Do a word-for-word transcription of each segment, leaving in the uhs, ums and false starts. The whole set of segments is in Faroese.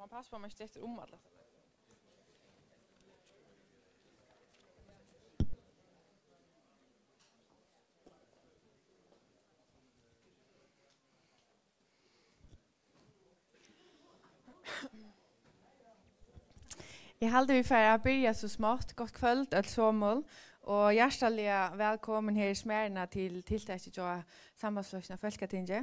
Man passar på, man ikki dettur um alla. Eg haldi, vit fara at byrja so smátt. Gott kvøld, øll somul, og hjartaliga vælkomin her í Smæruna til tiltakið hjá Sambandsflokkinum á Fólkatingi.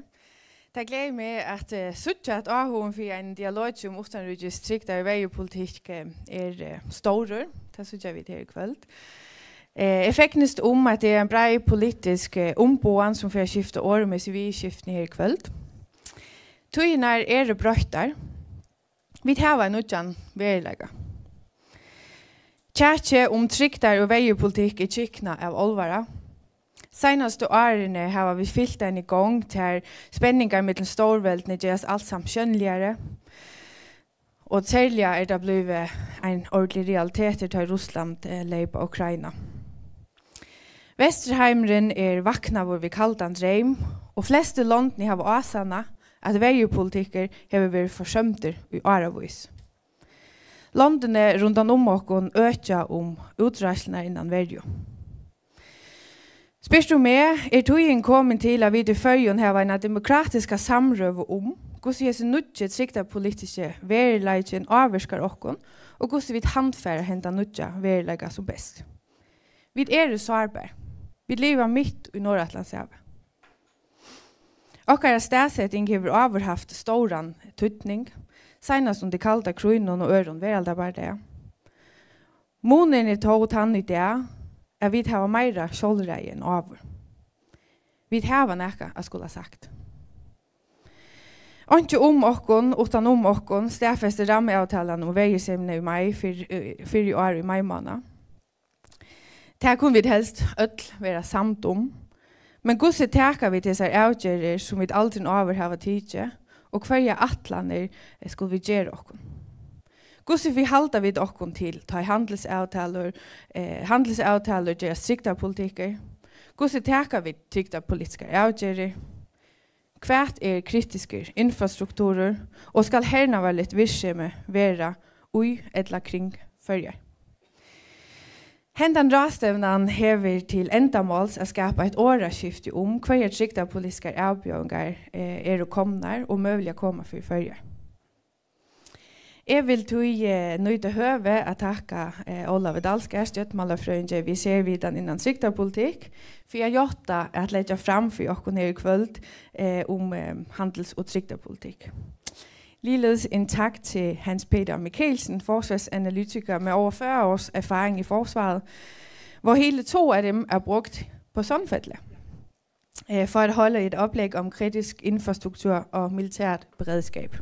Tað gleðir meg at, eh, síggja, at áhugin fyri einum dialogi um uttanríkis-, trygdar- og verjupolitikk, eh, er, eh, stórur. Tað síggja vit her í kvøld. Eh, eg fegnist um, at tað er ein breið politisk, eh, umboðan, sum fer at skifta orð um hesi viðurskiftini her í kvøld. Tíðirnar eru broyttar. Vit hava ein nýggjan veruleika. Kjakið um trygdar- og verjupolitikk er kyknað av álvara. Seinastu árini hava vit fylgt eini gongd, har spenningar millum stórveldini gerast alsamt sjónligari, og serliga er tað blivið ein ordentligur realitetur, tá Russland, eh, leyp á Ukraina. Vesturheimurin er vaknaður við kaldan dreym, og flestu londini hava ásannað, at verjupolitikkur hevur verið forsømdur í áravís. Londini rundan um okkum økja um útreiðslurnar innan verju. Spyrt tú meg, er tíðin komin til, at vit í Føroyum hava eina demokratiska samrøðu um, hvussu hesin nýggi trygdarpolitiski veruleikin ávirkar okkum, og hvussu vit handfara henda nýggja veruleika sum best. Vit eru sárbar. Vit liva mitt í Norðuratlantshavi. Okkara staðseting hevur áður havt stóran týdning, seinast undir kalda krígnum og øðrum veraldarbardaga. Munurin er tó tann í dag, at vit hava meira sjálvræði enn áður. Vit hava nakað at skula sagt. Einki um okkum, uttan um okkum, staðfesti rammaavtalan um verjusemina í mai fyrr, eh, fyrr í ár í maimánaði. Tað kunnu vit helst øll vera samd um. Men hvussu taka vit hesar avgerðir, sum vit aldrin áður hava tikið, og hvørjar ætlanir, eh, skulu vit gera okkum? Hvussu viðhalda vit okkum til, tá ið handilsavtalur, eh, handilsavtalur gerast trygdarpolitikkur? Hvussu taka vit trygdarpolitiskar avgerðir? Hvat er kritiskur infrastrukturur, og skal hernaðarligt virksemi vera í ella kring Føroyar? Hendan ráðstevnan hevur til endamáls at skapa eitt orðaskifti um, hvørjar trygdarpolitiskar avbjóðingar, eh, eru komnar og møguliga koma fyri Føroyar. Eg vil tí, eh, nýta høvið at takka, eh, Ólavi Dalsgaard, stjórnmálafrøðingi við servitan innan trygdarpolitikk, fyri at játta at leggja fram fyri okkum her í kvøld, eh, um, eh, handils- og trygdarpolitikk. Ligeledes en tak til Hans Peter Mikkelsen, forsvarsanalytiker med over fyrre års erfaring i forsvaret, hvor hele to af dem er brugt på Sandfaldet, øh, for at holde et oplæg om kritisk infrastruktur og militært beredskab.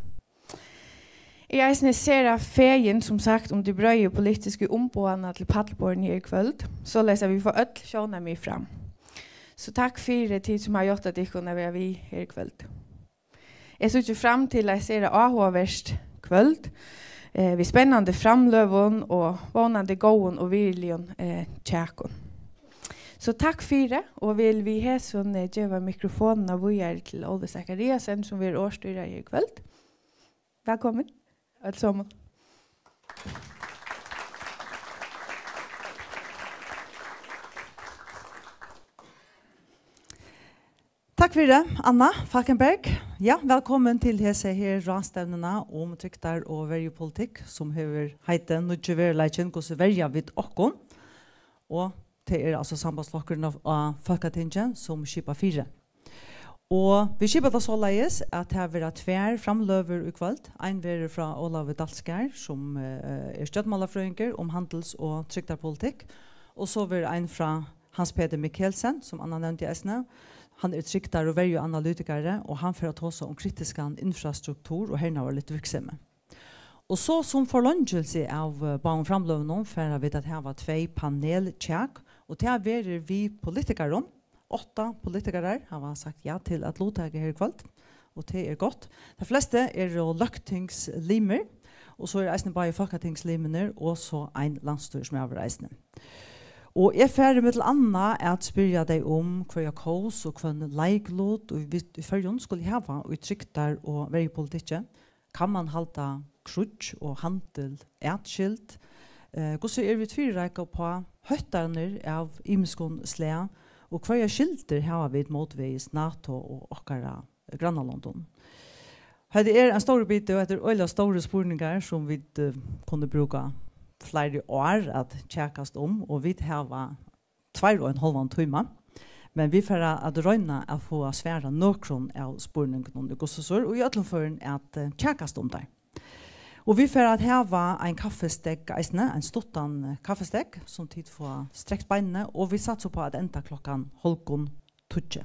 Eg er eisini sera fegin, sum sagt, um tey breiðu politisku umboðanna til pallborðini her í kvøld, soleiðis at vit fáa øll sjónarmið fram. So takk fyri, tit sum hava játtað tykkum at vera við her í kvøld. Eg síggi fram til eitt sera áhugavert kvøld, eh, við spennandi framløgum og vónandi góðum og virðiligum, eh, kjakum. So takk fyri, og vil við hesum, eh, geva mikrofonina víðari til Óli Zachariasen, sum verður orðstýrari her í kvøld. Vælkomin, øll somul. Takk fyri, Anna Falkenberg. Ja, vælkomin til hesa her ráðstevnuna um trygdar- og verjupolitikk, sum hevur heitið Nýggi veruleikin, hvussu verja vit okkum? Og tað er altso Sambandsflokkurin á, á Fólkatingi, sum skipar fyri. Og vit skipa tað soleiðis, at tað verða tvær framløgur í kvøld. Ein verður frá Ólavi Dalsgaard, sum, eh, er stjórnmálafrøðingur um handils- og trygdarpolitikk. Og so verður ein frá Hans Peter Mikkelsen, sum Anna nevndi eisini. Hann er trygdar- og verjuanalytikari, og hann fer at tosa um kritiskan infrastruktur og hernaðarligt virksemi. Og so sum forlongilsi av, eh, báðum framløgunum fara vit at hava tvey panelkjak, og tað verður við politikarum. Átta politikarar hava sagt ja til at luttaka her í kvøld, og tað er gott. Tey flestu eru løgtingslimir, og so eru eisini báðir fólkatingslimirnir og so ein landsstýrismaður eisini. Og eg fari millum annað at spyrja tey um, hvørja kós og hvønn leiklut í, í Føroyum skulu hava í trygdar- og verjupolitikki. Kann man halda kríggj og handil atskild? Eh, hvussu eru vit fyrireikað upp á hóttanir av ymiskum slag, og hvørjar skyldur hava vit mótvegis NATO og okkara grannalondum? Hetta er ein stórur biti, og hetta er øgiliga stórir spurningar, sum vit, eh, kunnu brúka fleiri ár at kjakast um, og vit hava tveir og ein hálvan tíma. Men vit fara at royna at fáa svarað nøkrum av spurningunum í hvussu so, og í øllum førum at, eh, kjakast um teir. Og vit fara at hava ein kaffistekk eisini, ein stuttan, eh, kaffistekk, sum tit fáa strekt beinini, og vit satsa upp á at enda klokkan hálvgum tíggju.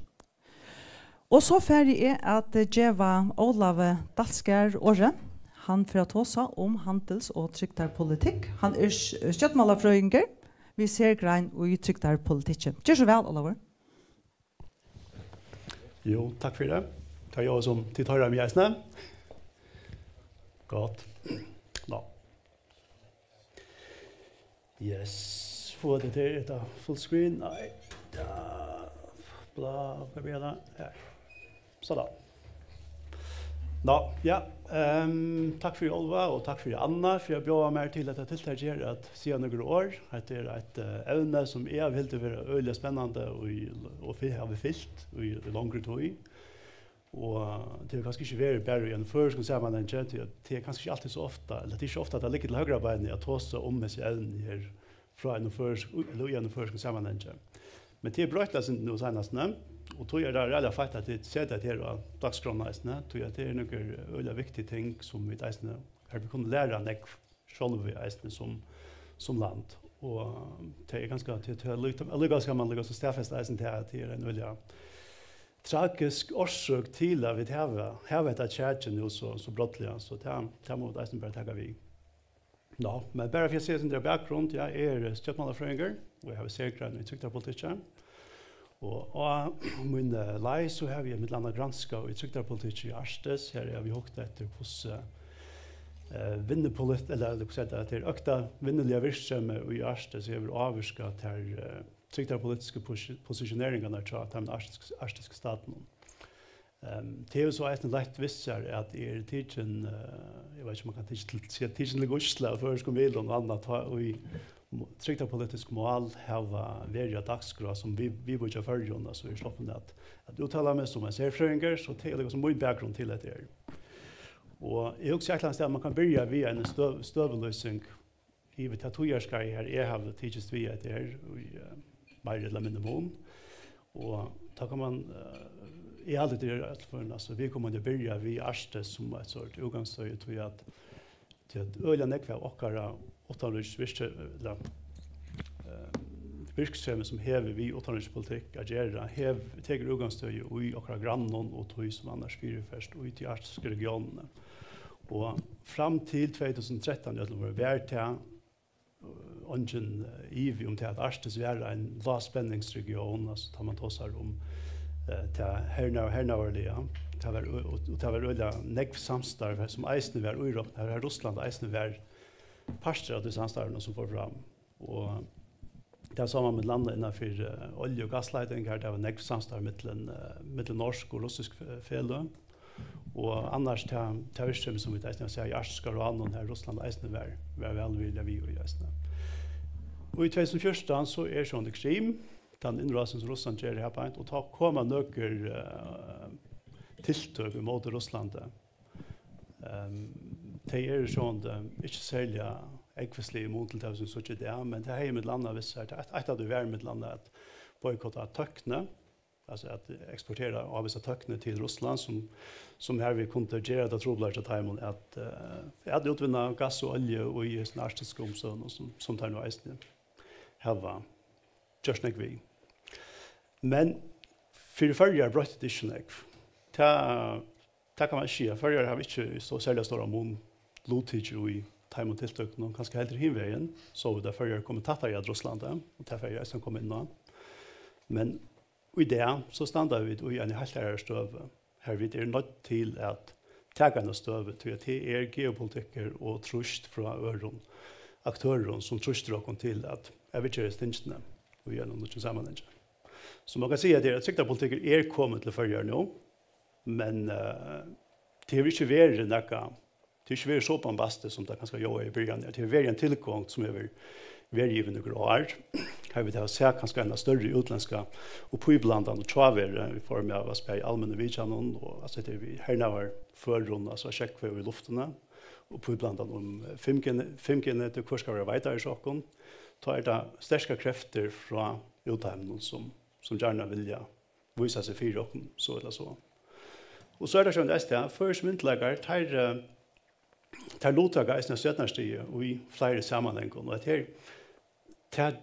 Og so fari eg at, eh, geva Ólavi Dalsgaard orðið. Hann fer at tosa um handils- og trygdarpolitikk. Hann er s-, stjórnmálafrøðingur við sergrein í trygdarpolitikki. Ger so væl, Ólavur. Jú, takk fyri tað. Tað er jú sum tit hoyra meg eisini. Gott. Nå. Yes. Fáa tit her, er tað full screen? Nei. Ja. Bla, hvat er tað? Her. Sådan. Nå, ja. Um, takk fyri, Ólav, og takk fyri, Anna, fyri at bjóða mær til hetta tiltak her at siga nøkur orð. Hetta er eitt, eh, evni sum eg havi hildið vera øgiliga spennandi og, og fy- havi fylgt í, í longri tíð. Og tað hevur kanska ikki verið bara í einum føroyskum samanhangi, tí at tað er kanska ikki altíð so ofta, ella tað er ikki ofta, at tað liggur til høgra beinið at tosa um hesi evni her frá einum føroyskum, ella í einum føroyskum samanhangi. Men tað er broytt eitt sindur nú seinast, ne? Og tí er tað ræðuliga feitt, at tit seta tað her á dagsskránna eisini, tí at tað er nøkur øgiliga viktig ting, sum vit eisini, har vit kunnu læra nógv sjálvi eisini sum, sum land. Og tað er kanska, tað, tað er líka, líka skal man líka so staðfesta eisini tað, at tað er ein øgiliga tragisk orsøk til, at vit hava, hava hetta kjakið nú so, so brádliga, so tað, tað mugu vit eisini bara taka við. Nå, men bara fyri at siga eitt sindur av bakgrund, ja, eg eri stjórnmálafrøðingur, og eg havi sergrein í trygdarpolitikki. Og á míni leið, so havi eg millum annað granskað í trygdarpolitikki í Arktis. Her havi eg hugt eftir, hvussu, eh, vinnupolit-, ella, ella hvussu er tað, at tað er økta vinnuliga virksemi í Arktis hevur ávirkað tær, eh, trygdarpolitisku posi-, posisjoneringarnar hjá teimum arktisku, arktisku statunum. Ehm, tað hevur so eisini leitt við sær, at eg eri tikin, eh, eg veit ikki, um man kann tikin til, siga tikin til gísla av føroyskum miðlum og annað, tá ið mo-, trygdarpolitisk mál hava verið á dagskrá, sum vit, viðvíkja Føroyum, altso, eg eri sloppin at, at úttala meg sum ein serfrøðingur, so tað er líka sum mín bakgrund til hetta her. Og eg hugsi eitt ella annað stað, at man kann byrja við eini støð-, støðulýsing yvir tað tíðarskeiðið, har eg havi tikist við hetta her í, eh, meira ella minni mun. Og tá kann man, eh, eg haldi, tað er alt for, altso, viðkomandi at byrja við Arktis sum eitt sort útgangsstøði, tí at, tí at øgiliga nógv av okkara uttanríkisvirki-, ella, eh, virksemi, sum hevur við uttanríkispolitikk at gera, hev-, tekur útgangsstøði í okkara grannum og tí, sum annars fyriferst í tí arktisku regionini. Og fram til tvey túsund og trettan, í øllum førum, var tað, eh, eingin, eh, ivi um tað, at Arktis var ein lágspenningsregión, altso, tá man tosar um, eh, tað hernaðar-, hernaðarliga. Tað var ø-, og, og tað var øgiliga nógv samstarv her, sum eisini var íroknað, har Russland eisini var partur av tí samstarvinum, sum fór fram. Og tað sá man millum annað innanfyri, eh, olju- og gassleitingar, har tað var nógv samstarv millum, eh, millum norsk og russisk fe-, feløg. Og annars tað, tað virksemi, sum vit eisini hava sæð í Arktiska ráðnum, har Russland eisini var, var vælvilliga við í eisini. Og í tvey túsund og fjúrtan, so er sjálvandi Krim, tann innrásin, sum Russland ger her beint, og tá koma nøkur, eh, tiltøk ímóti Russlandi. Ehm, tey eru sjálvandi ikki serliga ógvuslig í mun til tað, sum vit síggja í dag, men tað hevði millum annað við sær, eitt, eitt av tí var millum annað at boykotta tøkni, altso at eksportera ávissa tøkni til Russland, sum, sum harvið kundi gera tað trupulari hjá teimum at, eh, at útvinna gass og olju í hesum arktisku umstøðunum, sum, sum teir nú eisini hava gjørt nógv við. Men fyri Føroyar broytti tað ikki so nógv. Tað, tað kann man ikki siga. Føroyar hava ikki í so serliga stóran mun luttikið í teimum tiltøkunum, kanska heldur hin vegin, so vit at Føroyar komu tættari at Russlandi, og tað fari eg eisini at koma inn á. Men í dag, so standa vit í eini heilt aðrari støðu, har vit eru noydd til at taka eina støðu, tí at tað er geopolitikkur og trýst frá øðrum aktørum, sum trýstir okkum til at, at viðgera hesi tingini í einum nýggjum samanhangi. So man kann siga, at, at trygdarpolitikkur er komin til Føroyar nú, men, eh, tað hevur ikki verið nakað Tað er ikki verið so bombastiskt, sum tað kanska ljóðaði í byrjan. Tað hevur verið ein tilgongd, sum hevur verið yvir nøkur ár. Har vit hava sæð kanska eina størri útlendska og píblandan og tráveru í formi av at spæla í almennu vitjanum, og, altso, hetta er við hernaðarførum, altso, at sjógva í luftini, og píblandan um fimm G, fimm G-netið, hvør skal vera veitari hjá okkum. Tá er tað sterkar kreftir frá útheiminum, sum, sum gjarna vilja vísa seg fyri okkum, so ella so. Og so er tað sjálvandi eisini tað, føroyskir myndugleikar, teir, eh, teir luttaka eisini á stjórnarstigi í fleiri samanhangum, og hetta her, tað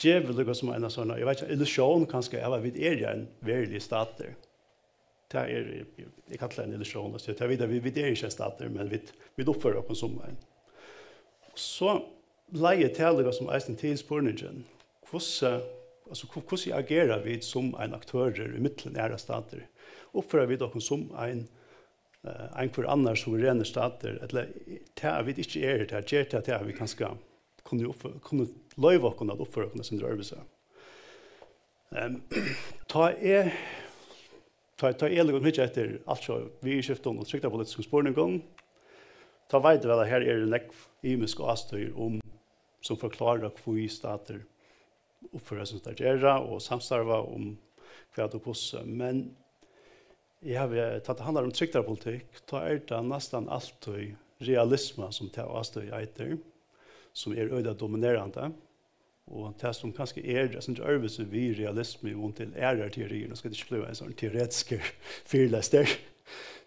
gevur líka sum eina sovorðna, eg veit ikki, illusjón kanska av at vit eru ein veruligur statur. Tað er, eg, eg kalli tað ein illusjón, altso, tað vita vit, vit eru ikki ein statur, men vit, vit uppføra okkum sum ein. So leiðir tað líka sum eisini til spurningin, hvussu, altso, hvu-, hvussu agera vit sum ein aktørur í millum aðrar statir? Uppføra vit okkum sum ein, eh, ein hvør annar suverenur statur, ella tað, at vit ikki eru tað, ger tað, tað, at vit kanska kunnu uppfø-, kunnu loyva okkum at uppføra okkum eitt sindur øðrvísi? Ehm, tá eg, tá, tá eg líka hyggi eftir, altso, viðurskiftum og trygdarpolitiskum spurningum, tá veit eg væl, at her eru nógv ymisk ástøður um, sum forklára, hví statir uppføra seg, sum teir gera, og samstarva um hvat og hvussu. Men eg havi, tá tað handlar um trygdarpolitikk, tá er tað næstan altíð realisma, sum tað ástøðið eitur, sum er øgiliga dominerandi. Og tað, sum kanska er eitt sindur øðrvísi við realismu í mun til aðrar teoriir, nú skal tað ikki blíva ein sovorðin teoretiskur fyrilestur,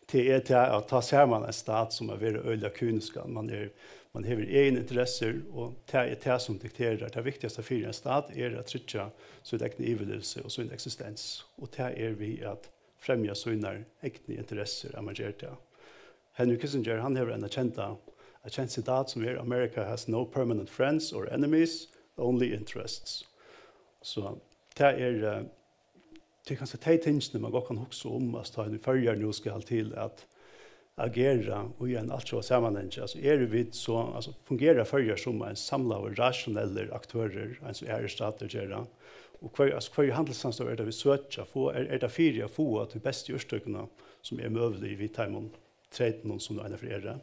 tað er tað, at tá sær mann ein stat sum at vera øgiliga kyniskan. Mann er, mann hevur egin interessir, og tað er tað, sum dikterar. Tað viktigasta fyri ein stat er at tryggja sítt egna yvirlivsi og sín eksistens. Og tað er við at fremja sínar egnu interessir, at mann ger tað. Henry Kissinger, hann hevur eina kenda, eitt kent sitat, sum er: "America has no permanent friends or enemies, only interests." So tað er, eh, tað er kanska tey tingini, man gott kann hugsa um, altso, tá ið Føroyar nú skal til at agera í ein altjóða samanhangi. Altso, eru vit so, altso, fungera Føroyar sum ein samlaður, rationellur aktørur, eins og aðrir statir gera? Og hvør, altso, hvørji handilssamstøður er tað, vit søkja at fáa? Er, er tað fyri at fáa tey bestu úrtøkini, sum er møgulig, við teimum treytunum, sum nú einaferð eru?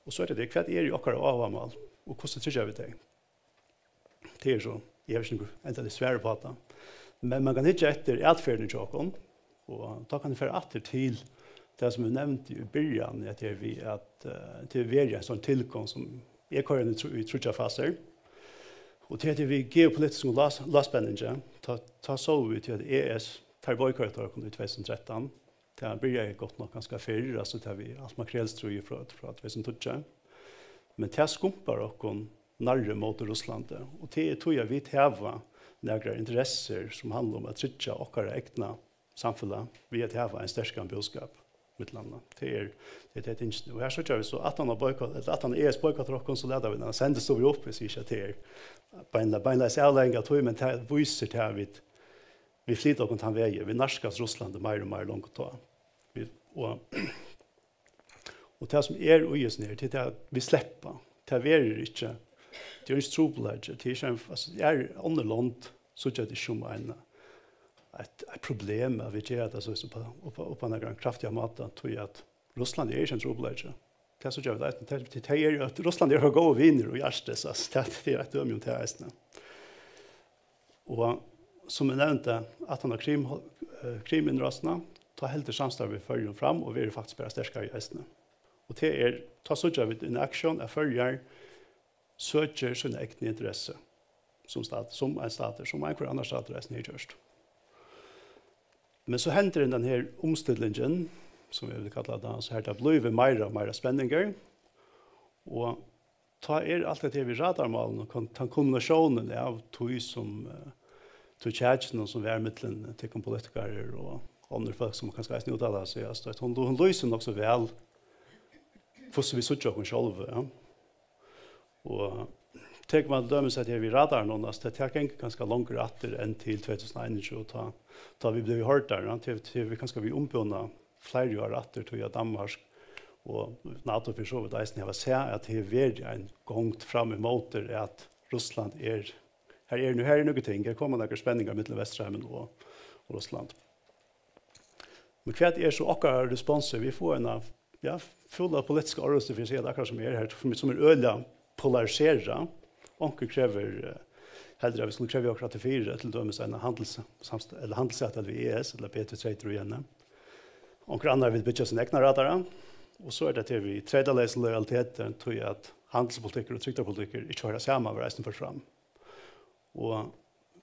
Og so er tað tað, hvat eru okkara áhugamál, og hvussu tryggja vit tey? Tað er so, eg havi ikki nøkur endalig svar upp á tað. Men man kann hyggja eftir atferðini hjá okkum, og tá kann eg fara aftur til tað, sum eg nevndi í byrjan, at tað er við at, eh, tað er verið ein sovorðin tilgongd, sum eg koyri í trý-, í tríggjar fasir. Og tað er við geopolitiskum lás-, lágspenningi, tá, tá sóu vit til at E S, teir boykottaðu okkum í tvey túsund og trettan. Tað byrjaði gott nokk ganska fyrr, altso, tað við alt makrelstríðið frá, frá tvey túsund og tíggju. Men tað skumpar okkum nærri móti Russlandi, og tað er tí, at vit hava nakrar interessir, sum handla um at tryggja okkara egna samfelag við at hava ein sterkan búskap millum annað. Tað er, tað er tey tingini. Og her síggja vit so, aftan á boykott, ella aftan á E S boykottar okkum, so lata vit eina sendistovu upp, eg sigi ikki, at tað er beinle-, beinleiðis avleiðing av tí, men tað vísir tað, at vit, vit flyta okkum tann vegin, vit nærkast Russlandi meir og meir longu tá. Vit, og Og tað, sum er í hesum her, tað er tað, at vit sleppa. Tað verður ikki, tað er ikki trupulleiki. Tað er ikki ein, altso, er onnur lond, síggja tað ikki sum ein, eitt, eitt problem, at vit gera tað so upp á, upp á, upp á nakran kraftigan máta, tí at Russland er ikki ein trupulleiki. Tað síggja vit eisini. Tað, tað, tað er, at Russland er okkara góðu vinir í Arktis, altso, tað, tað er eitt dømi um tað eisini. Og sum eg nevndi, aftan á Krim, eh, Kriminnrásina, tá heldur samstarvið í Føroyum fram og verður faktiskt bara sterkari eisini. Og tað er, tá síggja vit in action, at Føroyar søkir sína egnu interessu sum stat, sum ein statur, sum einhver annar statur eisini hevur gjørt. Men so hendir hendan her umstillingin, sum eg vil kalla tað, so har tað blívur meira og meira spenningur, og tá er alt hetta her við radarmálum og kon-, tann kombinatiónin av tí sum, eh, tí kjakinum sum var millum tykkum politikarar og onnur fólk sum kanska eisini úttala seg, altso, at hon, hon lýsir nokk so væl, hvussu vit síggja okkum sjálv, ja. Og tekur mann til dømis hetta her við radarunum, altso, tað, tað gongur kanska longur aftur enn til tvey túsund og einogtjúgu, tá, tá vit blivu hoyrdar, ja, til, til vit kanska við umbúna fleiri ár aftur, tí at Danmark og NATO fyri so vítt eisini hava sæð, at tað hevur verið ein gongd fram ímóti, at Russland er, her er nú, her er nøkur ting, her koma nakrar spenningar millum Vesturheimin og, og Russland. Men hvat er so okkara responsur? Vit fáa eina ja, fúla politiska orrustu, fyri at siga tað akkurát sum er her, sum er øgiliga polariserað. Onkur krevur, eh, heldur at vit skulu krevja okkurt aftur fyri, til dømis eina handils-, samst-, ella handilsavtalu við E S, ella betri treytir í henni. Onkur annar vil byggja sín egna radara. Og so er tað til við treytaleysa lojaliteti, tí at handilspolitikkur og trygdarpolitikkur ikki hoyra saman, var eisini ført fram. Og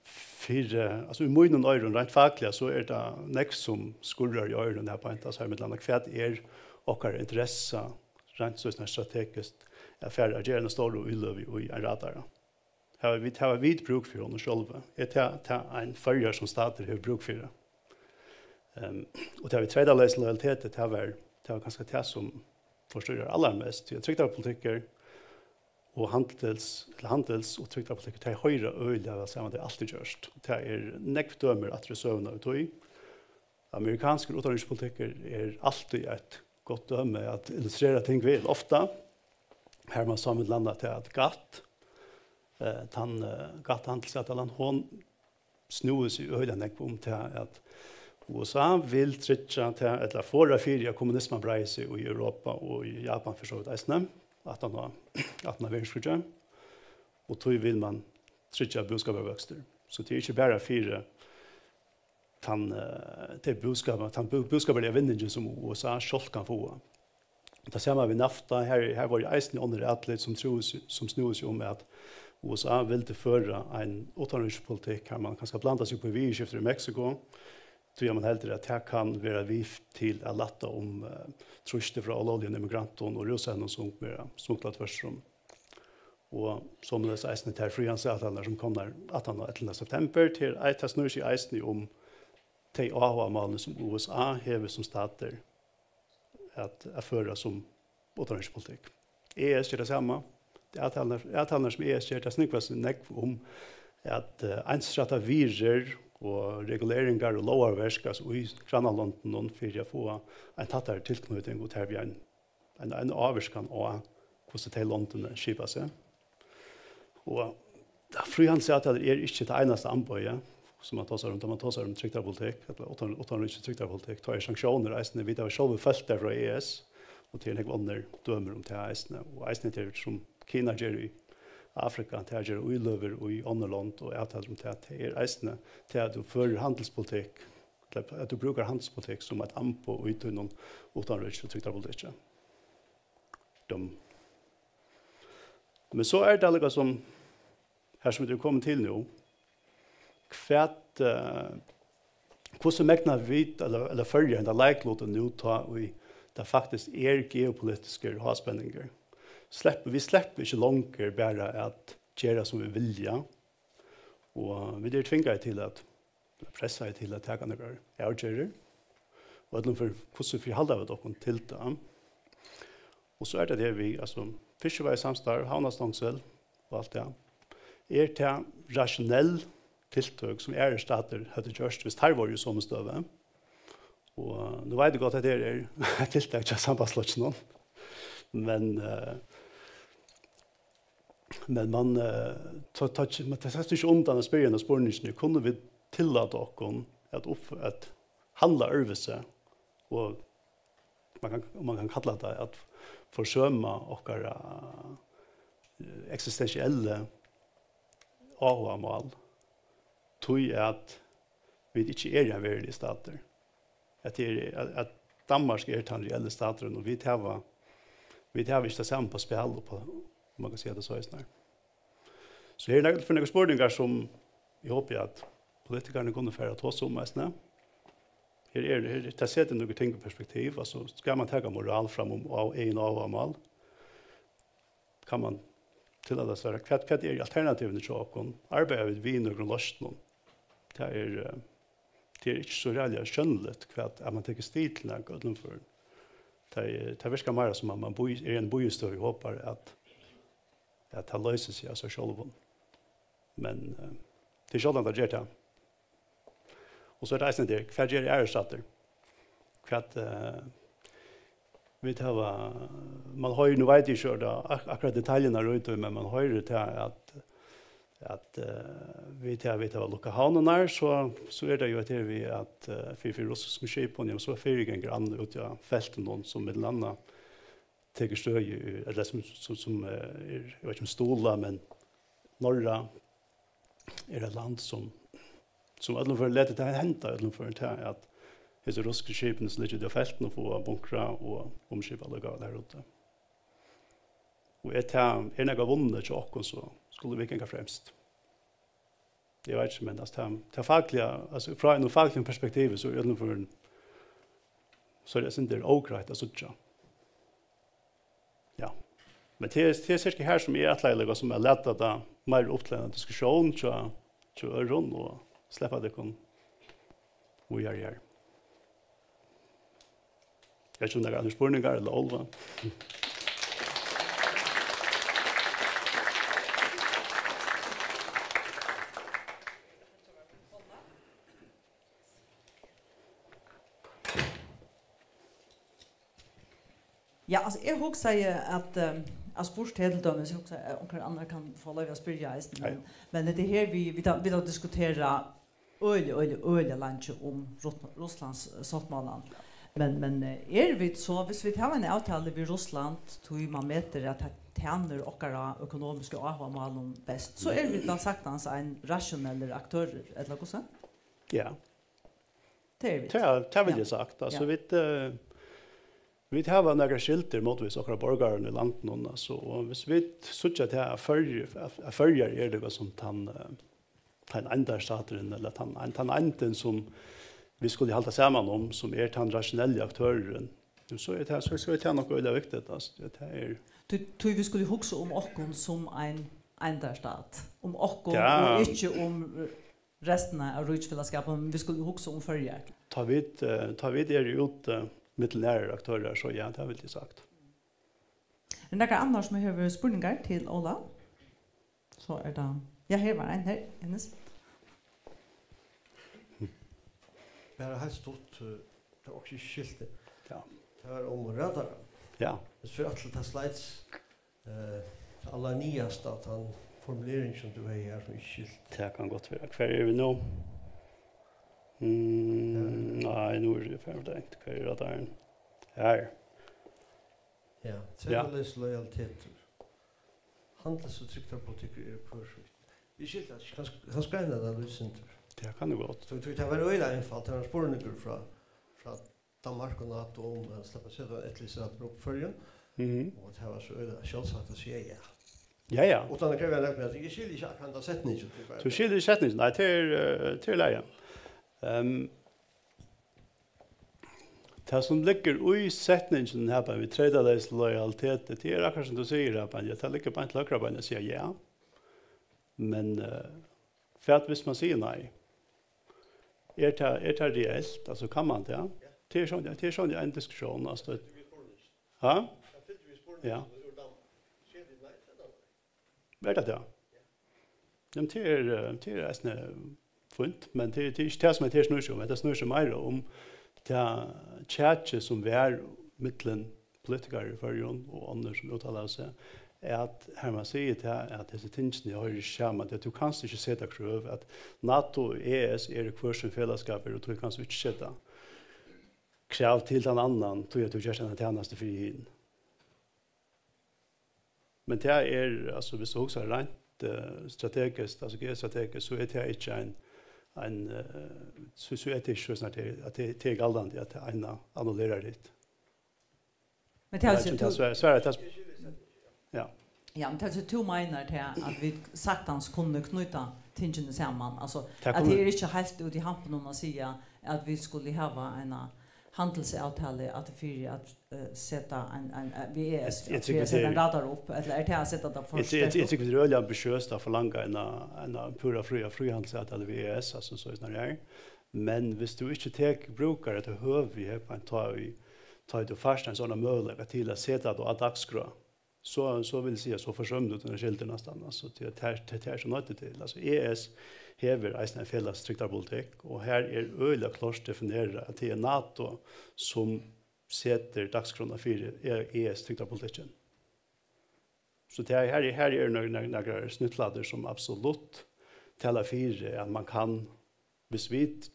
fyri, altso, í mínum oyrum, reint fakliga, so er tað nógv sum skurrar í oyrunum her beint, altso, her millum annað, hvat er okkara interessa, reint so, sånn strategiskt, at fara at gera eina stóra íløgu í ein radara? Hava vit, hava vit brúk fyri honum sjálvi? Er tað, tað ein Føroyar sum statur hevur brúk fyri? Ehm, og tað við treytaleysa lojaliteti, tað var, tað var kanska tað, sum forstyrrar allarmest, tí at trygdarpolitikkur og handils, ella handils og trygdarpolitikkur, tey hoyra øgiliga væl saman, tey hava altíð gjørt. Tað er nógv dømir aftur í søguna í tí. Amerikanskur uttanríkispolitikkur er altíð eitt gott dømi at illustrera ting við, ofta. Har man sá millum annað tað at gatt, eh, tann, eh, gatt-handilsavtalan, hon snúði seg øgiliga nógv um tað, at U S A vil tryggja tað, ella forða fyri, at kommunisman breiðir seg í Europa og í Japan fyri so vítt eisini, aftan á, aftan á verðskríggið. Og tí vil man tryggja búskaparvøkstur. So tað er ikki bara fyri tann, eh, tey búskapa-, tann bú-, búskaparliga vinningin, sum U S A sjálvt kann fáa. Tað sama við NAFTA, her, her vóru eisini onnur atlit, sum trúðu seg, sum snúðu seg um, at U S A vildi føra ein uttanríkispolitikk, har man kanska blandar seg upp í viðurskiftir í Mexico, tí at man heldur, at tað kann vera við til at lætta um, eh, trýstið frá ólógligum immigrantum og rúsevnum, sum verða smuglað tvørtur um. Og somuleiðis eisini tær fríhandilsavtalurnar, sum komnar aftan á ellivta september, til ei-, tað snýr seg eisini um tey áhugamálini, sum U S A hevur sum statur at, at føra sum uttanríkispolitikk. E S ger tað sama. Avtalurnar, avtalurnar, sum E S ger, tað snúgva seg nógv um at, eh, einsrætta virðir og reguleringar og lógarverk, altso, í grannalondunum fyri at fáa ein tættari tilknýting og tað við ein, ein, ein ávirkan á, hvussu tey londini skipa seg. Og fríhandilsavtalur er ikki tað einasta amboðið, sum man tosar um, tá man tosar um trygdarpolitikk, ella uttan-, uttanríkis trygdarpolitikk, tá er sanktiónir eisini, vit hava sjálvi følgt tær frá E S, og tað er nógv onnur dømi um tað eisini, og eisini tað, sum Kina ger í Afrika, tað ger íløgur í onnur lond og avtalur um tað, tað er eisini tað, at tú førir handilspolitikk, ella at tú brúkar handilspolitikk sum eitt amboð í tínum uttanríkis- og trygdarpolitikki. Dømi. Men so er tað líka sum, har sum vit eru komin til nú, hvat, eh, hvussu megna vit, ella, ella Føroyar, henda leiklutin nú, tá ið tað faktiskt er geopolitiskur háspenningur? Slepp-, vit sleppa ikki longur bara at gera sum vit vilja, og vit eru tvingaðir til at, pressaðir til at taka nakrar avgerðir, og øllum fyri, hvussu fyrihalda vit okkum til tað? Og so er tað her við, altso, fiskiveiðisamstarv, havnarstongsil og alt tað. Er tað rationell tiltøk, sum aðrir statir høvdu gjørt, viss teir vóru í somu støðu? Og nú veit eg gott, at hetta er eitt tiltak hjá Sambandsflokkinum, men, eh, men man, eh, tá, tá, man, tað sæst ikki undan at spyrja hana spurningini, kunnu vit tillata okkum at upp-, at handla øðrvísi, og man kann, man kann kalla tað at forsøma okkara, eh, eksistentielli áhugamál, tí at vit ikki eru ein veruligur statur. At tað er, at, at Danmark er tann reelli staturin, og vit hava, vit hava ikki tað sama upp á spæl, og á, man kann siga tað soleiðis, nei. So her eru nakrar, fyri nakrar spurningar, sum eg hopi, at politikararnir kunnu fara at tosa um eisini. Her er, her, tað setir nøkur ting í perspektiv, altso, skal man taka moral fram um á-, egin áhugamál? Kann man tillata sær, hvat, hvat eru alternativini hjá okkum? Arbeiða vit við nøkrum loysnum? Tað er, eh, tað er ikki so ræðuliga sjónligt, hvat, at man tekur stig til nakað í øllum førum. Tað er, tað virkar meira sum at man bý-, er í eini bíðistøðu og hopar, at, at tað loysir seg av sær sjálvum. Men, eh, tað er sjáldan, tað ger tað. Og so er tað eisini tað, hvat gera aðrir statir? Hvat, eh, vit hava, man hoyrir, nú veit eg ikki, er tað ak-, akkurát detaljurnar út í, men man hoyrir tað, at, at, eh, vit her, vit hava lukkað havnirnar, so, so er tað jú at her við at, eh, fyri, fyri russiskum skipum, ja, so fyrigongur hann úti á feltinum, sum millum annað tekur støði í, ella sum, sum, sum, eh, er, eg veit ikki um stuðla, men Norra er eitt land, sum, sum øllum førum letur tað henda, øllum førum tað, at hesi russisku skipini, sum liggja úti á feltinum, fáa bunkra og umskipa allíkavæl har úti. Og er tað, er nakað vunnið hjá okkum, so skulu vit ganga fremst. Eg veit ikki, men, altso, tað, tað fakliga, altso, frá einum fakligum perspektivi, so er øllum førum, so er tað eitt sindur ógreitt at síggja. Ja. Men tað er, tað er cirka her, sum eg ætlaði, líka sum at lata tað meira upp til eina diskussión hjá, hjá øðrum og sleppa tykkum víðari her. Eg veit ikki, um nakar aðrir spurningar, ella Óli? Ja, altso, eg hugsaði at, ehm, at spurt her til dømis, eg hugsaði at onkur annar kann fáa loyvi at spyrja eisini, men, men hetta her, vit, vit hava, vit hava diskuterað øgiliga, øgiliga, øgiliga leingi um Russ-, Russlands sáttmálan. Men, men, eh, eru vit so, viss vit hava eina avtalu við Russland, tí man metir at tað tænir okkara økonomisku áhugamálum best, so eru vit væl saktans ein rationellur aktørur, ella hvussu? Ja, Tað eru vit. tað, tað vil eg sagt. Altso, vit, eh, vit hava nakrar skyldur mótvegis okkara borgarum í landinum, altso, og viss vit síggja tað, at Føroyar, at, at Føroyar er líka sum tann, eh, tann eindarstaturin, ella tann ein-, tann eindin, sum vit skulu halda saman um, sum er tann rationelli aktørurin, so er tað, so, so er tað nokk øgiliga viktigt, altso, at tað er Tí, tí vit skulu hugsa um okkum sum ein eindarstat, um okkum Ja. og ikki um, eh, restina av ríkisfelagsskapinum, men vit skulu hugsa um Føroyar. Tá vit, eh, tá vit eru úti millum aðrar aktørar, so ja, tað vil eg sagt. Er nakar annar sum hevur spurningar til Óla? So er tað, ja, her var ein her, Hannes. Bara heilt stutt, eh, tað var ikki skilti. Ja. Tað var um radaran. Ja. Viss vit aftur til tað slides, eh, tað allarnýjasta, tann formulering sum tú hevði her, sum ikki skilti. Tað kann gott vera. Hvar eru vit nú? Mm, nei, nú er tað ferdigt. Hvar er radarin? Her. Ja, trygdarleysi, lojalitetur. Handils- og trygdarpolitikkur eru hvør sítt. Eg skilti tað ikki. Kanska, kanska ein av teimum lýsir sindur. Tað kann eg gott. Tí, tí tað var øgiliga einfalt. Tað var ein spurningur frá, frá Danmark og NATO um at sleppa at seta eitt lýsir at brúka Føroyum. Mhm. Og tað var so øgiliga sjálvsagt at siga ja. Ja, ja. Uttan at krevja nakað, men eg skilji ikki akkurát henda setningin. Tú skilur ikki setningin. Nei, tað er, eh, tað er í lagi. Ehm, tað sum liggur í setninginum her, bara við trygdarleysi, lojalitetur, tað er akkurát sum tú sigur her, bara, ja, tað liggur beint til høgra, bara at siga ja. Men, eh, hvat viss man sigur nei? Er tað, er tað reelt? Altso, kann man tað? Tað er soleiðis, tað er soleiðis ein diskussión, altso. Ha? Ja. Er tað tað? Jamen, tað er, eh, tað er eisini fínt, men tað er, tað er ikki tað, sum hetta snýr seg um. Hetta snýr seg meira um tað kjakið, sum var millum politikarar í Føroyum og onnur, sum úttalaðu seg, at har man sigur tað, at hesi tingini hoyra ikki saman, at tú kanst ikki seta krøv, at NATO og E S eru hvør sín felagsskapur, og tí kanst tú ikki seta krav til tann annan, tí at tú gert eina tænastu fyri hin. Men tað er, altso, viss tú hugsar reint, eh, strategiskt, altso geostrategiskt, so er tað ikki ein, ein, eh, so, so er tað ikki so snart, at tað, tað er galdandi, at tað eina annullerar hitt. Men tað er altso, Eg veit ikki, um tú, tað svar-, svarar tað. Ja. Ja, men tað er altso, tú meinar tað, at vit saktans kunnu knýta tingini saman, altso, Tað at kunnu tað er ikki heilt út í hampan um at siga, at vit skulu hava eina handilsavtalu, at fyri at, eh, seta ein, ein, eh, við E S, Eg, eg at fyri trúgvi, at seta tað ein er radar upp, ella er tað at seta tað for Eg, eg, eg sterkt upp? Trúgvi, tað er øgiliga ambitiøst at forlanga eina, eina púra fría fríhandilsavtalu við E S, altso, so snart er. Men viss tú ikki tekur, brúkar hetta høvið her, beint tá í, tá ið tú fært ein sovorðnan møguleika til at seta tað á dagskrá, so, so vil eg siga, so forsømir tú tínar skyldur næstan, altso, tí at tað, tað, tað er so noytt til. Altso, E S hevur eisini ein felags trygdarpolitikk, og har er øgiliga klárt definerað, at tað er NATO, sum setir dagsskránna fyri E-, E S trygdarpolitikkin. So tað, her, her eru nøk-, nøk-, nakrar snitflatir, sum absolutt tala fyri, at man kann, hvis vit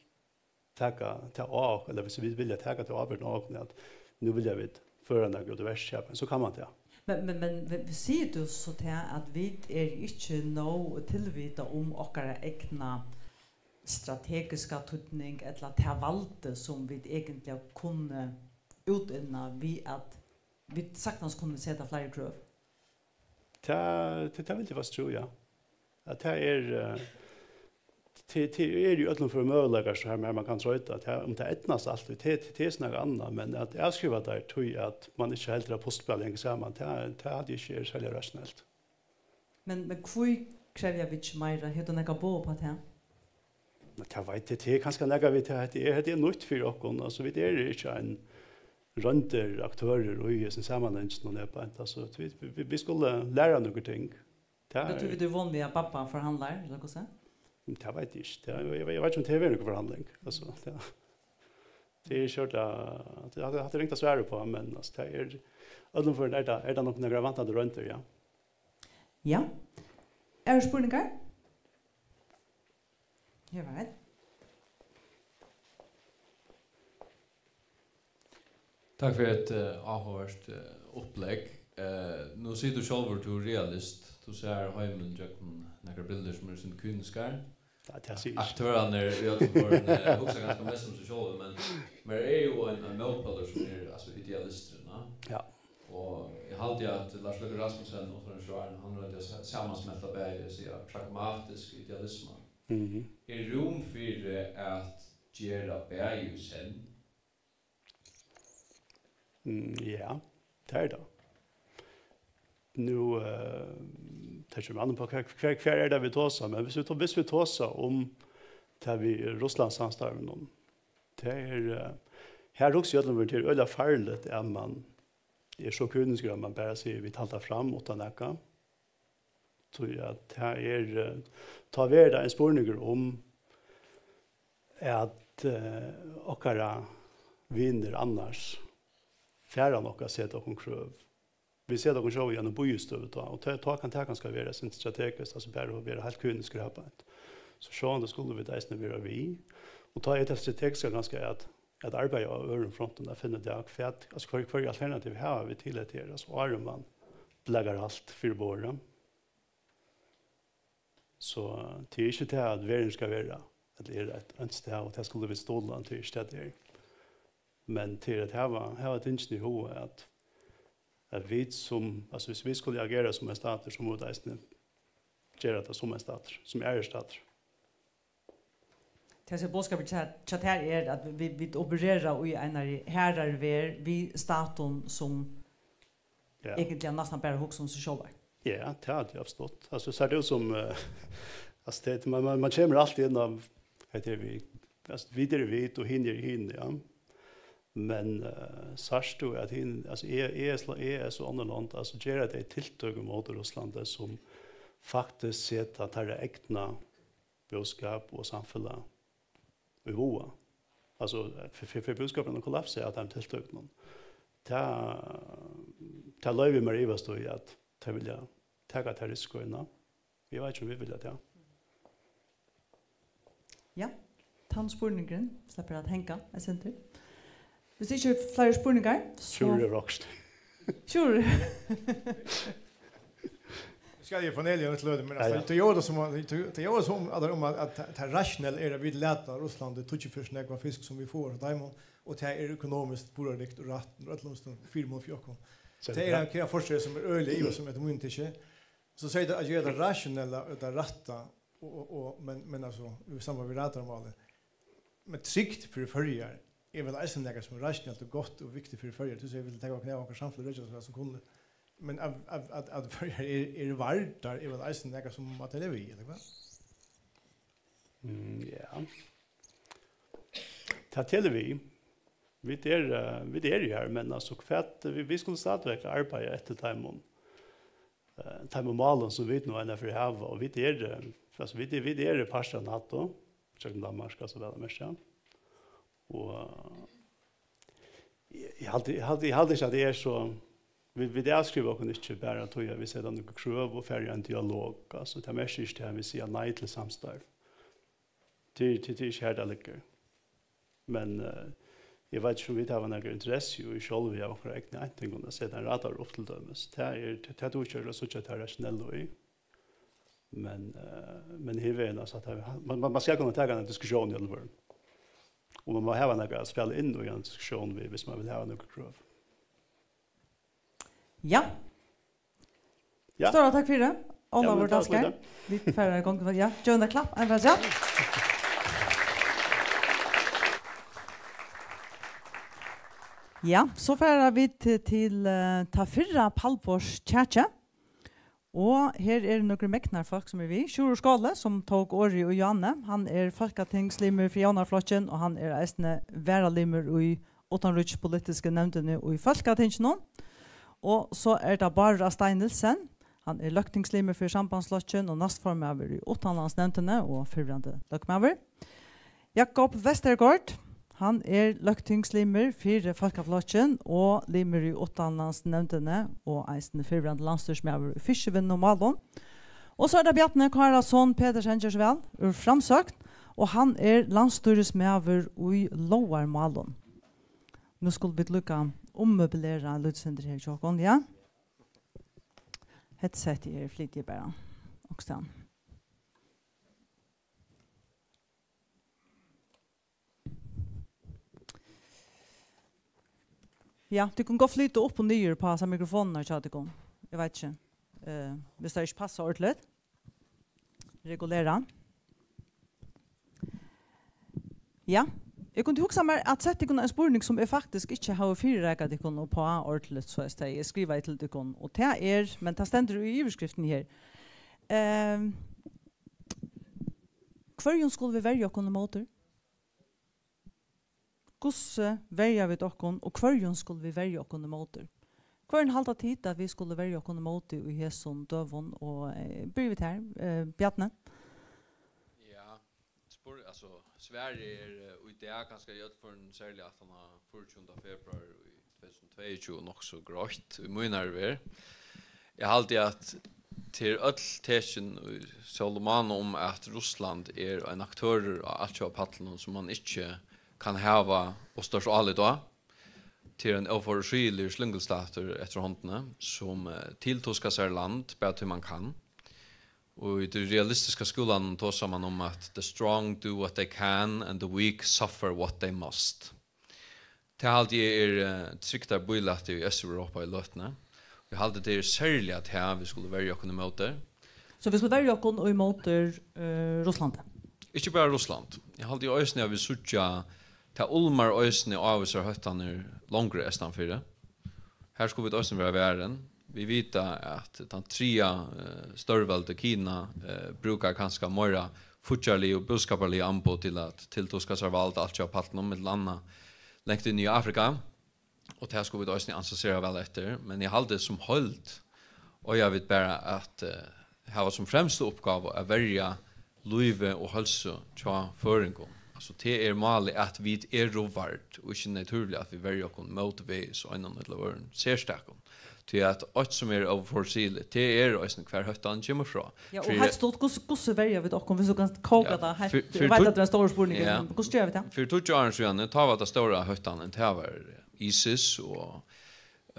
taka tað á okkum, ella hvis vit vilja taka ta ábyrgdina á okkum, at nú vilja vit føra nakað út í verk her, so kann man tað. Men, men, men, men sigur tú so tað, at vit eru ikki nóg tilvitað um okkara egna strategiska týdning, ella tað valdið, sum vit eigentliga kunnu útinna við, at vit sagtans kunnu seta fleiri krøv? Tað, tað, tað vil eg faktiskt trúgva, ja. At tað er, eh, tað, tað er í øllum førum møguleikar, so har, har man kann troyta, at tað, um tað eydnast altíð, tað, tað, tað er so nakað annað, men at avskriva tær tí, at man ikki heldur, at puslespælið hongur saman, tað, tað haldi eg ikki er serliga rationelt. Men, men hví krevja vit ikki meira? Hevur tú nakað boð upp á tað? Men tað veit eg, tað er kanska nakað við tað, hetta er, hetta er nýtt fyri okkum. Altso, vit eru ikki ein royndir aktørar í hesum samanhangi, nú er beint. Altso, vit, vit, vit skulu læra nøkur ting. Tað Men tú er, vit eru von við, at babba forhandlar, ella hvussu? Tað veit eg ikki. Tað, eg, eg veit ikki, um tað verður nøkur forhandling. Altso, tað, tað er ikki ordiliga, tað, tað, tað er ringt at svara upp á, men, altso, tað er, í øllum førum er tað, er tað nokk nakrar vantandi royndir, ja. Ja. Eru spurningar? Her var ein. Takk fyri eitt, eh, áhugavert, eh, upplegg. Eh, nú sigur tú sjálvur, tú ert realist. Tú sær heimin gjøgnum nakrar brillur sum eru sindur kyniskar. Ja, tað sigur ikki. Aktørarnir í øllum førum, eh, hugsa kanska mest um seg sjálvar, men, men er jú ein, ein mótpólur sum er, altso, idealisturin, ja. Ja. Og eg haldi, at Lars Løkke Rasmussen og Tórshavnar Sjóar, hann royndi at sa-, samansmelta bæði, eg sigi, pragmatisk idealisma. Mhm. Er rúm fyri at gera bæði í senn? Mm, ja, tað er tað. Nú, eh, tað kemur an uppá, hvar, hvar, hvar er tað, vit tosa? Men hvis vit to-, hvis vit tosa um tað við Russlandssamstarvinum, tað er, eh, her hugsi eg í øllum førum, tað er øgiliga farligt, at man er so kyniskur, at man bara sigur, "Vit halda fram uttan nakað." Tí at tað er, eh, tá verður tað ein spurningur um, at, eh, okkara vinir annars fara nokk at seta okkum krøv. Vit seta okkum sjálv í eina bíðistøðu tá, og tá, tá kann tað kanska vera eitt sindur strategiskt, altso bara at vera heilt kyniskur har beint. So sjálvandi skulu vit eisini vera við, og tá er tað strategiska kanska at, at arbeiða á øðrum frontum, at finna út av hvat, altso hvørji, hvørji alternativ hava vit til hetta her, altso áðrenn man blakar alt fyri borðið. So tað er ikki tað, at verðin skal vera, ella er eitt, eitt stað, og tað skulu vit stovna, tað er ikki tað, tað er. Men tað er at hava, hava tingini í huga, at, at vit sum, altso, hvis vit skulu agera sum ein statur, so mugu vit eisini gera tað sum ein statur, sum aðrir statur. Tað sum boðskapurin hjá, hjá tær er, at vit, vit operera í einari harðari verð við statum sum Ja. Eigentliga næstan bara hugsa um seg sjálvar. Ja, tað er tað absolutt. Altso, sær tað út sum, eh, altso, tað, man, man, man kemur altíð inn á, hetta er vit, altso, vit eru vit, og hin eru hin, ja. Men, eh, sært tú, at hin, altso, E-, E S, E S og onnur lond, altso, gera tey tiltøk ímóti Russlandi, sum faktiskt seta teirra egna búskap og samfelag í váða. Altso, fer, fer, fer búskapurin at kollapsa av teimum tiltøkunum? Tað, tað loyvi eg mær at ivast í, at tey vilja taka ta risikoina. Eg veit ikki, um vit vilja tað. Ja, tann spurningurin sleppur at hanga eitt sindur. Hvis ikki eru fleiri spurningar, so Sjúrður er rokst. Sjúrður. Skal eg fornelja eitt løt, men Ja, altso, ja. tað er jú tað sum, tað, tað er jú sum at, um at, at tað, tað rationella er, at vit lata Russlandi tíggju ferðir so nógvan fisk, sum vit fáa frá teimum, og tað er økonomiskt burðardygt og rætt undir øllum umstøðum, fyri mun fyri okkum. So Tað er ja. ein, ein fortreyð, sum er øgiliga ivasom eftir mínum tykki. So sigur tað at gera tað rationella og tað rætta, og, og, og, men, men altso, í samband við radarmálið, men trygt fyri Føroyar er væl eisini nakað, sum er rationelt og gott og viktigt fyri Føroyar. Tú sigur, vit taka okkum av okkara samfelag, røkja so væl sum kunnu. Men at, at, at, at Føroyar eru, eru vardar, er væl eisini nakað, sum má telja við, ella hvat? Mm, ja. Tað telur við. Vit eru, eh, vit eru jú her, men altso, hvat, vit, vit skulu stadigvæk arbeiða eftir teimum, eh, teimum málum, sum vit nú einaferð hava, og vit eru, altso, vit, vit eru partur av nato, gjøgnum Danmark, altso, væl at merkja. Og, eh, eg, eg haldi, eg haldi, eg haldi ikki, at tað er so, vit, vit avskriva okkum ikki bara tí at vit seta nøkur krøv og fara í ein dialog. Altso, tað merkir ikki, at vit siga nei til samstarv. Tað er, tað, tað er ikki har, tað liggur. Men, eh, eg veit ikki, um vit hava nakra interessu í sjálv, við okkara egnu eintingum, at seta ein radar upp til dømis. Tað er, tað, tað dugi ikki at síggja tað rationella í. Men, eh, men hin vegin, altso, at tað, man, man, man skal kunna taka ein diskusjón í øllum førum. Og man má hava nakað at spæla inn í ein diskusjón við, viss man vil hava nøkur krøv. Ja. Ja. Stóra takk fyri, Ólavur Dalsgaard. Vit fara í gongd. Ja, Joan, klapp, ein ferð, ja. Ja, so fara vit til, til, eh, tað fyrra Pallborgs kjaki. Og her eru nøkur megnar fólk, sum eru við. Sjúrður Skaale, sum tók orðið í áðni, hann er fólkatingslimur fyri Javnaðarflokkin, og hann er eisini varalimur í uttanríkispolitisku nevndini í Fólkatinginum. Og so er tað Bárður A. Stein Nielsen. Hann er løgtingslimur fyri Sambandsflokkin og næstformaður í uttanlandsnevndini og fyrrverandi løgmaður. Jakob Vestergaard, hann er løgtingslimur fyri Fólkaflokkin og limur í uttanlandsnevndini og eisini fyrrverandi landsstýrismaður í fiskivinnumálum. Og so er tað Bjarni Kárason Petersen, ger so væl, úr Framsókn, og hann er landsstýrismaður í lógarmálum. Nú skulu vit líka ummøblera lítið sindur her hjá okkum, ja. Headsetið her flyt eg bara onkstaðni. Ja, tit kunnu gott flyta upp og niður upp á hasar mikrofonirnar hjá tykkum. Eg veit ikki, eh, viss tað ikki passar ordiligt. Regulera. Ja, eg kundi hugsað mær at sett tykkum ein spurning, sum eg faktiskt ikki havi fyrireikað tykkum upp á ordiligt, so at eg skrivaði til tykkum, og tað er, men tað stendur í yvirskriftini her. Ehm, hvørjum skulu vit verja okkum ímóti? Hvussu verja vit okkum, og hvørjum skulu vit verja okkum ímóti? Hvørjum halda tit, at vit skulu verja okkum ímóti í hesum døgum? Og, eh, byrja við tær, eh, Bjarni. Ja, spyr-, altso, svarið er, eh, í dag, kanska í øllum førum, serliga aftan á fýraogtjúgunda februar í tvey túsund og tveyogtjúgu, nokk so greitt í mínari verð. Eg haldi, at tað er øll tekin í sól og mána um, at Russland er ein aktørur á altjóða pallinum, sum man ikki kann hava ov stórt álit á. Tað er ein óforutsýgiligur slyngulstatur eftir hondini, sum, eh, tiltuskar sær land, bara tí man kann. Og í tí realistiska skúlanum tosar man um, at the strong do what they can and the weak suffer what they must. Tað haldi eg er, eh, trygdarbílætið í Eysteuropa í løtuni. Eg haldi, tað er serliga tað, vit skulu verja okkum ímóti. So vit skulu verja okkum ímóti, eh, Russlandi? Ikki bara Russland. Eg haldi eisini, at vit síggja, tað ulmar eisini ávísar hóttanir longri eystanfyri. Har skulu vit eisini vera varin. Vit vita, at tann triðja, eh, stórveldið, Kina, eh, brúkar kanska meira fíggjarlig og búskaparlig amboð til at tiltuska sær vald alt hjá pallinum, millum annað langt inn í Afrika. Og tað skulu vit eisini ansasera væl eftir. Men eg haldi, sum heild eiga vit bara at, eh, hava sum fremstu uppgávu at verja lívið og heilsu hjá føroyingum. Altso, tað er málið, at vit eru vard, og ikki natúrliga, at vit verja okkum mótvegis einum ella øðrum serstakum. Tí at eitt, sum er óforutsigeligt, tað er eisini, hvar hóttan kemur frá. Ja, og fyri heilt stutt, hvussu, hvussu verja vit okkum, viss tú kanst kóka Ja, tað heilt? fyri, fyri Eg veit, tut-, at tað er ein stórur spurningur, ja. Men hvussu gera vit tað? Fyri tíggju árum síðani, tá var tað stóra hóttan, tað var ISIS og,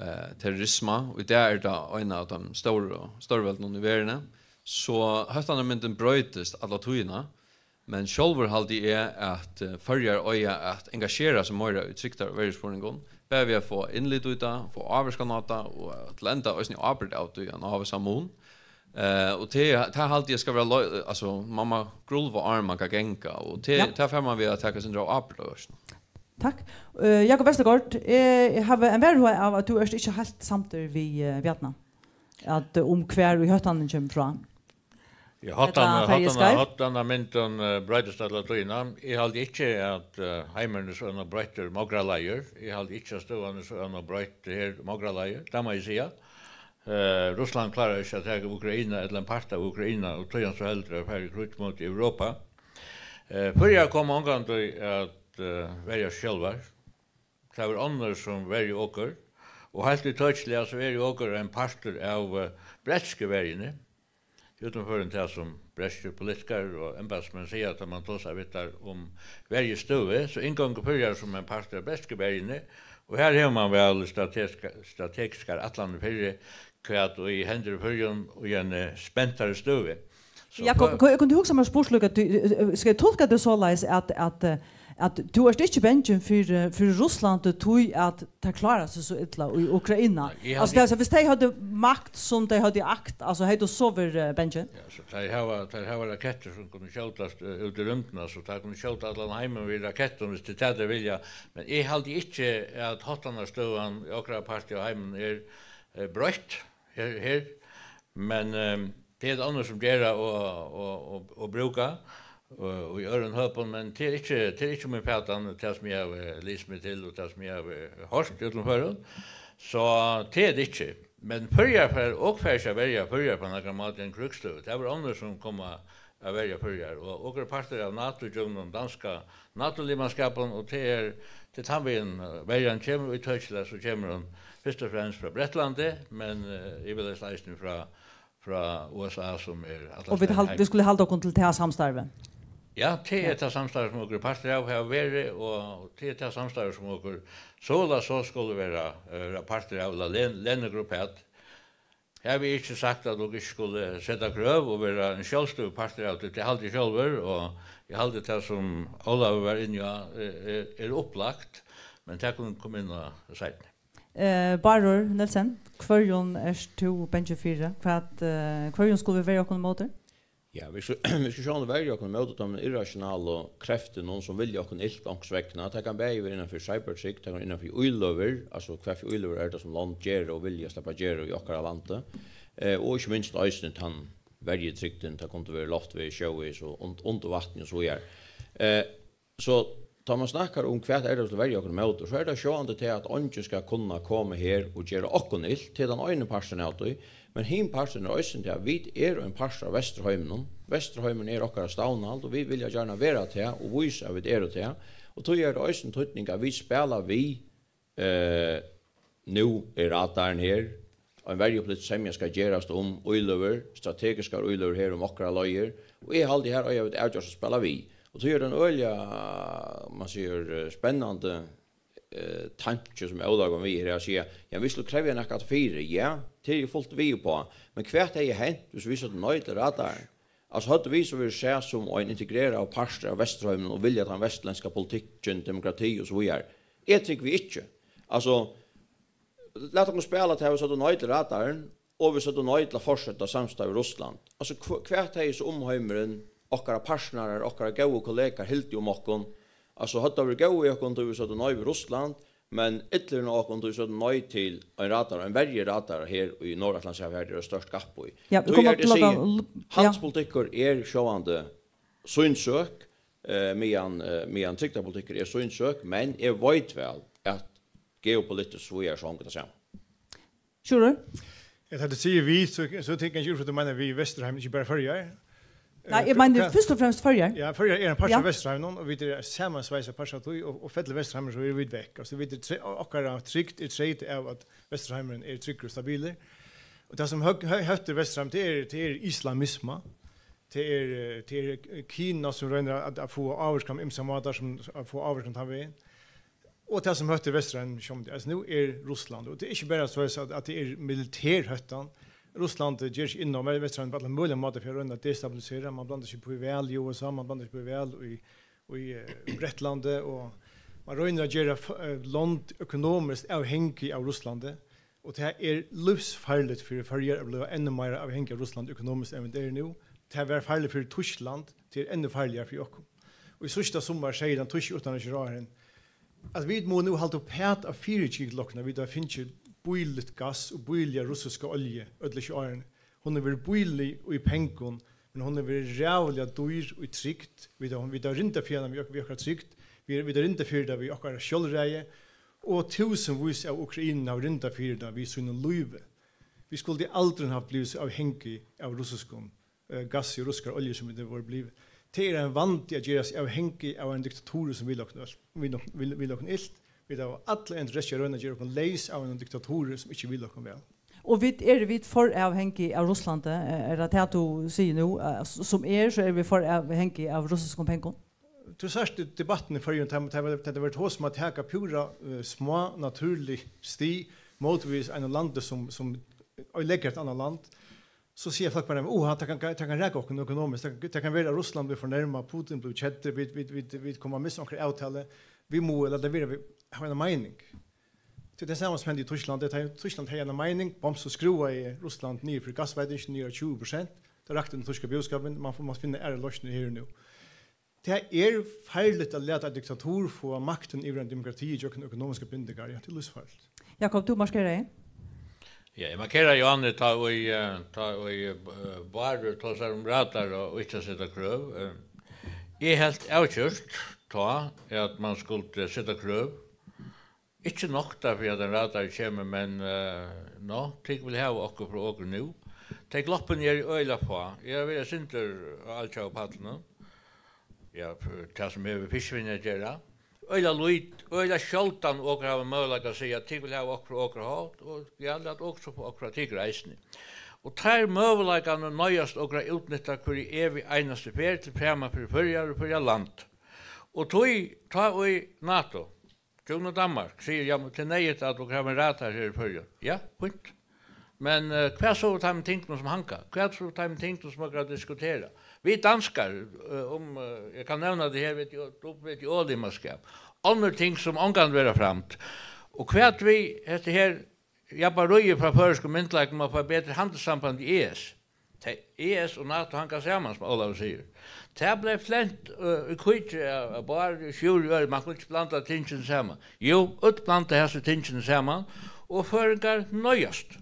eh, terrorisma, og í dag er tað ein av teimum stóru stórveldunum í verðini. So hóttanarmyndin broytist alla tíðina, men sjálvur haldi eg, at, eh, Føroyar eiga at engasjera seg meira í trygdar- og verjuspurningum, bæði við at fáa innlit í tað, fáa ávirkan á tað, og at lenda eisini ábyrgd av tí, ein ávísan mun. Eh, og tað, tað haldi eg skal vera lei-, altso, man má grulva áðrenn man kann ganga, og tað, Ja. tað fær man við at taka eitt sindur av ábyrgd á økinum. Takk. Eh, Jakob Vestergaard, eh, eg havi ein varhuga av, at tú ert ikki heilt samdur við, eh, Bjarna, at, eh, um hvar í hóttanum kemur frá. Ja, hóttan, Ella fari eg hóttan, skeiv? hóttan av myndum, eh, broytist alla tíðina. Eg haldi ikki, at, eh, heimurin er so enn broyttur um okra leiðir. Eg haldi ikki, at støðan er so enn broytt her um okra leiðir. Tað má eg siga. Eh, Russland klárar ikki at taka Ukraina ella ein part av Ukraina, og tí hann so heldur at fara í kríggj móti Europa. Eh, Føroyar koma ongantíð at, eh, verja sjálvar. Tað verða onnur, sum verja okur. Og heilt ítøkiliga, so er jú okur ein partur av, eh, bretsku verjuni. Í øllum førum tað, sum bretskir politikarar og embætismenn siga, tá man tosar við teir um verjustøðu, so inngongur Føroyar sum ein partur av bretsku verjuni, og her hevur man væl strategiska-, strategiskar ætlanir fyri, hvat ið hendir í Føroyum í eini spentari støðu. So Jakob, før- ku-, kundi tú hugsa mær spurt líka, tú, eh, eh, skal eg tulka tað soleiðis, at, at, eh, at tú ert ikki bangin fyri, fyri Russlandi, tí at tað klárar seg so illa í Ukraina? Nei, eg haldi Altso, tað, altso, viss tey høvdu makt, sum tey høvdu agt, altso, hevði tú so verið, eh, bangin? Ja, so tey hava, tey hava rakettir, sum kunnu skjótast, eh, út í rúmdina, so tey kunnu skjóta allan heimin við rakettum, viss tað er tað tey vilja. Men eg haldi ikki, at háttanarstøðan í okkara parti av heiminum er, eh, broytt her, her. Men, ehm, tað er onnur, sum gera og, og, og, og brúka, og, og í øðrum høpum, men tað er ikki, tað er ikki mín fatan, tað sum eg havi lisið meg til, og tað sum eg havi hoyrt í øllum førum. So tað er tað ikki. Men Føroyar fara, okur fara ikki at verja Føroyar á nakran máta í eini krígsstøðu. Tað verða onnur, sum koma at verja Føroyar, og okur eru partur av NATO, gjøgnum danska NATO-limaskapin, og tað er, tað er tann vegin, eh, verjan kemur, og ítøkiliga so kemur hon fyrst og fremst frá Bretlandi, men, eh, ivaleyst eisini frá, frá U S A, sum er allan Og vit staðin hald-, heim. vit skulu halda okkum til tað samstarvið. Ja, tað er Ja. tað samstarv, sum okur eru partur av, hava verið, og tað er tað samstarv, sum okur so ella so skulu vera, eh, vera partur av, ella len-, lena okkum at. Her havi eg ikki sagt, at okur ikki skulu seta krøv og vera ein sjálvstøðugur partur av tí, tað haldi eg sjálvur, og eg haldi tað, sum Ólavur var inni á, er, er, er upplagt, men tað kunnu vit koma inn á seinni. Eh, Bárður Nielsen, hvørjum ert tú bangin fyri? Hvat, eh, hvørjum skulu vit verja okkum ímóti? Ja, vit skulu, vit skulu sjálvandi verja okkum ímóti teimum irrationalu kreftunum, sum vilja okkum ilt onkursvegna. Tað kann bæði vera innan fyri cybertrygd, tað kann vera innan fyri íløgur, altso, hvat fyri íløgur er tað, sum lond gera og vilja sleppa at gera í okkara landi. Eh, og ikki minst eisini tann verjutrygdin, tað kundi verið loft, við sjó, í so und-, undir vatni og so víðari. Eh, So, tá man snakkar um, hvat er tað, vit verja okkum ímóti, so er tað sjálvandi tað, at eingin skal kunna koma her og gera okkum ilt, tað er tann eini parturin av tí, men hin parturin er eisini tað, at vit eru ein partur av Vesturheiminum. Vesturheimurin er okkara stavnhald, og vit vilja gjarna vera tað og vísa, at vit eru tað. Og tí er tað eisini týdning, at vit spæla við, eh, nú er radarin her. Ein verjupolitisk semja skal gerast um íløgur, strategiskar íløgur her um okkara leiðir. Og eg haldi, her eiga vit avgjørt at spæla við. Og tí er tað ein øgiliga, man sigur, eh, spennandi, eh, tanki, sum Ólavur kom við her, at siga, ja, vit skulu krevja nakað fyri. Ja, tað er eg fult við uppá. Men hvat hevði hent, viss vit søgdu nei til radarin? Altso, høvdu vit so verið sæð sum ein integreraður partur av Vesturheiminum og viljað tann vestlendska politikkin, demokrati og so víðari? Eg trúgvi ikki. Altso, lat okkum spæla tað, vit søgdu nei til radarin, og vit søgdu nei til at fortseta samstarv við Russland. Altso, hv-, hvat hevði so umheimurin, okkara partnarar, okkara góðu kollegar, hildið um okkum? Altso, høvdu teir verið góðir við okkum, tá vit søgdu nei við Russland, men illur enn okkum, tá vit søgdu nei til ein radara, ein verjuradara her í Norðuratlantshavi, har er eitt stórt gap í. Ja, vit Tí koma er til tað at sigi, l-, ja. Handilspolitikkur er sjálvandi sín søk, eh, meðan, eh, meðan trygdarpolitikkur er sín søk, men eg veit væl, at geopolitiskt so er so hongur tað sama. Sjúrður? Ja, tá tú sigur vit, so, so tekur eg ikki út frá, at tú meinar vit í Vesturheim, ikki bara Føroyar. Nei, Eh, eg meini hvat fyrst og fremst Føroyar. Ja, Føroyar er ein partur Ja. av Vesturheiminum, og vit eru samansveisað partur av tí, og, og fellur Vesturheimur, so eru vit vekk. Altso, vit eru tre-, okkara trygd er treytað av, at Vesturheimurin er tryggur og stabilur. Og tað, sum høg-, hø-, hóttar Vesturheim, tað er, tað er islamisma. Tað er, eh, tað er Kina, sum roynir at, at fáa ávirkan á ymsar mátar, sum at fáa ávirkan tann vegin. Og tað, sum hóttar Vesturheim, sjálvandi, altso, nú er Russland, og tað er ikki bara soleiðis, at, at tað er militær hóttan. Russland ger seg inn á Vesturheim á allar møguligar mátar fyri at royna at destabilisera. Man blandar seg upp í val í U S A, man blandar seg upp í val í, í, eh, Bretlandi, og man roynir at gera f-, eh, lond økonomiskt avhangig av Russlandi. Og tað er lívsfarligt fyri Føroyar at bliva enn meira avhangig av Russlandi økonomiskt enn vit eru nú. Tað var farligt fyri Týskland, tað er enn farligari fyri okkum. Og í síðsta summar segði tann týski uttanríkisráðharrin, at vit mugu nú halda uppat at fyrigita okkum, at vit hava fingið bíligt gass og bíliga russiska olju øll hesi árini. Hon hevur verið bílig í pengum, men hon hevur verið ræðuliga dýr í trygd. Vit hava, vit hava rindað fyri hana við ok-, við okkara trygd. Vit, vit hava rindað fyri tað við okkara sjálvræði. Og túsundvís av Ukrainum hava rindað fyri tað við sínum lívi. Vit skuldu aldrin havt blivið so avhangig av russiskum, eh, gassi og russiskari olju, sum vit vóru blivin. Tað er ein vandi at gerast avhangig av einum diktatori, sum vil okkum øll, vil ok-, vil, vil okkum ilt. Vit hava alla interesse í at royna at gera okkum leys av einum diktaturi, sum ikki vil okkum væl. Og vit, eru vit for avhangig av Russlandi? Er tað tað, tú sigur nú? Eh, s-, sum er, so eru vit for avhangig av russiskum pengum. Tú sært í debattini í Føroyum, tað, tað, tað verður tosað um at taka púra, eh, smá, natúrlig stig mótvegis einum landi, sum, sum oyðileggur eitt annað land. So siga fólk bara, "Oha, tað kann, tað kann raka okkum økonomiskt. Tað, tað kann vera, at Russland blívur fornærmað, Putin blívur keddur, vit, vit, vit, vit koma at missa onkra avtalu. Vit mugu lata vera, vit hava eina meining." Tað er tað sama sum hendi í Týsklandi. Tá Týskland hevði eina meining, bums, so skrúvaði Russland niður fyri gassveitingina, niður á tjúgu prosent. Tað rakti tann týska búskapin, man fór, man finna aðrar loysnir her og nú. Tað er farligt at lata ein diktatur fáa maktin yvir ein demokrati gjøgnum økonomiskar bindingar. Ja, tað er lívsfarligt. Jakob, tú markerar. Ja, eg markeraði, Johanne, tá ið, eh, tá ið, eh, Bárður tosar um radar og ikki at seta krøv. Eh, eg helt avgjørt tá, at man skuldi seta krøv. Ikki nokk tá, fyri at ein radar kemur, men, eh, no, tit vilja hava okkurt frá okum nú. Tey gloppini eru øgiliga fá. Eg havi verið eitt sindur á altjóða pallinum. Ja, fyri tað sum hevur við fiskivinnu at gera. Øgiliga lít-, øgiliga sjáldan okur hava møguleika at siga, at tit vilja hava okkurt frá okkara hátt, og ja, lat okur so fáa okkurt frá tykur eisini. Og teir møguleikarnar noyðast okur at útnytta hvørja evig einastu ferð til frama fyri Føroyar og Føroya land. Og tí, tá ið NATO, gjøgnum Danmark, sigur, ja, men tað er neyðugt, at okur hava ein radar her í Føroyum. Ja, fínt. Men, eh, hvat so við teimum tingunum, sum hanga? Hvat so við teimum tingunum, sum okur hava diskuterað? Vit danskar, eh, um, eh, eg kann nevna tað her, vit, vit, vit í olimaskap. Onnur ting, sum ongantíð verða framd. Og hvat við hetta her jabaríið frá føroyskum myndugleikum at fáa betri handilssamband í E S? Tey, E S og NATO hanga saman, sum Ólavur sigur. Tað bleiv flent, øh, í kíki av, av Bárði og Sjúrði og øðrum, man kundi ikki blanda tingini saman. Jú, øll blanda hasi tingini saman, og føroyingar noyðast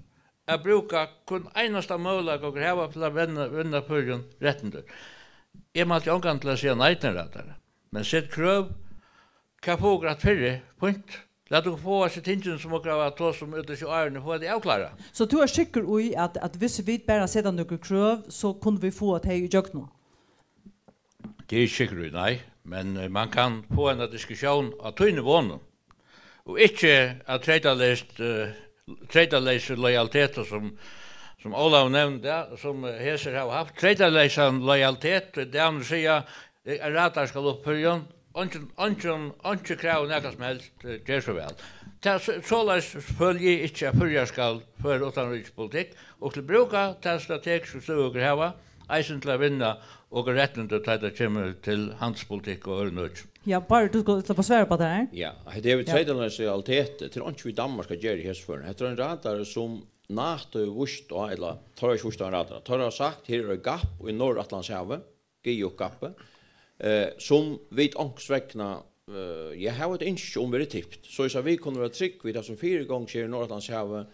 at brúka hvønn einasta møguleika, okur hava, til at vinna, vinna Føroyum rættindi. Eg mælti ongantíð til at siga nei til ein radara, men set krøv, hvat fáa okur afturat fyri? Fínt. Lat okur fáa hasi tingini, sum okur hava tosað um úti í árini, fáa tey avklárað. So tú ert sikkur í, at, at hvis vit bara seta nøkur krøv, so kunnu vit fáa tey ígjøgnum? Tað eri eg ikki sikkur í, nei. Men, eh, man kann fáa eina diskusjón á tí niveauunum. Og ikki at treytaleyst, eh, treytaleysi lojaliteti, sum, sum Ólavur nevndi, ja, sum, eh, hesir hava havt. Treytaleysan lojalitet, í dag siga, eh, ein radari skal upp í Føroyum, eingin, eingin, eingin kravur nakað sum helst, eh, ger so væl. Tað, so, soleiðis føli eg ikki, at Føroyar skal føra uttanríkispolitikk, og til brúka ta strategisku støðu, okur hava, eisini til at vinna okur rættindi, tá tað kemur til handilspolitikk og øðrum økjum. Ja, Bárður, tú skalt sleppa at svara upp á tað her. Ja, hetta hevur, ja, treytaleysa lojalitet, tað er einki við Danmark at gera í hesum førum. Hetta er ein radari, sum NATO hevur víst á, ella teir hava ikki víst á ein radara. Teir hava sagt, her er eitt gap í Norðuratlantshavi, GIUK-gappið, eh, sum vit onkursvegna, eh, ja, hava eitt ynski um verður tipt. Soleiðis at vit kunnu vera trygg við tað, sum fyrigongur her í Norðuratlantshavi,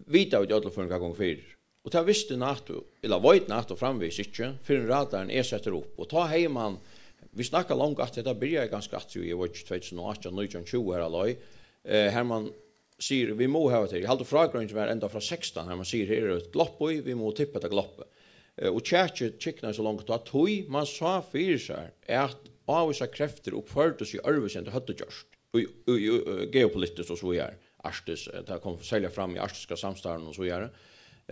vita vit í øllum førum, hvat gongur fyri. Og tað visti NATO, ella veit NATO framvegis ikki, fyrr enn radarin er settur upp. Og tá hevði man, vit snakka langt aftur, hetta byrjaði kanska aftur í, eg veit ikki, tvey túsund og átjan, nítjan, tjúgu har á leið, eh, har man sigur, vit mugu hava tað her. Eg haldi, frágreiðingin var enda frá sekstan, har man sigur, her er eitt glopp í, vit mugu tippa hetta gloppið. Eh, og kjakið kyknaði so langt, at tí man sá fyri sær, at ávísar kreftir uppførdu seg øðrvísi enn tey høvdu gjørt. Í, í, í, í, geopolitiskt og so víðari. Arktis, eh, tað kom serliga fram í arktiska samstarvinum og so víðari.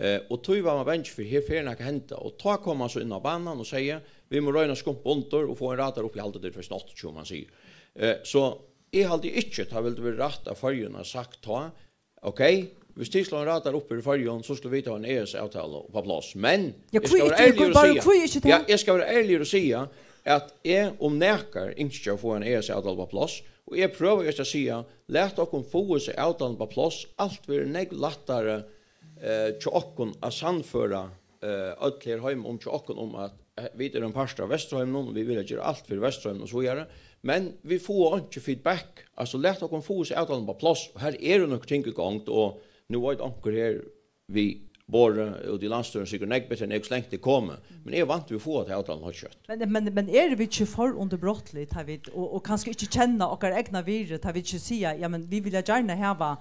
Eh, og tí var man bangin fyri, her fer nakað at henda. Og tá kom man so inn á banan og segði, vit mugu royna at skumpa undir og fáa ein radar upp í, haldi, tað er tvey túsund og áttaogtjúgu, man sigur. Eh, so eg haldi ikki, tað vildi verið rætt av Føroyum at sagt tá, ok, hvis tit sláa ein radar upp í Føroyum, so skulu vit hava ein E S-avtalu upp á pláss. Men, ja, eg skal vera ærligur og siga, hví ikki tað? Ja, eg skal vera ærligur og siga, at eg um nakar ynski at fáa ein E S-avtalu upp á pláss, og eg prøvi just at siga, lat okkum fáa hesa avtaluna upp á pláss, alt verður nógv lættari, eh, hjá okkum at sannføra, eh, øll her heima um, hjá okkum um, at, eh, vit eru ein partur av Vesturheiminum, og vit vilja gera alt fyri Vesturheimin og so víðari, men vit fáa einki feedback, altso, lat okkum fáa hesa avtaluna upp á pláss, og her eru nøkur ting í gongd, og nú veit onkur her, við borðið úti í landsstýrinum sikkurt nógv betri enn eg, hvussu langt tað er komið. Men eg vænti, vit fáa ta avtaluna heilt skjótt. Men, men, men eru vit ikki for undirbrotlig, tá vit, og, og kanska ikki kenna okkara egna virði, tá vit ikki siga, ja, men vit vilja gjarna hava,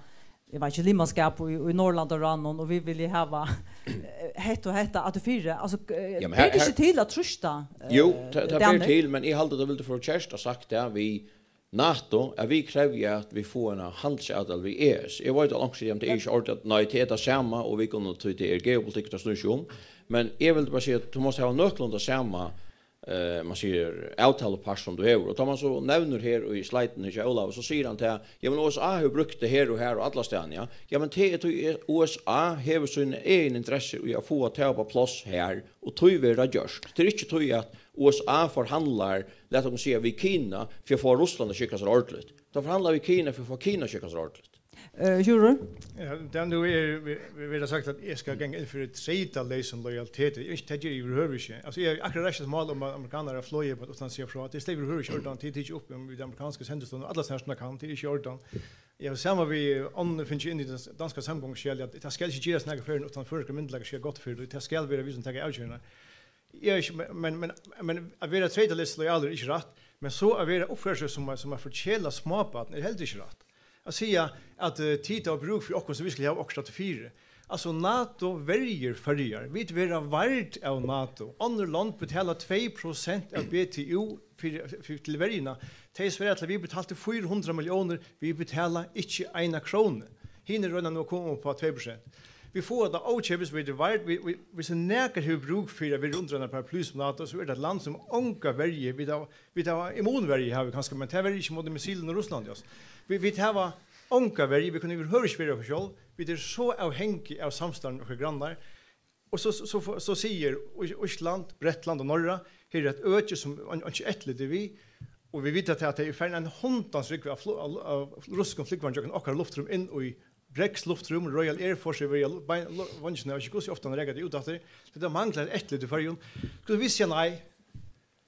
eg veit ikki, limaskap í, í Norðurlandaráðnum, og vit vilja hava, eh, hetta og hetta afturfyri. Altso, eh, ja, men her, ber tað ikki til at trýsta, eh, jú, tað, tað ber til, men eg haldi, tað vildi for kært at sagt tað við NATO, at vit krevja, at vit fáa eina handilsavtalu við E S. Eg veit, at onkur sigur, "Jamen, tað er ikki ordiligt." Nei, tað er tað sama, og vit kunnu, tí tað er geopolitikk, tað snýr seg um. Men eg vil bara siga, at tú mást hava nøkulunda sama, eh, man sigur, avtalupart sum tú hevur. Og tá man so nevnir her í slidinum hjá Ólavi, so sigur hann tað, "Ja, men U S A hevur brúkt tað her og her og allastaðni, ja." Ja, men tað er tí U S A hevur sínar egnu interessir í at fáa tað upp á pláss her, og tí verður tað gjørt. Tað er ikki tí, at U S A forhandlar, lat okkum siga, við Kina fyri at fáa Russland at skikka sær ordiligt. Tað forhandlar við Kina fyri at fáa Kina at skikka sær ordiligt. Eh, Sjúrður? Ja, tað nú er, vit, vit, vit hava sagt, at eg skal ganga inn fyri treytaleysum lojaliteti. Eg, tað geri eg yvirhøvur ikki. Altso, eg havi akkurát reist eitt mál um, at amerikanarar flóðu, men uttan at siga frá. Tað er slett yvirhøvur ikki í ordan. Tað er tikið upp um við amerikansku sendistovuna, allastaðni sum tað kann. Tað er ikki í ordan. Eg havi saman við onnur fingið inn í tað danska samgonguskjalið, at tað skal ikki gerast nakað fyrr enn uttan føroyskir myndugleikar skal gott fyri, og tað skal vera vit sum taka avgerðirnar. Eg eri ikki, men, men, men, men at vera treytaleysur lojalur er ikki rætt, men so at vera, uppføra seg sum, sum at forkela smábarn er heldur ikki rætt. At siga at, eh, tit hava brúk fyri okkum, so vit skulu hava okkurt afturfyri. Altso, NATO verjir Føroyar. Vit verða vard av NATO. Onnur lond betala tvey prosent av B T U fyri, fyri, til verjuna. Tey svara til, at vit betaltu fýra hundrað milliónir, vit betala ikki eina krónu. Hini royna nú at koma upp á tvey prosent. Vit fáa tað ókeypis, vit eru vard, vit, vit, viss nakar hevur brúk fyri at vera undir eina paraply sum NATO, so er tað eitt land sum onga verju, vit hava, vit hava immunverju, hava vit kanska, men tað verður ikki móti missilum og Russlandi, altso. Vit, vit hava onga verju, vit kunnu yvirhøvur ikki verja okkum sjálv, vit eru so avhangig av samstarvi við okkara grannar, og so, so, so, so sigur Í-, Ísland, Bretland og Norra, her er eitt øki sum ein, einki eftirlit er við, og vit vita til, at tey eru farin ein hundans rúgvu av flu-, av, av russiskum flúgvarum gjøgnum okkara luftrúm inn í Brekks luftrúm, Royal Air Force er við lu-, bein-, lu-, veingirnar, eg veit ikki, hvussu ofta hann rakar tey út aftur. Tað er manglandi eftirlit í Føroyum. Skulu vit siga nei?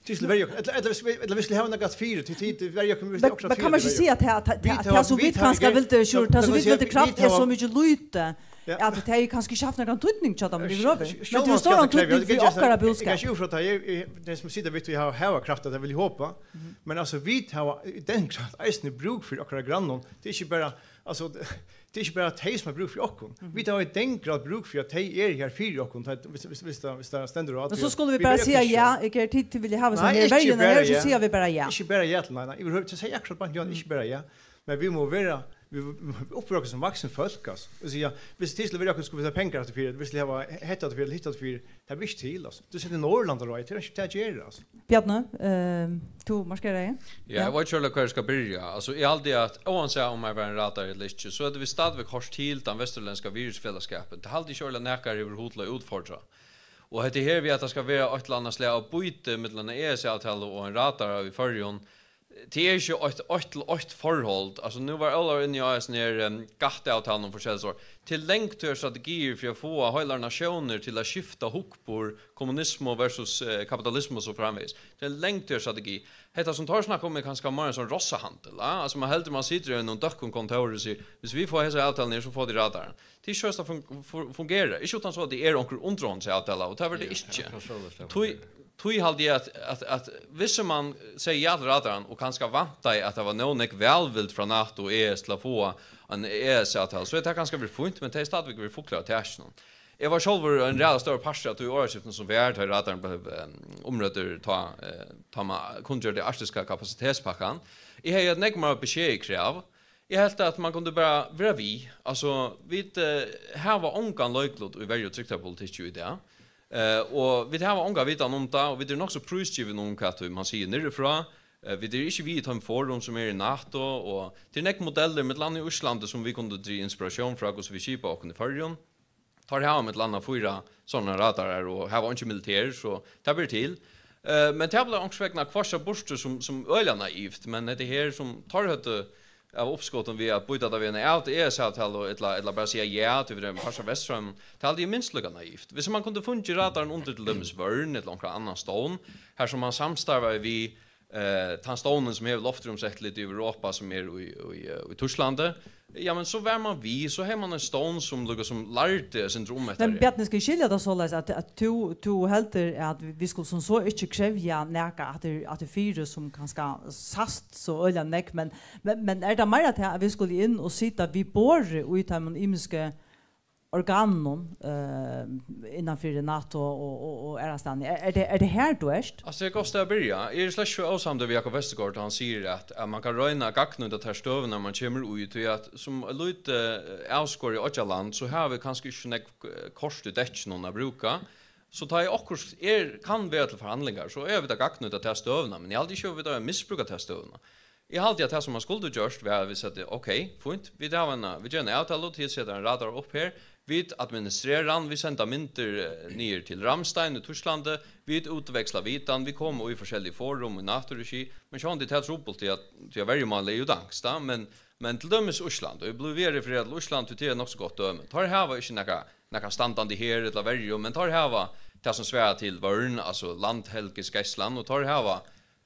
Tit skulu verja okkum. Ella, ella, ella, ella vit skulu hava nakað fyri, tit, tit, tit verja okkum, vit Men, okkurt men kann man ikki fyri. Siga, at tað, tað, Vit tað, hava, tað sum vit vit hava kanska gert, vildu, Sjúrður, tað sum vit vildu kravt, er so mikið lítið, Ja. at tað hevði kanska ikki havt nakran týdning hjá teimum yvirhøvur? Men tú hevur stóran týdning fyri okkara búskap. Eg kann ikki útfrá tað, eg, eg, tey sum sita við, tí hava, hava kravt, at tað vil eg hopa. Mhm. Men altso, vit hava í den grad eisini brúk fyri okkara grannum. Tað er ikki bara, altso, tað er ikki bara tey sum hava brúk fyri okkum. Mhm. Vit hava í den grad brúk fyri, at tey eru her fyri okkum, tá, viss, viss, viss tað, viss tað stendur á. Men so skulu vit bara siga ja, eg geri tit, tit vilja hava Nei, sum er ikki verjuna bara her, so ja. Siga vit bara ja. Ikki bara ja til, nei, nei. Yvirhøvur, tað segði akkurát beint, Johan, ikki bara ja. Men vit mugu vera, vit, vit mugu uppføra okkum sum vaksin fólk, altso. Og siga, viss tit skulu verja okkum, skulu vit hava pengar aftur fyri, viss tit hava hetta aftur fyri, hitt aftur fyri, tað ber ikki til, altso. Tú setir Norðurlandaráðið, tað er ikki tað at gera, altso. Bjarni, eh, tú markeraði? Ja, Ja. eg veit ikki, hvar eg skal byrja. Altso, eg haldi, at óansæð um har var ein radar ella ikki, so høvdu vit stadigvæk hoyrt til tann vesturlendska virðisfelagsskapin. Tað haldi eg ikki, at nakar hevur hug til at útfordra. Og hetta her við, at tað skal vera eitt ella annað slag av býti millum eina E S-avtalu og ein radar í Føroyum, tað er ikki eitt, eitt til eitt forhold. Altso, nú var Ólavur inni á hesum her, em, GATT-avtalunum og forskelligt slíkt. Tað er langt størri strategiir fyri at fáa heilar natiónir til at skifta hugburð, kommunismu versus, eh, kapitalismu og so framvegis. Tað er ein langt størri strategi. Hetta sum teir snakka um er kanska meira ein sovorðin rossahandil, a? Altso, man heldur, man situr í einum døkkum kontóri og sigur, "Viss vit fáa hesa avtaluna her, so fáa tit radaran." Tað er ikki soleiðis tað fun-, fu-, fungerar. Ikki uttan so at tað er onkur undirhondsavtala, og tað verður tað Ja, ikki. ja, tað er soleiðis tað Tí, fungerar. tí haldi eg at, at, at viss man segði ja til radaran og kanska væntaði, at tað var nóg nógv vælvild frá NATO og E S til at fáa ein E S-avtala, so er tað kanska verið fínt, men tað er stadigvæk verið fuglar á takinum. Eg var sjálvur ein ræðuliga stórur partur av tí orðaskiftinum sum var, tá radarin bleiv, em, umrøddur, tá, eh, tá man kunngjørdi arktiska kapasitetspakkan. Eg hevði eitt nógv meira beskedið krav. Eg helt, at man kundi bara vera við. Altso, vit, eh, hava ongan leiklut í verju- og trygdarpolitikki í dag. Eh, og vit hava onga vitan um tað, og vit eru nokk so prísgivin um, hvat man sigur niðri frá. Eh, vit eru ikki við í teimum forum sum eru í NATO, og tað eru nógv modellir, millum annað í Íslandi, sum vit kundu drigið inspiratión frá, hvussu vit skipa okkum í Føroyum. Teir hava millum annað fýra sovorðnar radarar og hava einki militær, so tað ber til. Eh, men tað bleiv onkursvegna kvarsað burtur sum, sum øgiliga naivt, men hetta her sum teir høvdu av uppskotum við at býta tað við eina av-, E S-avtalu, ella, ella bara siga ja til, vit eru ein partur av Vesturheiminum, tað haldi eg er minst líka naivt. Viss man kundi fingið radaran undir til dømis Vørn ella onkran annan stovn, har sum man samstarvaði við eh, tann stovnin, sum hevur loftrúmseftirlit í Europa, sum er í, í, eh, í Týsklandi, ja, men so var man við, so hevði man ein stovn, sum líka sum lærdi eitt sindur um hetta Men her. Bjarni, skal eg skilja tað soleiðis, at, at tú, tú heldur, at vit, vit skulu sum so ikki krevja nakað, at tað, at tað fyri sum kanska sæst so øgiliga nógv, men, men, men er tað meira tað, at vit skulu inn og sita við borðið í teimum ymisku organunum, eh, innan fyri NATO og, og, og aðrastaðni. Er, er tað, er tað her, tú ert? Altso, tað er eitt gott stað at byrja. Eg eri slett ikki ósamdur við Jakob Vestergaard, tá hann sigur, at, at man kann royna at gagnnýta tær støðurnar, man kemur í, tí at sum eitt lítið, eh, avskorið oyggjaland, so hava vit kanska ikki so nógv, eh, kort í dekkinum at brúka. So tá ið okkurt er, kann vera til forhandlingar, so eiga vit at gagnnýta ta støðuna, men eg haldi ikki, at vit eiga at misbrúka ta støðuna. Eg haldi, at tað, sum man skuldi gjørt, var, at vit søgdu, ok, fínt, vit hava eina, vit gera eina avtalu, tit seta ein radar upp her, vit administrera hann, vit senda myndir, eh, niður til Ramstein í Týsklandi, vit útveksla vitan, vit koma í forskellig forum í NATO-regi, men sjálvandi er tað trupult, tí at, tí at verjumálið er jú danskt, tá, men, men til dømis Ísland, og eg blívi við at referera til Ísland, tí tað er nokk so gott dømi. Teir hava ikki nakað, nakað standandi her ella verju, men teir hava tað, sum svarar til vørn, altso Landhelgisgæslan, og teir hava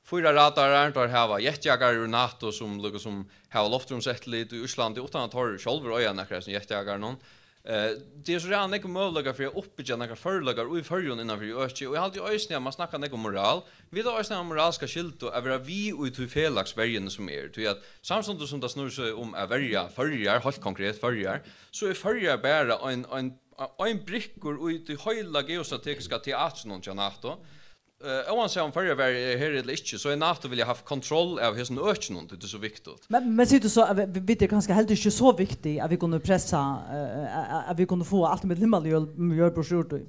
fýra radarar, teir hava jetjagarar úr NATO, sum líka sum hava loftrumseftirlit í Íslandi, uttan at teir sjálvir eiga nakrar av hesum jetjagarunum. Eh, tað er so ræðuliga nógvir møguleikar fyri at uppbyggja nakrar førleikar í Føroyum innan fyri økið, og eg haldi eisini, at man snakkar nógv um moral. Vit hava eisini eina moralska skyldu at vera við í tí felagsverjuni, sum er, tí at samstundis sum tað snýr seg um at verja Føroyar, heilt konkret Føroyar, so er Føroyar bara ein, ein, ein brikkur í tí heila geostrategiska teatrinum hjá NATO. Eh, óansæð um Føroyar var, eh, her ella ikki, so hevði NATO viljað havt kontroll av hesum økinum, tí tað er so viktigt. Men, men sigur tú so, at vi, vi, vit eru kanska heldur ikki so viktig, at vit kunnu pressa, eh, at, at vit kunnu fáa alt millum himmal og jørð, jørð burtur úr tí?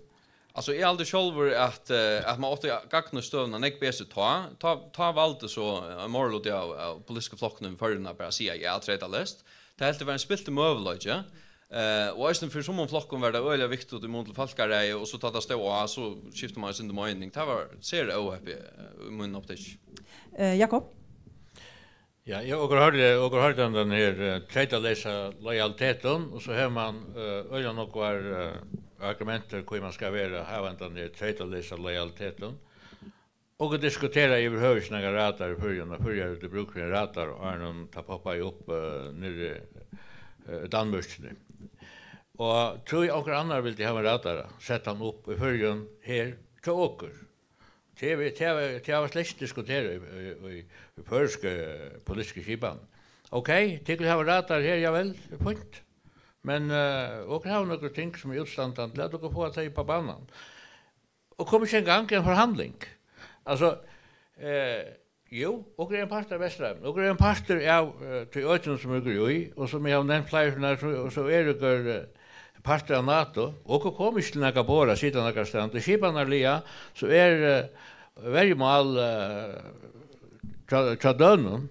Altso, eg haldi sjálvur, at, eh, at man átti at gagnýtt støðuna nógv betri tá. Tá, tá valdi so, eh, meiriluti av, av politisku flokkunum í Føroyum bara at siga ja, treytaleyst. Tað helt eg var ein spiltur møguleiki. Eh, og eisini fyri summum flokkum var tað øgiliga viktigt í mun til fólkaræði, og so tá tað stóð á, so skifti man eitt sindur meining. Tað var sera óheppið, eh, í mínum optikki. Eh, Jakob? Ja, ja, okur hoyrdu, okur hoyrdu um tann her, eh, treytaleysa lojalitetin, og so hevur man, eh, øgiliga nógvar, eh, argumentir, hví man skal vera, hava tann her treytaleysa lojalitetin. Okur diskutera yvirhøvur ikki nakar radar í Føroyum, og Føroyar hevur brúk fyri ein radar, áðrenn tað poppaði upp, eh, niðri, eh, í Danmørkini. Og tí onkur annar vildi hava ein radara, sett hann upp í Føroyum her hjá okur. Tað er, tað er, tað hava slett ikki diskuterað í, í, í, í føroysku, eh, politisku skipan. Ok, tit vilja hava radar her, ja vel, fínt. Men, eh, okur hava nøkur ting sum er útistandandi, lat okur fáa tey upp á banan. Og koma ikki í gang við eina forhandling. Altso, eh, jú, okur eru ein partur av Vesturheiminum. Okur eru ein partur av, eh, tí økinum sum okur eru í, og sum eg havi nevnt fleiri ferðir, so, so eru okur, eh, partur av NATO. Okur koma ikki til nakað borð at sita nakað stað. Tí skipanarliga, so er, eh, verjumál, eh, hjá, hjá Dønum.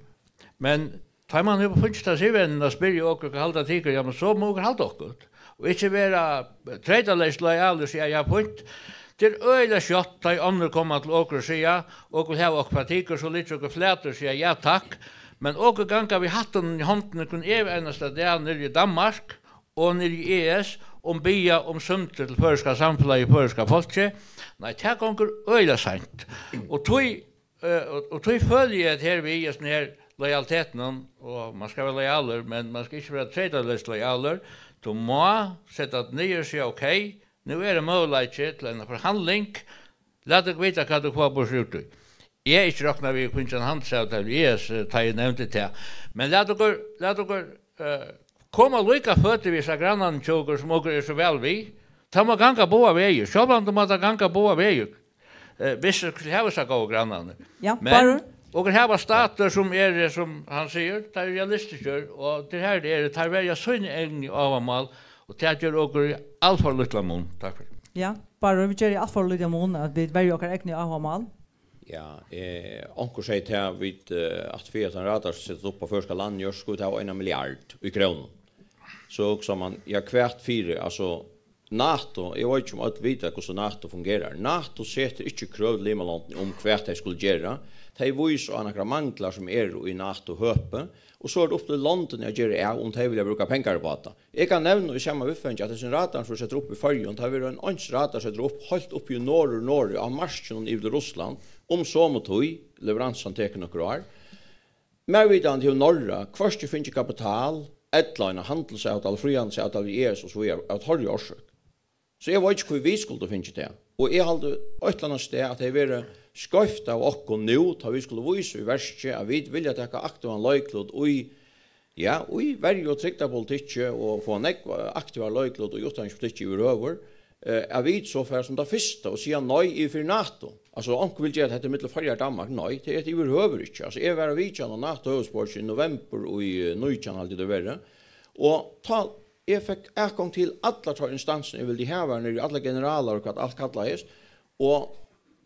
Men tá man hevur fingið ta siðvenjuna at spyrja okur, hvat halda tykur, ja, men so mugu okur halda okkurt. Og ikki vera treytaleyst lojalur og siga, ja, fínt. Tað er øgiliga skjótt, tá ið onnur koma til okur og siga, okur vil hava okkurt frá tykur, so liggja okur flatir og siga, ja, takk. Men okur ganga við hattinum í hondini hvønn evig einasta dag niðri í Danmark og niðri í E S og biðja um sumtur til føroyska samfelagið, føroyska fólkið. Nei, tað gongur øgiliga seint. Og tí Eh, og, og tí føli eg, at her við, í hesum her lojalitetinum, og man skal vera lojalur, men man skal ikki vera treytaleyst lojalur. Tú má seta teg niður og siga, ok, nú er ein møguleiki til eina forhandling. Lat okkum vita, hvat tú fært burtur úr tí. Eg hevði ikki roknað við at fingið eina handilsavtalu við E S, eh, tá eg nevndi tað. Men lat okkum, lat okkum, eh, koma líka føtur við hesar grannarnar hjá okkum, sum okur eru so væl við. Tað má ganga báðar vegir. Sjálvandi má tað ganga báðar vegir. Eh, viss okur skulu hava hesar góðu grannarnar. Ja, men Bárður? Okur hava statar sum eru, sum hann sigur, teir eru realistiskir, og tað er her tað er, teir verja síni egnu áhugamál, og tað ger okur í alt for lítlan mun. Takk fyri. Ja, Bárður, vit gera í alt for lítlan mun, at vit verja okkara egnu áhugamál. Ja, eh, onkur segði til, at vit, eh, at fyri at ein radar skal setast upp á føroyska landjørð, skulu vit hava eina milliard í krónum. So hugsar man, ja, hvat fyri, altso, NATO, eg veit ikki, um øll vita, hvussu NATO fungerar. NATO setir ikki krøv til limalondini um, hvat tey skulu gera. Tey vísa á nakrar manglar, sum eru í NATO-høpi, og so er tað upp til londini at gera av, um tey vilja brúka pengar upp á tað. Eg kann nevna í sama viðfangi, at hesin radarin, sum er settur upp í Føroyum, tað verður ein eins radar settur upp heilt uppi í Norður-Noregi, á markinum yvir til Russland, um somu tíð, leveransan tekur nøkur ár. Mær vitandi hevur Norra hvørki fingið kapital ella eina handilsavtalu, fríhandilsavtalu við E S og so víðari, av teirri orsøk. So eg veit ikki, hví vit skuldu fingið tað. Og eg haldi eitt ella annað stað, at tað hevði verið skeivt av okkum nú, tá vit skulu vísa í verki, at vit vilja taka aktivan leiklut í Ja, í verju- og trygdarpolitikki og fáa nógv, eh, aktivar leiklut í uttanríkispolitikki yvirhøvur, eh, at vit so fara sum tað fyrsta og siga nei yvir fyri NATO. Altso, onkur vil gera, at hetta er millum Føroyar og Danmark. Nei, tað er tað yvirhøvur ikki. Altso, eg var á vitjan á NATO-høvuðsborgini í novembur í, eh, nítjan, haldi eg tað var. Og tá eg fekk atgongd til allar tær instansir, eg vildi hava niður í allar generalar og hvat alt kallaðist, og,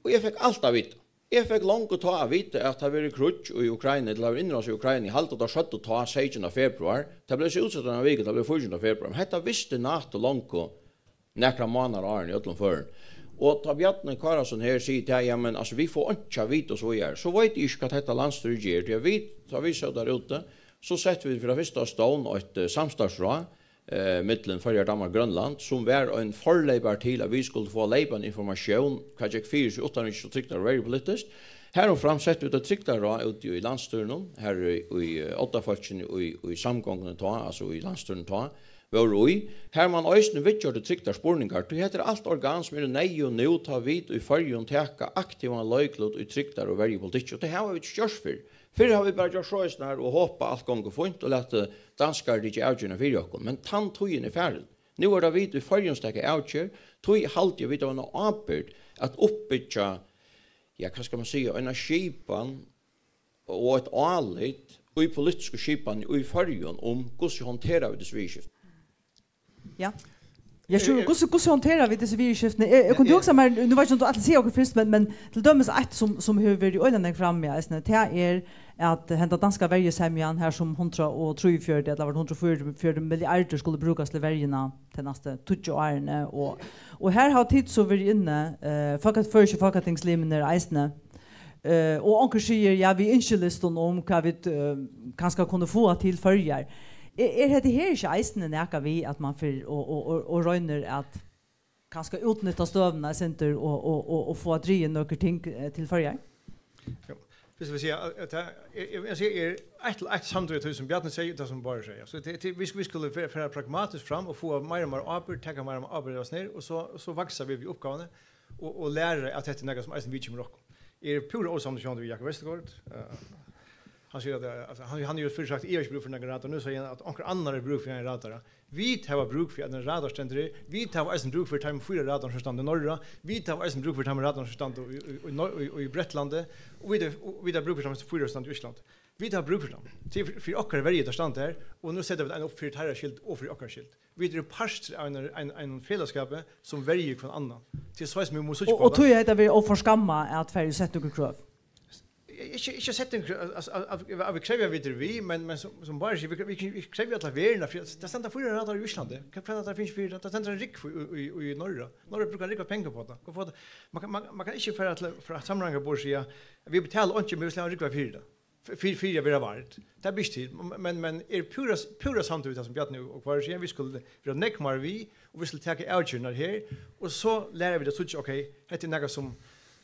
og eg fekk alt at vita. Eg fekk longu tá at vita, at tað verður kríggj í Ukraina, ella tað verður innrás í Ukraina. Eg haldi, at teir søgdu tá seytjanda februar. Tað bleiv so útsett eina viku, tað bleiv fýraogtjúgunda februar. Men hetta visti NATO longu nakrar mánaðir áðrenn í øllum førum. Og tá Bjarni Kárason her sigur tað, ja, men, altso, vit fáa einki at vita og so víðari, so veit eg ikki, hvat hetta landsstýrið ger. Tí at vit, tá vit sótu har úti, so settu vit fyri tað fyrsta á stovn eitt, eh, samstarvsráð, eh, millum Føroyar, Danmark og Grønland, sum var ein forleypari til, at vit skuldu fáa leypandi informatión, hvat gekk fyri seg uttanríkis og trygdar- og verjupolitiskt. Harumframt settu vit eitt trygdarráð úti í landsstýrinum, har í, í, eh, oddafólkini í, í samgonguni tá, altso í landsstýrinum tá, vóru í, har man eisini viðgjørdi trygdarspurningar, tí hetta er alt organ, sum eru neyðug nú, tá vit í Føroyum taka aktivan leiklut í trygdar- og verjupolitikki, og tað hava vit ikki gjørt fyrr. Fyrr hava vit bara gjørt soleiðis her og hopa, alt gongur fínt, og latið danskar tikið avgerðina fyri okkum. Men tann tíðin er farin. Nú er tað vit í Føroyum, sum taka avgerð, tí haldi eg, vit hava eina ábyrgd at uppbyggja, ja, hvat skal man siga, eina skipan og eitt álit í politisku skipan í Føroyum um, hvussu handtera vit hesi viðurskifti. Ja. Ja, sure. Hvussu, hvussu handtera vit hesi viðurskiftini? Eg, eg kundi hugsa mær, nú veit eg ikki, um tú ætlar at siga okkurt fyrst, men, men til dømis eitt, sum, sum hevur verið øgiliga nógv frammi eisini, tað er, at henda danska verjusemjan her, sum hundrað og trýogfjøruti, ella var tað hundrað og fýraogfjøruti milliardir, skulu brúkast til verjuna tey næstu tíggju árini, og, og her hava tit so verið inni, eh, fólka-, føroyskir fólkatingslimirnir eisini, eh, og onkur sigur, ja, við ynskilistum um hvat vit, eh, kanska kunnu fáa til Føroyar. Er, er hetta her ikki eisini nakað við, at man fer og, og, og, og roynir at kanska útnytta støðuna eitt sindur og, og, og, og fáa drigið nøkur ting, eh, til Føroyar? Jú. Fyrst vil eg siga, at, at tað, eg, eg, eg, eg er eitt til eitt samdur í tí, sum Bjarni segði, og tað, sum Bárður segði. So tað, tað, vit, vit skulu fara, fara pragmatiskt fram og fáa meira og meira ábyrgd, taka meira og meira ábyrgd av oss niður, og so, og so vaksa vit við uppgávuni og, og læra, at hetta er nakað, sum eisini viðkemur okkum. Eg eri púra ósamdur sjálvandi við Jakob Vestergaard. Eh, hann sigur, at, at hann, hann hevur fyrr sagt, eg havi ikki brúk fyri nakran radar. Nú segði hann, at onkur annar hevur brúk fyri ein radara. Vit hava brúk fyri, at ein radar stendur her. Vit hava eisini brúk fyri teimum fýra radarunum, sum standa í Noregi. Vit hava eisini brúk fyri teimum radarunum, sum standa í, í, í, Nor-, í, í Bretlandi. Og vit, og vit hava brúk fyri teimum fýra, sum standa í Íslandi. Vit hava brúk fyri teimum. Tað er fyri, fyri okkara verju, teir standa her. Og nú seta vit ein upp fyri teirra skyld og fyri okkara skyld. Vit eru partur av ein, ein, einum felagsskapi, sum verjir hvønn annan. Tað er soleiðis, vit mugu síggja Og, upp á og tí hetta verður óforskammað at fara og seta nøkur krøv. Ikki, ikki sett ein krøv, at, at, at, at vit krevja, vit eru við, men, men sum, sum Bárður sigur, vit, vit, vit krevja alla verðina, fyri at tað standa fýra radarar í Íslandi. Hvat, hvat er tað, tað finst fyri? Tað stendur ein rúgva í, í, í Noregi. Noregi brúkar ein rúgva pengar upp á tað. Hvat fáa tað? Man kann, man, man kann ikki fara til, frá samráðingarborðið og siga, at vit betala einki, men vit skulu hava ein rúgva fyri tað. Fyri, fyri at vera vard. Tað ber ikki til. Men, men eg eri púra, púra samdur við tað, sum Bjarni og Kári siga. Vit skulu vera nógv meira við, og vit skulu taka avgerðirnar her, og so læra vit at síggja, ok, hetta er nakað, sum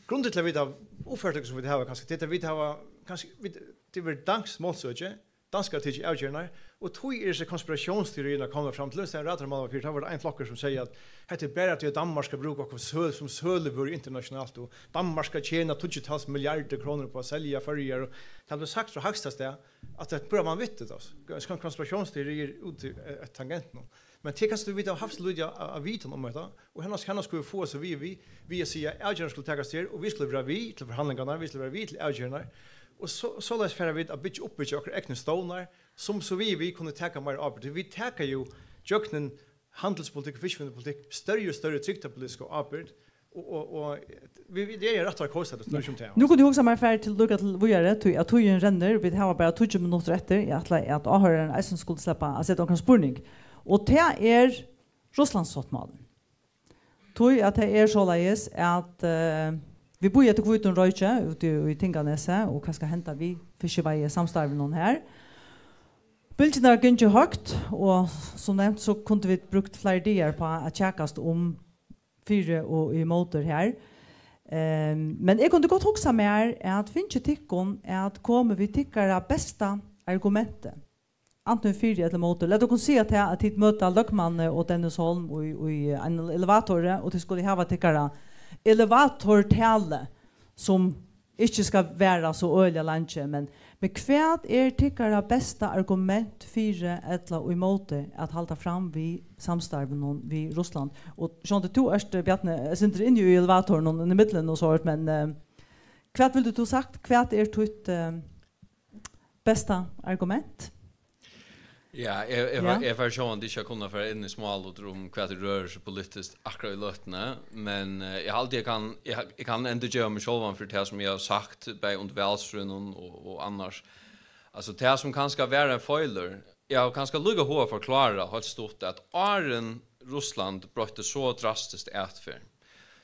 grundin til, at vit hava uppført okkum, sum vit hava, kanska, tað er, at vit hava, kanska, vit, tað verður danskt málsøki, danskar taka avgerðirnar, og tí er hesi konspiratiónsteoriirnar komnar fram. Til dømis, tá raddarmálið var fyri, tá var tað ein flokkur, sum segði, at hetta er bara tí, at Danmark skal brúka okkum sø-, sum søluvøru internationalt, og Danmark skal tjena tíggjutals milliardir krónur upp á at selja Føroyar, og tað bleiv sagt frá hægsta stað, at tað er púra vanvittigt, altso. Kon-, konspiratiónsteoriir úti, eh, eftir tangentunum. Men tað kanst tú vita, havt lítið av, av vitan um hetta, og hennast, hennast skulu vit fáa so við, við, við at siga, avgerðirnar skulu takast her, og vit skulu vera við til forhandlingarnar, vit skulu vera við til avgerðirnar, og so, soleiðis fara vit at byggja, uppbyggja okkara egnu stovnar, sum so við, við kunnu taka meira ábyrgd. Vit taka jú gjøgnum handilspolitikk og fiskivinnupolitikk størri og størri trygdarpolitiska ábyrgd, og, og, og vit, vit eru rætt at kosta, tað snýr seg um tað. Nú kundi eg hugsa mær at fara til, líka til víðari, tí at tíðin rennur, vit hava bara tíggju minuttir eftir. Eg ætlaði, at áhoyrararnir eisini skuldu sleppa at seta onkran spurning. Og tað er Russlandssáttmálin. Tí at tað er soleiðis, at, eh, vit bíða eftir hvítum royki úti í, í Tinganesi, og hvat skal henda við fiskiveiðisamstarvinum her? Bylgjurnar gingu høgt, og sum nevnt, so kundu vit brúkt fleiri dagar uppá at kjakast um fyri og ímóti her. Ehm, men eg kundi gott hugsa mær at fingið tykkum at koma við tykkara besta argumenti, antin fyri ella ímóti. Lat okkum siga tað, at tit møta løgmanni og Dennis Holm í, í einum elevatori, og tit skulu hava tykkara elevatortalu, sum ikki skal vara so øgiliga leingi, men, Men hvat er tykkara besta argument fyri ella ímóti at halda fram við samstarvinum við Russland? Og sjálvandi tú ert, eh, Bjarni, eh, sindur inni í elevatorinum inn í millum og so, men, eh, hvat vildi tú sagt? Hvat er títt, eh, besta argument? Ja, eg, eg, Ja. Fari, eg fari sjálvandi ikki at kunna fara inn í smálutir um hvat ið rørir seg politiskt akkurát í løtuni, men, eh, eg haldi, eg kann, eg, eg kann endurgeva meg sjálvan fyri tað, sum eg havi sagt, bæði undir valstríðinum og, og annars. Altso, tað, sum kanska var ein feilur, eg havi kanska líka hug at forklára heilt stutt, at áðrenn Russland broytti so drastiskt atferð,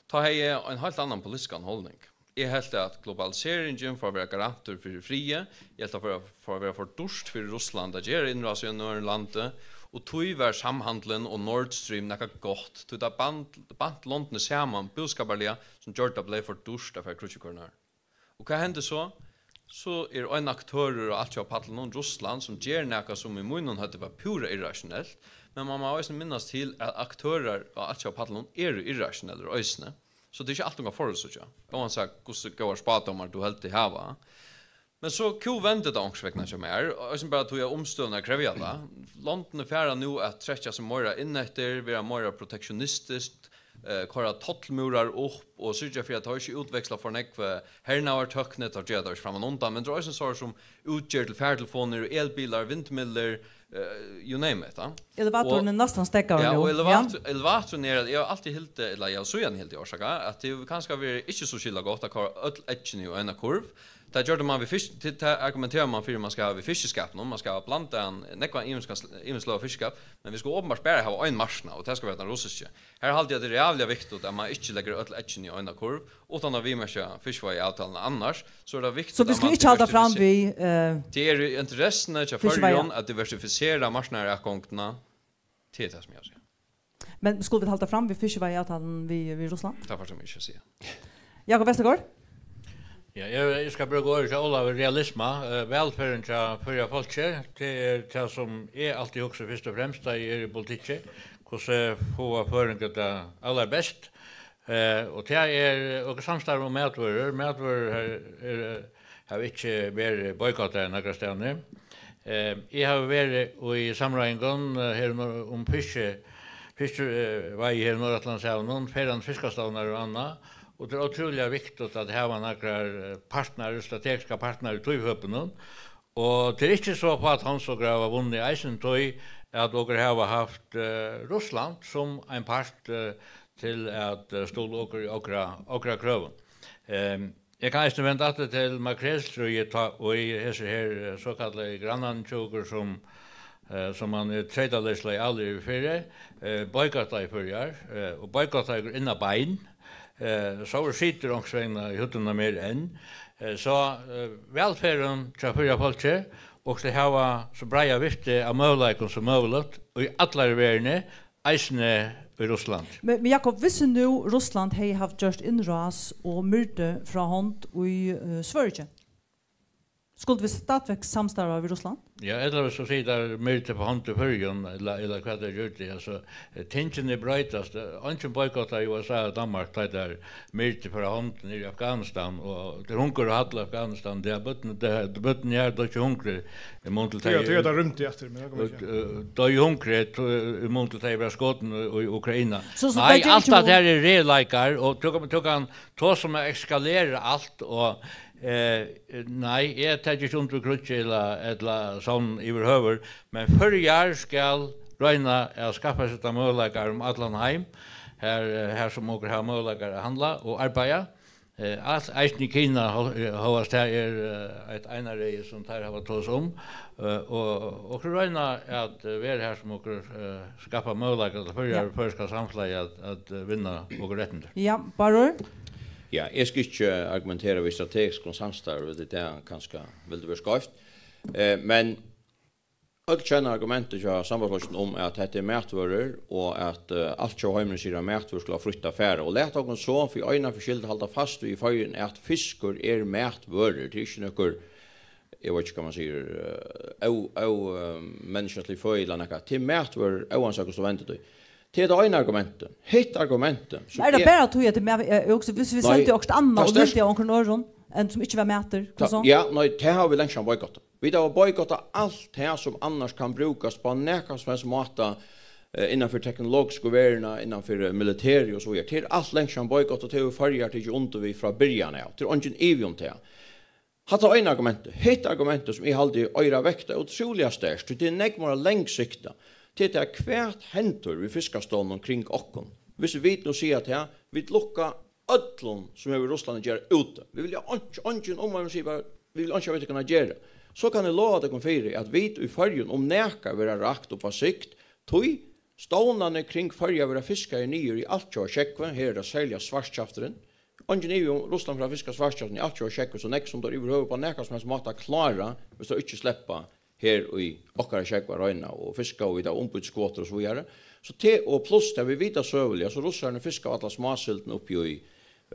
tá hevði eg ein heilt annan politiskan holdning. Eg helt, at globaliseringin fór at vera garantur fyri friði. Eg helt, at fór, fór at vera for dýrt fyri Russland at gera innrás í einum øðrum landi, og tí var samhandlin og Nord Stream nakað gott, tí tað band, band londini saman búskaparliga, sum gjørdi, tað bleiv for dýrt at fara í kríggj við hvørjum annan. Og hvat hendi so? So er ein aktørur á altjóða pallinum, Russland, sum ger nakað, sum í mínum høvdi var púra irrationelt, men man má eisini minnast til, at aktørar á altjóða pallinum eru irrationellir eisini. So tað er ikki alt, tú kann forútsíggja, óansæð hvussu góðar spádómar tú heldur teg hava. Men so kúvendi tað onkursvegna hjá mær, og eisini bara tí at umstøðurnar krevja tað. Londini fara nú at trekkja seg meira inn eftir, vera meira protektionistiskt, eh, koyra tollmúrar upp og syrgja fyri, at teir ikki útveksla for nógv, eh, hernaðartøkni, teir gera tað ikki frammanundan, men tað er eisini sovorðið sum útgerð til fartelefonir og elbilar, vindmyllur, eh, you name it, ja. Elevatorin Og er næstan steðgaður Ja, nú. og Ja. elevator, elevatorin er, at eg havi altíð hildið, ella eg havi síðan hildið, orsaka, at tað hevur kanska verið ikki so skilagott at koyra øll eggini í eina kurv. Tað gjørdi man við fisk-, til, tað argumenterar man fyri, man skal hava við fiskiskapinum, man skal hava blandaðan, nógvan ymiskan sl-, ymiskt slag av fiskiskap, men vit skulu openbart bara hava ein marknað, og tað skal vera tann russiski. Her haldi eg, at tað er ræðuliga viktigt, at man ikki leggur øll eggini í eina kurv, uttan at viðmerkja fiskiveiðiavtaluna annars, so er tað viktigt, So vit at skulu man ikki halda fram diversifisera. við, eh, Tað er í interessini hjá Fiskiveiða. Føroyum at diversifisera marknaðaratgongdina. Tað er tað, sum eg sigi. Men skulu vit halda fram við fiskiveiðiavtalunum við, við Russland? Tað fari eg ikki at siga. Jakob Vestergaard? Ja, eg, eg skal brúka orðið hjá Ólavi, realisma. Eh, vælferðin hjá Føroya fólki, tað er tað, sum eg altíð hugsi fyrst og fremst, tá eg eri í politikki. Hvussu fáa føroyingar tað allarbest? Eh, og tað er okkara samstarv um matvørur. Matvørur her er, hava ikki verið boykottaðar nakra staðni. Eh, eg havi verið í samráðingum, eh, her nú um fiski, fiski, eh, veiði her í Norðuratlantshavinum, ferðandi fiskastovnar og annað, og tað er ótrúliga viktigt at hava nakrar, eh, partnarar, strategiskar partnarar í tí høpinum. Og tað er ikki so fátt, Hans, okur hava vunnið eisini tí, at okur hava havt, eh, Russland sum ein part, eh, til at, eh, stuðla okur í okra, okra krøvum. Ehm, eg kann eisini venda aftur til makrelstríðið, tá ið hesir her, eh, sokallaðu grannarnir hjá okur, sum, eh, sum man er treytaleyst loyalur yvir fyri, eh, boykottaði Føroyar, eh, og boykottaði okur inn á bein, eh, so situr onkursvegna í høvdinum á mær enn. Eh, so, eh, vælferðin hjá Føroya fólki, og til hava so breiða viftu av møguleikum sum møguligt í allari verðini, eisini í Russland. Men, men Jakob, hvussu nú Russland hevði havt gjørt innrás og myrdu frá hond í, eh, Svøríki? Skuldu vit stadigvæk samstarva við Russland? Ja, ella viss tú sigur, tað er myrdu frá hond í Føroyum, ella, ella hvat tað gjørdi, altso, eh, tingini broytast. Eh, eingin boykottaði U S A og Danmark, tá tað myrdu frá hond niðri í Afghanistan, og tað er hungur og halla í Afghanistan, tað er børn, tað er børn her, tað er ikki hungur, í mun til Tí tey at, tí at tað rýmdi aftur, men tað kom ikki. Og, eh, doyðu hungri, t-, í mun til tey verða skotin í, í Ukraina. So, so Nei, tað ger alt ikki tað mun. Her er ræðuleikar, og tú kann, tú kann tosa um at eskalera alt, og, eh, nei, eg taki ikki undir kríggj ella, ella sovn yvirhøvur, men Føroyar skal royna at skaffa seg tað møguleikar um allan heim, her, eh, her sum okur hava møguleikar at handla og arbeiða. Eh, alt, eisini Kina, hó-, eh, hóast tað er, eh, eitt einaræði, sum teir hava tosað um, eh, og, og okur royna at, eh, vera her, sum okur, eh, skapa møguleikar til Føroyar Ja. og føroyska samfelagið at, at, eh, vinna okur rættindi. Ja, Bárður? Ja, eg skal ikki argumentera við strategiskum samstarvi, tí tað kanska vildi verið skeivt. Eh, men Øll kenna argumentið hjá Sambandsflokkinum um, at hetta er matvørur, og at, eh, alt hjá heiminum sigur, at matvørur skulu hava frítt at fara. Og lat okkum so fyri eina ferð skyld halda fast við í Føroyum, at fiskur er matvørur. Tað er ikki nøkur, eg veit ikki, hvat man sigur, eh, ó-, ó-, eh, menniskjalig føði ella nakað. Tað er matvørur, óansæð hvussu tú vendir tí. Tað er tað eina argumentið. Hitt argumentið, sum Er tað eg bara tí, at tað er mav-, eh, eg hugsi, viss vit Nei, seldu okkurt annað tað og størst- vildu av onkrum øðrum? enn sum ikki var matur? Hvussu? Ja, nei, tað hava vit langt síðan boykottað. Vit hava boykottað alt tað sum annars kann brúkast á nakran sum helst máta, eh, innan fyri teknologisku verðina, innan fyri militeri og so víðari. Tað er alt langt síðan boykottað, og tað hevur Føroyar tikið undir við frá byrjan av. Tað er eingin ivi um tað. Hatta var eina argumentið. Hitt argumentið, sum eg haldi eigur at vekta ótrúliga sterkt, tí tað er nógv meira langsiktað, tað er tað, hvat hendir við fiskastovnum kring okkum? Hvis vit nú siga tað, vit lukka øllum, sum hevur við Russland at gera, úti. Vit vilja einki, eingin umheimin sigur bara, vit vilja einki hava við tykkum at gera. So kann eg lova tykkum fyri, at vit í Føroyum um nakað verða rakt upp á sikt, tí stovnarnir kring Føroyar verða fiskaðir niður í altjóða sjógvi, her er tað serliga svartkjafturin. Eingin ivi um, Russland fer at fiska svartkjaftin í altjóða sjógvi, so nógv sum teir yvirhøvur á nakran sum helst máta klára, hvis teir ikki sleppa her í okkara sjógvi at royna og fiska, og vit hava umbytt skotur og so víðari. So te-, og pluss tað vit vita søguliga, so russararnir fiska alla smásildina uppi í,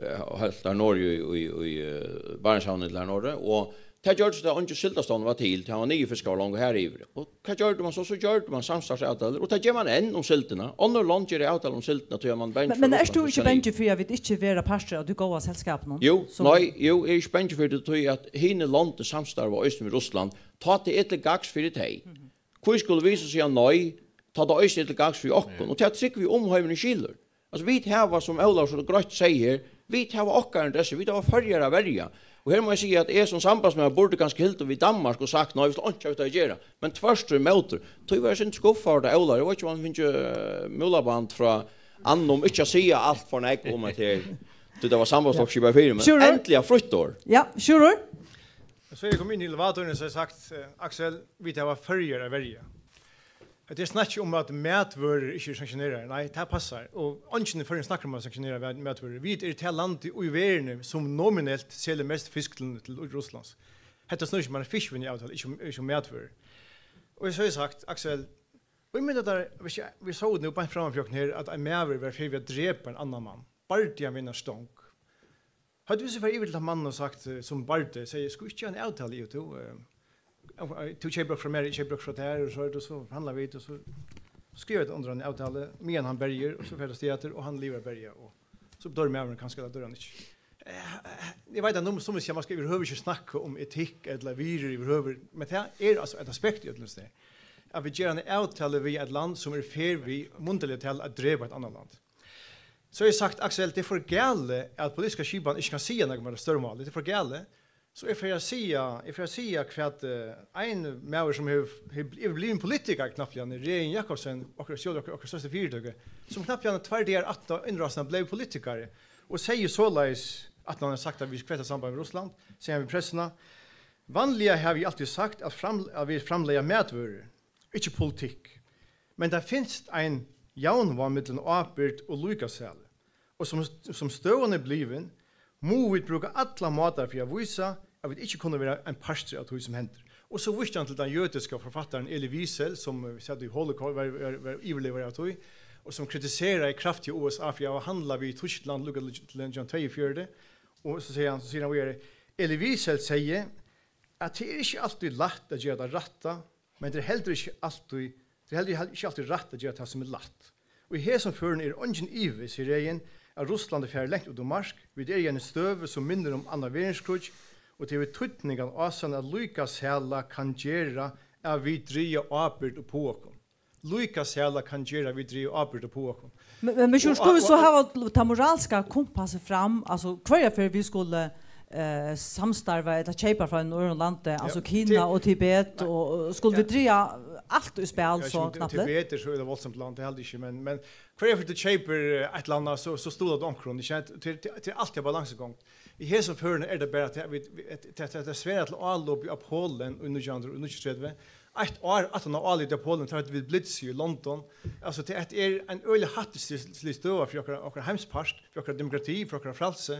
eh, heilt har norður í, í, í, eh, Barentshavinum ella har norður, og tað gjørdi so, at eingin sildastovnur var til, tað var niðurfiskað longu har yvir. Og hvat gjørdi man so? So gjørdi man samstarvsavtalur, og tað ger man enn um sildina. Onnur lond gera avtalur um sildina, tí at man er bangin fyri Russland. Men, men ert tú ikki bangin fyri, at vit ikki verða partur av tí góða selskapinum? Jú, nei, jú, eg eri ikki bangin fyri tí, tí at hini londini samstarva eisini við Russland, tá tað er til gagns fyri tey. Hví skulu vit so siga nei, tá tað eisini er til gagns fyri okkum? Og tað trúgvi eg umheimurin skilur. Altso, vit hava, sum Ólavur so greitt segði her, vit hava okkara interessu, vit hava Føroyar at verja. Og her má eg siga, at eg sum sambandsmaður burdi kanska hildið við Danmark og sagt, nei, vit skulu einki hava við tað at gera. Men tvørturímóti, tí var eg so skuffaður, tá Ólavur, eg veit ikki, um hann fekk, eh, múlaband frá Anna um ikki at siga alt for nógv um at her, tí tað var sambandsflokksskipari fyri, men endiliga frítt orð. Ja, Sjúrður. So eg kom inn í elevatorin, so eg sagt, eh, Aksel, vit hava Føroyar at verja. Hetta er snakk um, at matvørur ikki eru sanktioneraðar. Nei, tað passar. Og eingin í Føroyum snakkar um at sanktionera mat-, matvørur. Vit eru tað landið í verðini, sum nominelt selur mest fisk til, til Russlands. Hetta snýr seg um eina fiskivinnuavtalu, ikki um, ikki um matvørur. Og so hevði eg sagt, Aksel, og eg meini, at vit sóu nú beint framman fyri okkum her, at ein maður var í ferð við at drepa ein annan mann. Bardi hann við eina stong. Høvdu vit so farið yvir til tann mannin og sagt, eh, sum bardi, segði, "Skulu vit ikki gera eina avtalu, eg og tú, eh, tú keypir okkurt frá mær, eg keypi okkurt frá tær, og so er tað, so forhandla vit, og so skriva vit undir eina avtalu, meðan hann berjir, og so fer tað avstað aftur, og hann livir at berja, og so doyr maðurin kanska, ella doyr hann ikki." Eh, eh, eg veit, at nú, sum vit siga, man skal yvirhøvur ikki snakka um etikk ella virðir yvirhøvur, men tað er altso eitt aspekt í øllum hesum, at vit gera eina avtalu við eitt land, sum er í ferð við, mundarliga talað, at drepa eitt annað land. So hevði eg sagt, Aksel, tað er for galið, at politiska skipan ikki kann siga nakað um hetta stórmálið. Tað er for galið. So eg fari at siga, eg fari at siga, hvat, eh, ein maður, sum hevur, hevur, er blivin politikari knappliga, Regin Jakobsen, okkara stjóri, okkara, okkara størsta fyritøku, sum knappliga tveir dagar aftan á innrásina bleiv politikari, og segði soleiðis, at hann hevði sagt, at vit skulu kveikja samband við Russland, segði hann við pressuna: "Vanliga havi eg altíð sagt, at fram-, at vit framleiða matvørur, ikki politikk. Men tað finst ein javnvág millum ábyrgd og líkasælu, og sum, sum støðan er blivin, mugu vit brúka allar mátar fyri at vísa, at vit ikki kunnu vera ein partur av tí, sum hendir." Og so vísti hann til tann jødiska forfattaran Elie Wiesel, sum, eh, sat í Holocaust, var, var, var yvirlivari av tí, og sum kritiseraði kraftiga U S A fyri at hava handlað við Týskland líka til, til nítjan hundrað og tveyogfjøruti. Og so sigur hann, so sigur hann víðari, Elie Wiesel segði, at tað er ikki altíð lætt at gera tað rætta, men tað er heldur ikki altíð, tað er heldur ikki altíð rætt at gera tað, sum er lætt. Og í hesum førum er eingin ivi, sigur Regin, at Russland er farið langt út um mark. Vit eru í eini støðu, sum minnir um annan verðinskríggj, og tað hevur týdning at ásanna, at líkasæla kann gera, at vit draga ábyrgd upp á okkum. Líkasæla kann gera, at vit draga ábyrgd upp á okkum. Men, men, men Og skulu vit so a-, hava tað moralska kompassið fram, altso, hvørja ferð vit skulu, eh, samstarva ella keypa frá einum øðrum landi, Ja, altso Kina Ti-, og Tibet, Nei. og, og skulu Ja. vit draga alt í spæl, Ja, so sum Ti-, knappliga? Tibet er so eitt voldsomt land, tað haldi eg ikki, men, men hvørja ferð tú keypir, eh, eitt eller annað, so, so stuðlar tú onkrum, ikki sant? Tað, tað, tað er altíð ein balansegongd. Í hesum førum er tað bara, at vit, vit, at, at, at, at svara til álopið á Polen í nítjan hundrað og níggjuogtretivu, Eitt ár aftan á álitið á Polen, tá høvdu vit blitz í London. Altso, tað, hetta er ein øgiliga hættislig støða fyri okkara, okkara heimspart, fyri okkara demokrati, fyri okkara frælsi.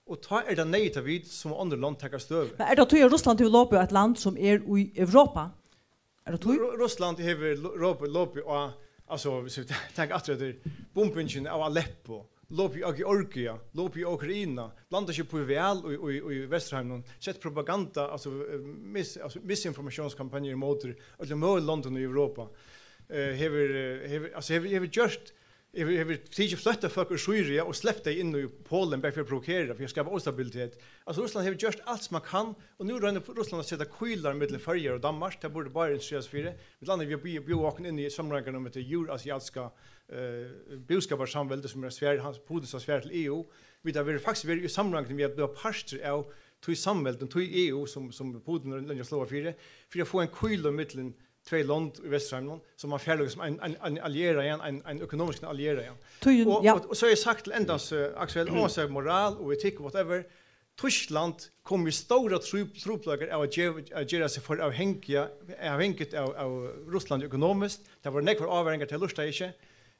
Og tá er tað neyðugt, at vit, sum onnur lond, taka støðu. Men er tað tí, at Russland hevur lopið á eitt land, sum er í Europa? Er tað tí? Ru-, Russland hevur lo-, lopið, lopið á, altso, viss vit taka aftur eftir bumbingina av Aleppo, lopið á Georgia, lopið á Ukraina, blandað seg upp í val í, í, í Vesturheiminum, sett propaganda, altso, eh, mis-, altso, misinformatiónskampanjur ímóti øllum møguligum londum í Europa. Eh, hevur, eh, hevur, altso, hevur, hevur gjørt hevur, hevur tikið flóttafólk úr Sýria og slept tey inn í Polen, bara fyri at provokera, fyri at skapa óstabilitet. Altso, Russland hevur gjørt alt sum man kann, og nú roynir Russland at seta kýlar millum Føroyar og Danmark. Tað burdi báðir interessera seg fyri. Millum annað við at bjóða, bjóða okkum inn í samráðingarnar um hetta eurasiatiska, eh, búskaparsamveldi, sum er svar, Hans, Putins svar til E U. Vit hava verið, faktiskt verið í samráðingum við at blíva partur av tí samveldinum, tí E U, sum, sum Putin roynir at sláa fyri, fyri at fáa eina kýlu millum tvey lond í Vesturheiminum, sum man fær sum ein, ein, ein allieraðan, ein, ein økonomiskan allieraðan. Tíðin, og, ja. Og, og so hevði eg sagt til endans, eh, Aksel, óansæð moral og etikk og whatever, Týskland kom í stórar trupulleikar av at gera, at gera seg for avhangigt, avhangigt av, av Russlandi økonomiskt. Tað vóru nógvar ávaringar, tey lurtaðu ikki.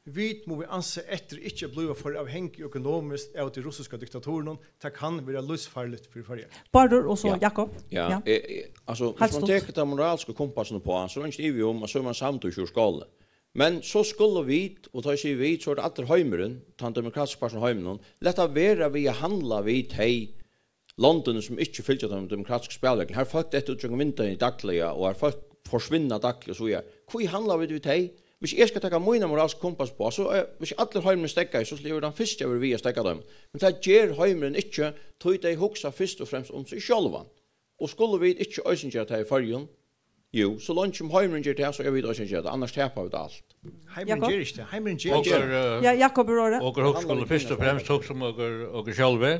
Vit mugu ansa eftir ikki at blíva for avhangig økonomiskt av tí russiska diktaturunum. Tað kann vera lívsfarligt fyri Føroyar. Bárður og so Jakob. Ja, ja. Eh, eh, altso, viss man tekur tað moralska kompassin uppá, so er einki ivi um, at so er man samdur í Sjúrðarskálini. Men so skulu vit, og tá eg sigi vit, so er tað allur heimurin, tann demokratiski parturin av heiminum, lata vera við at handla við tey londini, sum ikki fylgja teimum demokratisku spælreglunum. Har fólk detta út gjøgnum vindeyguni dagliga, og har fólk forsvinna dagliga og so víðari. Hví handla vit við tey? Viss eg skal taka mína moralsku kompass uppá, so, eh, viss allur heimurin steðgaði, so skuldi eg verið tann fyrsti at vera við at steðga teimum. Men tað ger heimurin ikki, tí tey hugsa fyrst og fremst um seg sjálvan. Og skulu vit ikki eisini gera tað í Føroyum? Jú, so leingi sum heimurin ger tað, so eru vit eisini gera tað, annars tapa vit alt. Heimurin Jakob? Ger ikki tað. Heimurin ger ikki tað. Okur, eh, ja, Jakob er orðið. Okur hugsa skulu fyrst og fremst hugsa um okur, okur sjálvi.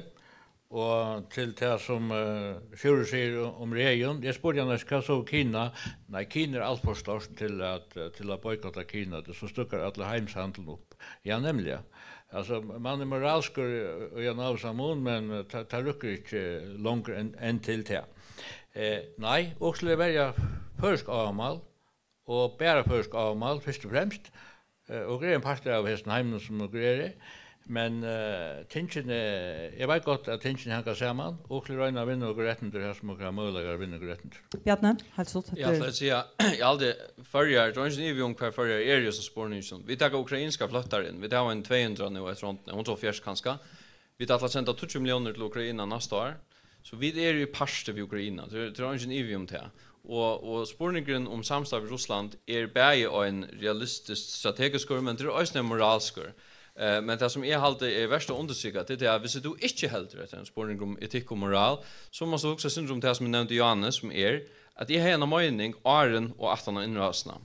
Og til tað sum, eh, Sjúrður sigur um, um regin. Eg spurdi hann, hvat so Kina? Nei, Kina er alt for stórt til at, eh, til at boykotta Kina. Tað so støkkar allur heimshandilin upp. Ja, nemliga. Altso, man er moralskur í, í ein ávísan mun, men, eh, tað, tað røkkur ikki longur enn, enn til tað. Eh, nei, okur skulu verja føroysk ávamál, og bara føroysk ávamál, fyrst og fremst. Eh, okur eru ein partur av hesum heiminum, sum okur eru, men, eh, tingini, eg veit gott, at tingini hanga saman, og okur skulu royna at vinna okur rættindi, har sum okur hava møguleikar at vinna okur rættindi. Bjarni, heilt stutt, hetta er... Eg ætlaði at siga, eg haldi, Føroyar, tað er eingin ivi um, hvar Føroyar eru í hesum spurninginum. Vit taka ukrainskar flóttarar inn. Vit hava ein tvey hundrað nú eftir hondini, hundrað og hálvfjerðs kanska. Vit ætla at senda tíggju milliónir til Ukraina næsta ár. So vit eru í parti við Ukraina. Tað er, tað er eingin ivi um tað. Og, og spurningurin um samstarv við Russland er bæði ein realistisk, strategiskur, men tað er eisini ein moralskur. Eh, men tað, sum eg haldi er vert at undirstrika, tað er tað, at viss tú ikki heldur, at tað er ein spurningur um etikk og moral, so mást tú hugsa eitt sindur um tað, sum eg nevndi, Johannes, sum er, at eg hevði eina meining áðrenn og aftan á innrásina.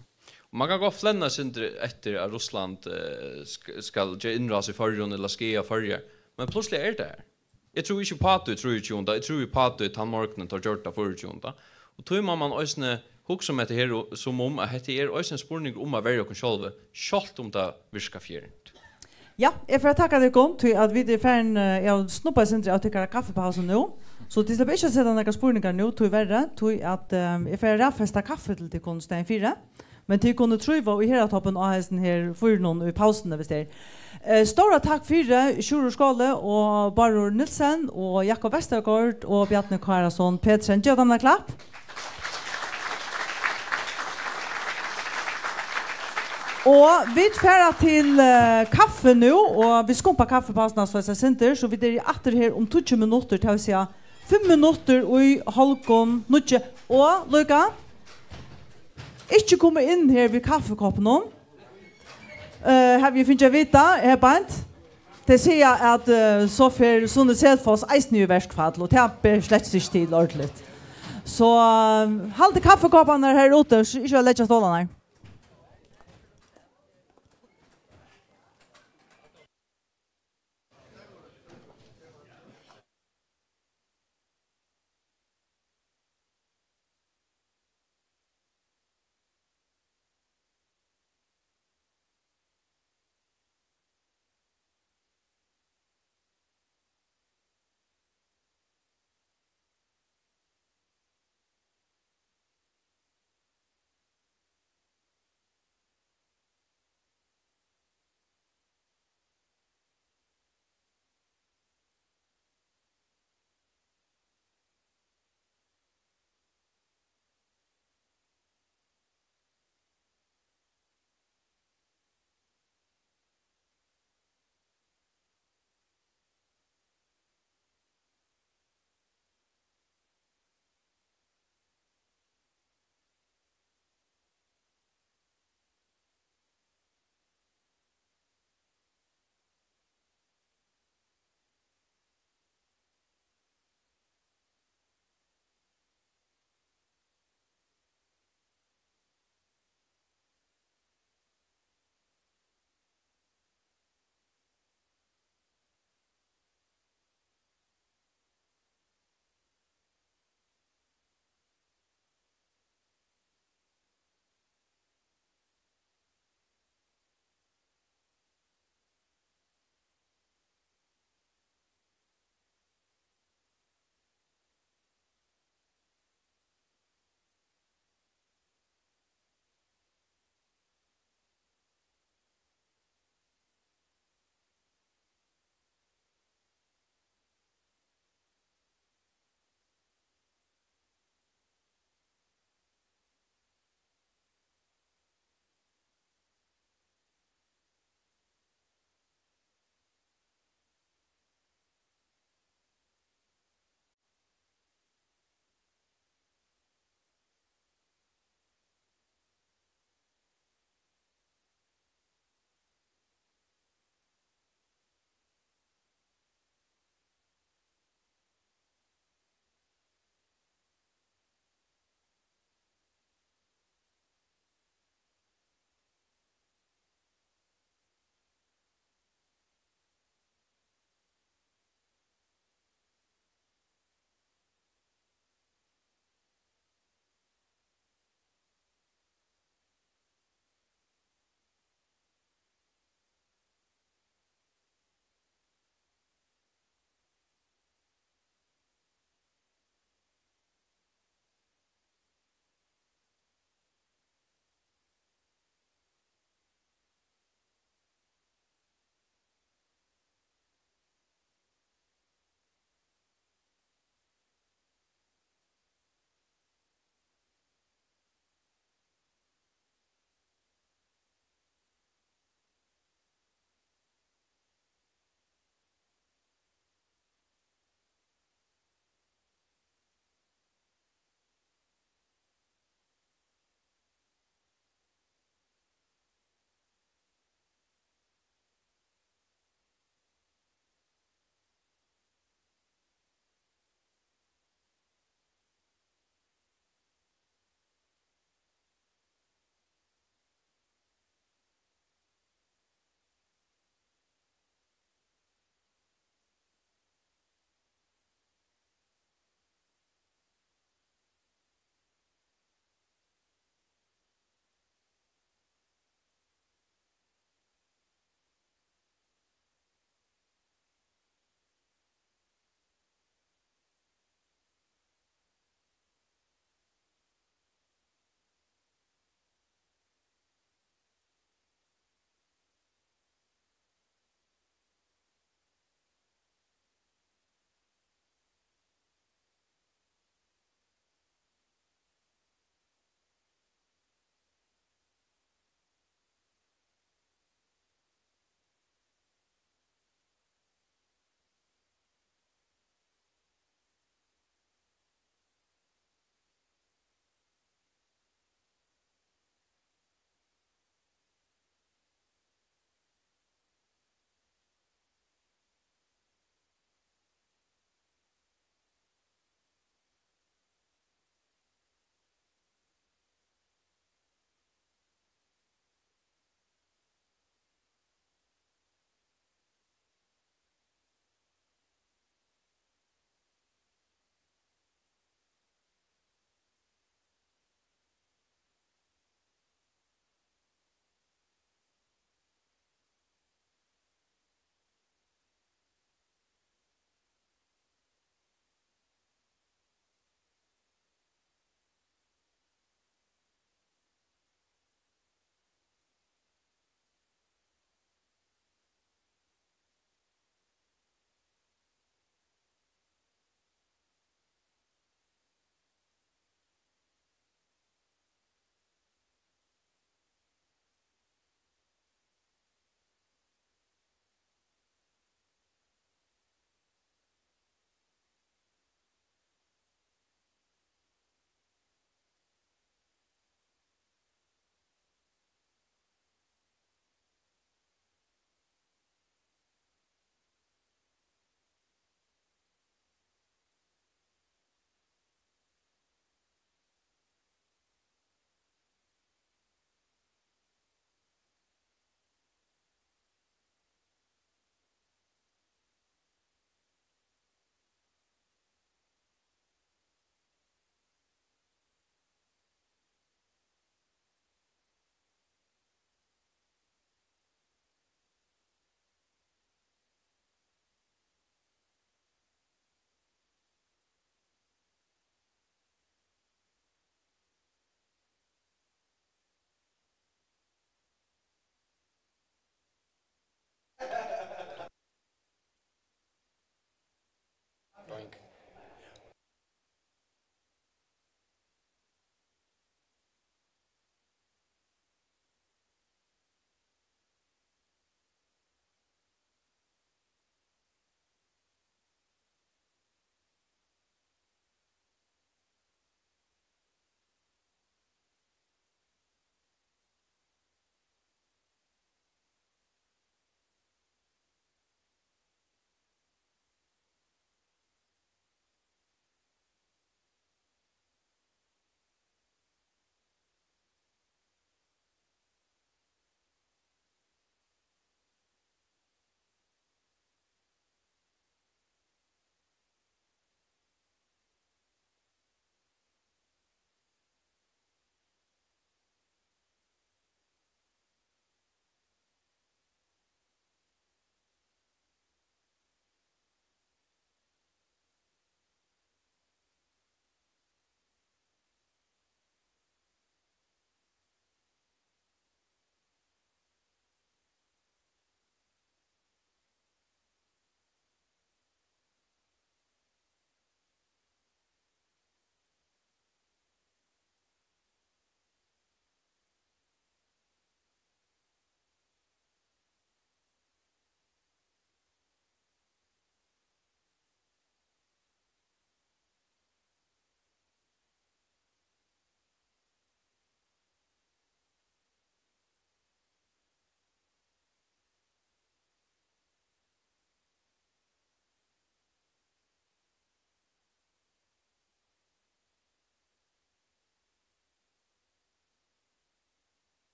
Og man kann gott flenna eitt sindur eftir, at Russland, eh, sk-, skal gera innrás í Føroyum ella skaða Føroyar, men plutsliga er tað her. Eg trúði ikki upp á tað í trýogtjúgunda, eg trúði upp á tað tann morgunin, teir gjørdu tað fýraogtjúgunda. Og tí má man eisini hugsa um hetta her, og, sum um at hetta er eisini ein spurningur um at verja okkum sjálvi, sjálvt um tað virkar fjernt. Ja, eg fari at takka tykkum, tí at vit eru farin, eh, eg havi snubbað eitt sindur av tykkara kaffipausu nú. So tit sleppa ikki at seta nakrar spurningar nú, tíverri, tí at, eh, eg fari at raðfesta kaffi til tykkum staðin fyri. Men tit kunnu trúgva í heratoppin á hesum her fýrunum í pausuni, viss tað er. Eh, stóra takk fyri, Sjúrður Skaale og Bárður Nielsen og Jakob Vestergaard og Bjarni Kárason Petersen. Gev teimum eitt klapp. Og vit fara til, eh, kaffi nú, og vit skumpa kaffipausuna so eg sær sindur, so vit eru aftur her um tíggju minuttir, tað vil siga fimm minuttir í hálvgum níggju. Og líka, ikki koma inn her við kaffikoppinum. Eh, havi eg fingið at vita, her beint. Tey siga, at, eh, so fer Sunne Selfoss eisini í verkfall, og tað ber slett ikki til ordiligt. So, eh, haldið kaffikopparnar her úti, so ikki at leggja stólarnar.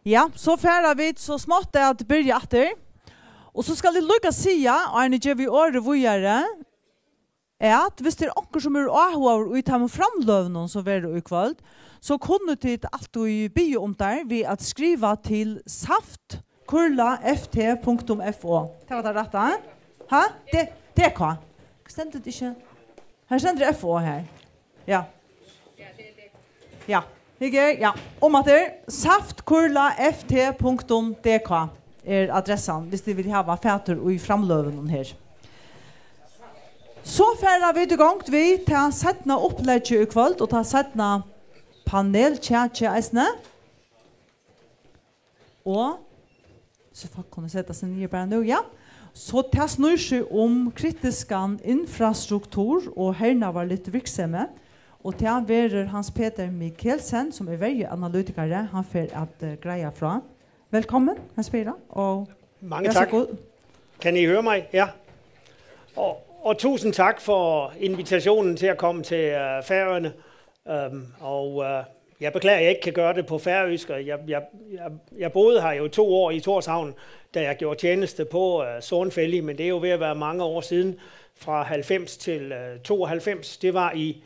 Ja, so fara vit so smátt at byrja aftur. Og so skal eg líka siga, áðrenn eg gevi orðið víðari, at viss tað er onkur, sum er áhugaður í teimum framløgunum, sum verður í kvøld, so kunnu tit altíð biðja um tær við at skriva til saft kurla f t punktum f o. Tað var tað rætta, eh? Ha? D-, d k. Stendur tað ikki? Her stendur f o her. Ja. Ja. Hygg her, ja. Umaftur, saft kurla f t punktum d k er adressan, viss tit vilja hava fatur í framløgunum her. So fara vit í gongd við tað seinna uppleggi í kvøld og tað seinna paneltjatið eisini. Og so fólk kunnu seta seg niður bara nú, ja. So tað snýr seg um kritiskan infrastruktur og hernaðarligt virksemi, og tað verður Hans Peter Mikkelsen, sum er verjuanalytikari, hann fer at, eh, greiða frá. Velkommen, Hans Peter, og Mange vær så tak. god. Kan I høre mig? Ja. Og, og tusind tak for invitationen til at komme til, øh, Færøerne. Øhm, og, øh, jeg beklager, at jeg ikke kan gøre det på færøsk, og jeg, jeg, jeg, jeg boede her jo to år i Tórshavn, da jeg gjorde tjeneste på, øh, Sornfelli, men det er jo ved at være mange år siden, fra halvfems til, øh, tooghalvfems. Det var i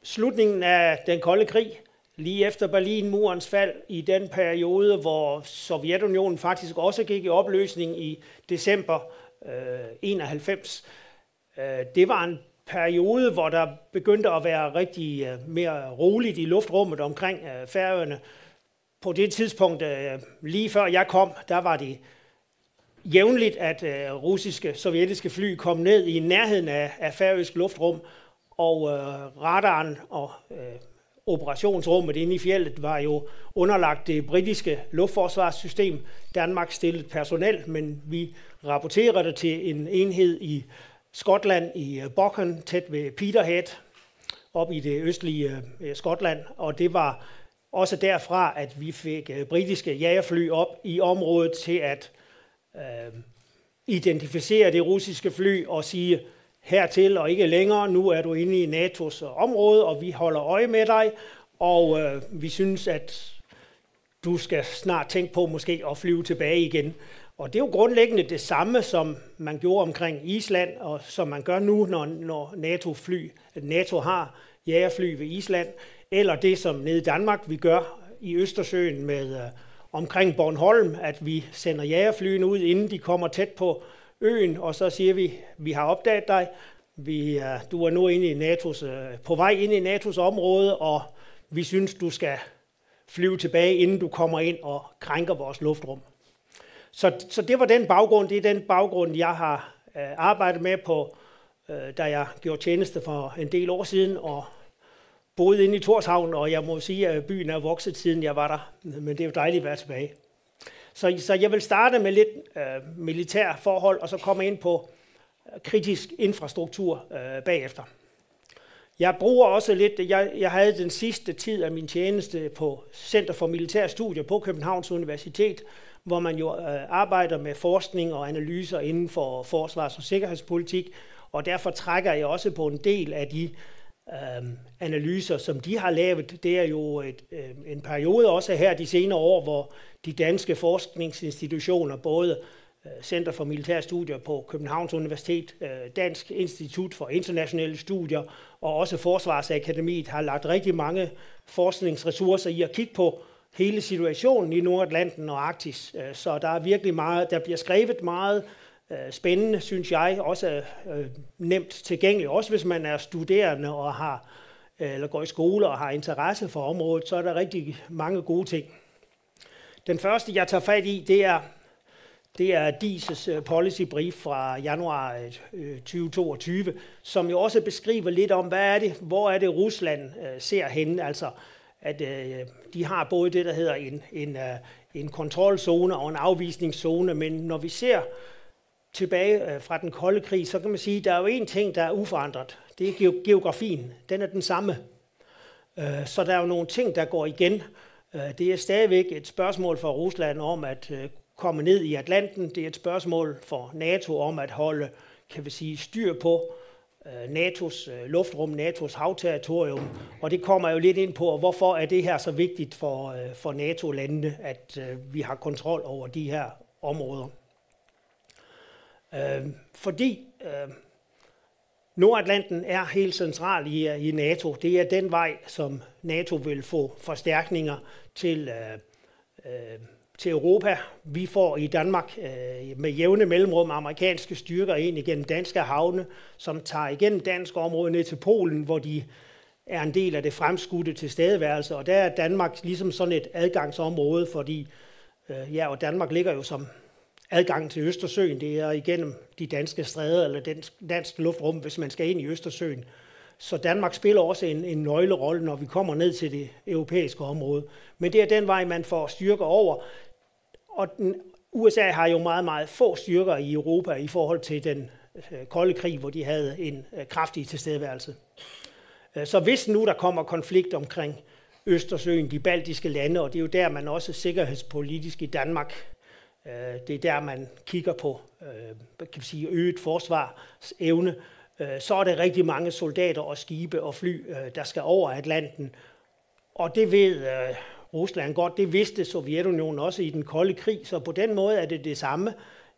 slutningen af den kolde krig, lige efter Berlinmurens fald, i den periode, hvor Sovjetunionen faktisk også gik i opløsning i december, øh, enoghalvfems. Øh, det var en periode, hvor der begyndte at være rigtig, øh, mere roligt i luftrummet omkring, øh, Færøerne. På det tidspunkt, øh, lige før jeg kom, der var det jævnligt, at, øh, russiske, sovjetiske fly kom ned i nærheden af, af færøsk luftrum, og, øh, radaren og, øh, operationsrummet inde i fjeldet var jo underlagt det britiske luftforsvarssystem. Danmark stillede personel, men vi rapporterede det til en enhed i Skotland, i, øh, Boghan, tæt ved Peterhead, op i det østlige, øh, Skotland, og det var også derfra, at vi fik, øh, britiske jagerfly op i området til at, øh, identificere det russiske fly og sige: "Hertil og ikke længere, nu er du inde i natos område, og vi holder øje med dig, og, øh, vi synes, at du skal snart tænke på måske at flyve tilbage igen." Og det er jo grundlæggende det samme, som man gjorde omkring Island, og som man gør nu, når, når nato-fly, nato har jagerfly ved Island, eller det, som nede i Danmark, vi gør i Østersøen med, øh, omkring Bornholm, at vi sender jagerflyene ud, inden de kommer tæt på øen, og så siger vi: "Vi har opdaget dig. Vi, øh, du er nu inde i natos, øh, på vej ind i natos område, og vi synes, du skal flyve tilbage, inden du kommer ind og krænker vores luftrum." Så, så det var den baggrund, det er den baggrund, jeg har, øh, arbejdet med på, øh, da jeg gjorde tjeneste for en del år siden, og boede inde i Tórshavn, og jeg må sige, at byen er vokset, siden jeg var der. Men det er jo dejligt at være tilbage. Så, så jeg vil starte med lidt, øh, militær forhold, og så komme ind på, øh, kritisk infrastruktur, øh, bagefter. Jeg bruger også lidt, jeg, jeg havde den sidste tid af min tjeneste på Center for Militære Studier på Københavns Universitet, hvor man jo, øh, arbejder med forskning og analyser inden for forsvars- og sikkerhedspolitik, og derfor trækker jeg også på en del af de, øhm, analyser, som de har lavet. Det er jo et, øhm, en periode også her de senere år, hvor de danske forskningsinstitutioner, både, øh, Center for Militære Studier på Københavns Universitet, øh, Dansk Institut for Internationale Studier og også Forsvarsakademiet, har lagt rigtig mange forskningsressourcer i at kigge på hele situationen i Nordatlanten og Arktis. Øh, så der er virkelig meget, der bliver skrevet meget, øh, spændende, synes jeg, også, øh, nemt tilgængeligt, også hvis man er studerende og har, øh, eller går i skole og har interesse for området, så er der rigtig mange gode ting. Den første, jeg tager fat i, det er, det er diis' policy brief fra januar, øh, tyve toogtyve, som jo også beskriver lidt om, hvad er det, hvor er det, Rusland, øh, ser henne. Altså, at, øh, de har både det, der hedder en, en, øh, en kontrolzone og en afvisningszone, men når vi ser tilbage, øh, fra den kolde krig, så kan man sige, der er jo en ting, der er uforandret. Det er geo-, geografien. Den er den samme. Øh, så der er jo nogle ting, der går igen. Øh, det er stadigvæk et spørgsmål for Rusland om at, øh, komme ned i Atlanten. Det er et spørgsmål for nato om at holde, kan vi sige, styr på, øh, NATO's, øh, luftrum, NATO's havterritorium, og det kommer jo lidt ind på, hvorfor er det her så vigtigt for, øh, for NATO-landene, at, øh, vi har kontrol over de her områder. Øh, fordi, øh, Nordatlanten er helt central i, i NATO. Det er den vej, som NATO vil få forstærkninger til, øh, øh, til Europa. Vi får i Danmark, øh, med jævne mellemrum amerikanske styrker ind igennem danske havne, som tager igennem dansk område ned til Polen, hvor de er en del af det fremskudte tilstedeværelse. Og der er Danmark ligesom sådan et adgangsområde, fordi, øh, ja, og Danmark ligger jo som adgang til Østersøen. Det er igennem de danske stræder eller dansk, dansk luftrum, hvis man skal ind i Østersøen. Så Danmark spiller også en, en nøglerolle, når vi kommer ned til det europæiske område. Men det er den vej, man får styrker over. Og den, U S A har jo meget, meget få styrker i Europa i forhold til den, øh, kolde krig, hvor de havde en, øh, kraftig tilstedeværelse. Øh, så hvis nu der kommer konflikt omkring Østersøen, de baltiske lande, og det er jo der, man også sikkerhedspolitisk i Danmark, øh, det er der, man kigger på, øh, hvad kan vi sige, øget forsvarsevne, øh, så er det rigtig mange soldater og skibe og fly, øh, der skal over Atlanten. Og det ved, øh, Rusland godt. Det vidste Sovjetunionen også i den kolde krig. Så på den måde er det det samme.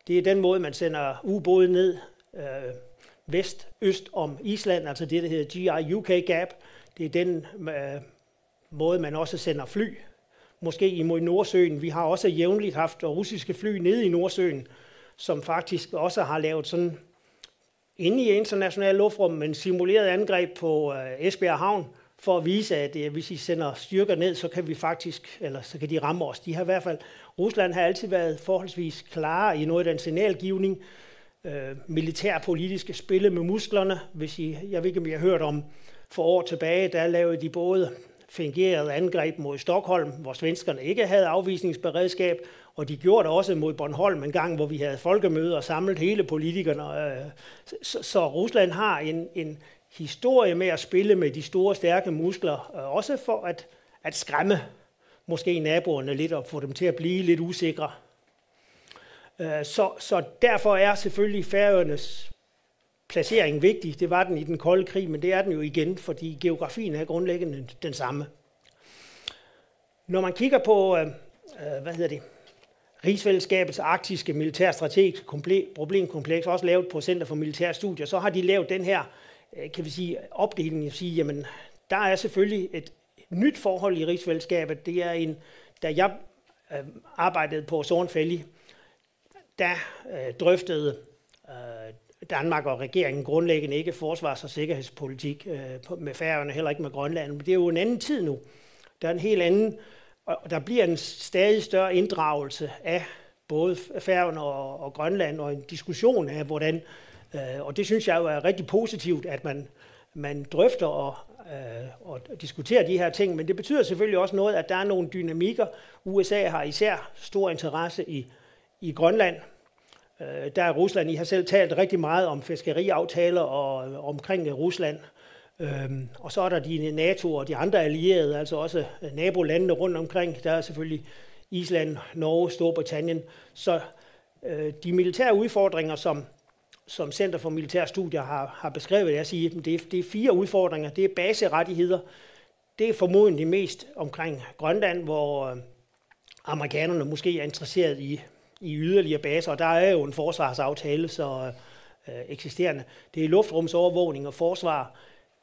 Det er den måde, man sender ubåde ned, øh, vest, øst om Island, altså det, der hedder G I U K gap. Det er den, øh, måde, man også sender fly. Måske imod Nordsøen. Vi har også jævnligt haft russiske fly nede i Nordsøen, som faktisk også har lavet sådan inde i internationale luftrum, men simuleret angreb på, øh, Esbjerg Havn, for at vise, at, øh, hvis I sender styrker ned, så kan vi faktisk, eller så kan de ramme os. De har i hvert fald, Rusland har altid været forholdsvis klare i noget af den signalgivning, øh, militærpolitiske spille med musklerne. Hvis I, jeg ved ikke, om I har hørt om, for år tilbage, der lavede de både fingeret angreb mod Stockholm, hvor svenskerne ikke havde afvisningsberedskab, og de gjorde det også mod Bornholm en gang, hvor vi havde folkemøde og samlet hele politikerne. Øh, så, så Rusland har en, en historie med at spille med de store, stærke muskler, øh, også for at, at skræmme måske naboerne lidt og få dem til at blive lidt usikre. Øh, så, så derfor er selvfølgelig Færøernes placering vigtig. Det var den i den kolde krig, men det er den jo igen, fordi geografien er grundlæggende den samme. Når man kigger på, øh, øh, hvad hedder det, rigsfællesskabets arktiske militærstrategiske komple-, problemkompleks, også lavet på Center for Militære Studier, så har de lavet den her, øh, kan vi sige, opdeling, at sige, jamen, der er selvfølgelig et nyt forhold i rigsfællesskabet. Det er en, da jeg, øh, arbejdede på Sornfelli, der, øh, drøftede, øh, Danmark og regeringen grundlæggende ikke forsvars- og sikkerhedspolitik, øh, på, med Færøerne, heller ikke med Grønland. Men det er jo en anden tid nu. Der er en helt anden, og der bliver en stadig større inddragelse af både Færøerne og, og Grønland, og en diskussion af, hvordan, øh, og det synes jeg jo er rigtig positivt, at man, man drøfter og, øh, og diskuterer de her ting, men det betyder selvfølgelig også noget, at der er nogle dynamikker. U S A har især stor interesse i, i Grønland. Øh, der er Rusland, I har selv talt rigtig meget om fiskeriaftaler og, og omkring, øh, Rusland. Øhm, og så er der de NATO og de andre allierede, altså også, øh, nabolandene rundt omkring. Der er selvfølgelig Island, Norge, Storbritannien. Så, øh, de militære udfordringer, som, som Center for Militære Studier har, har beskrevet, jeg siger, det er, det er fire udfordringer. Det er baserettigheder. Det er formodentlig mest omkring Grønland, hvor, øh, amerikanerne måske er interesseret i, i yderligere baser, og der er jo en forsvarsaftale, så, øh, eksisterende. Det er luftrumsovervågning og forsvar.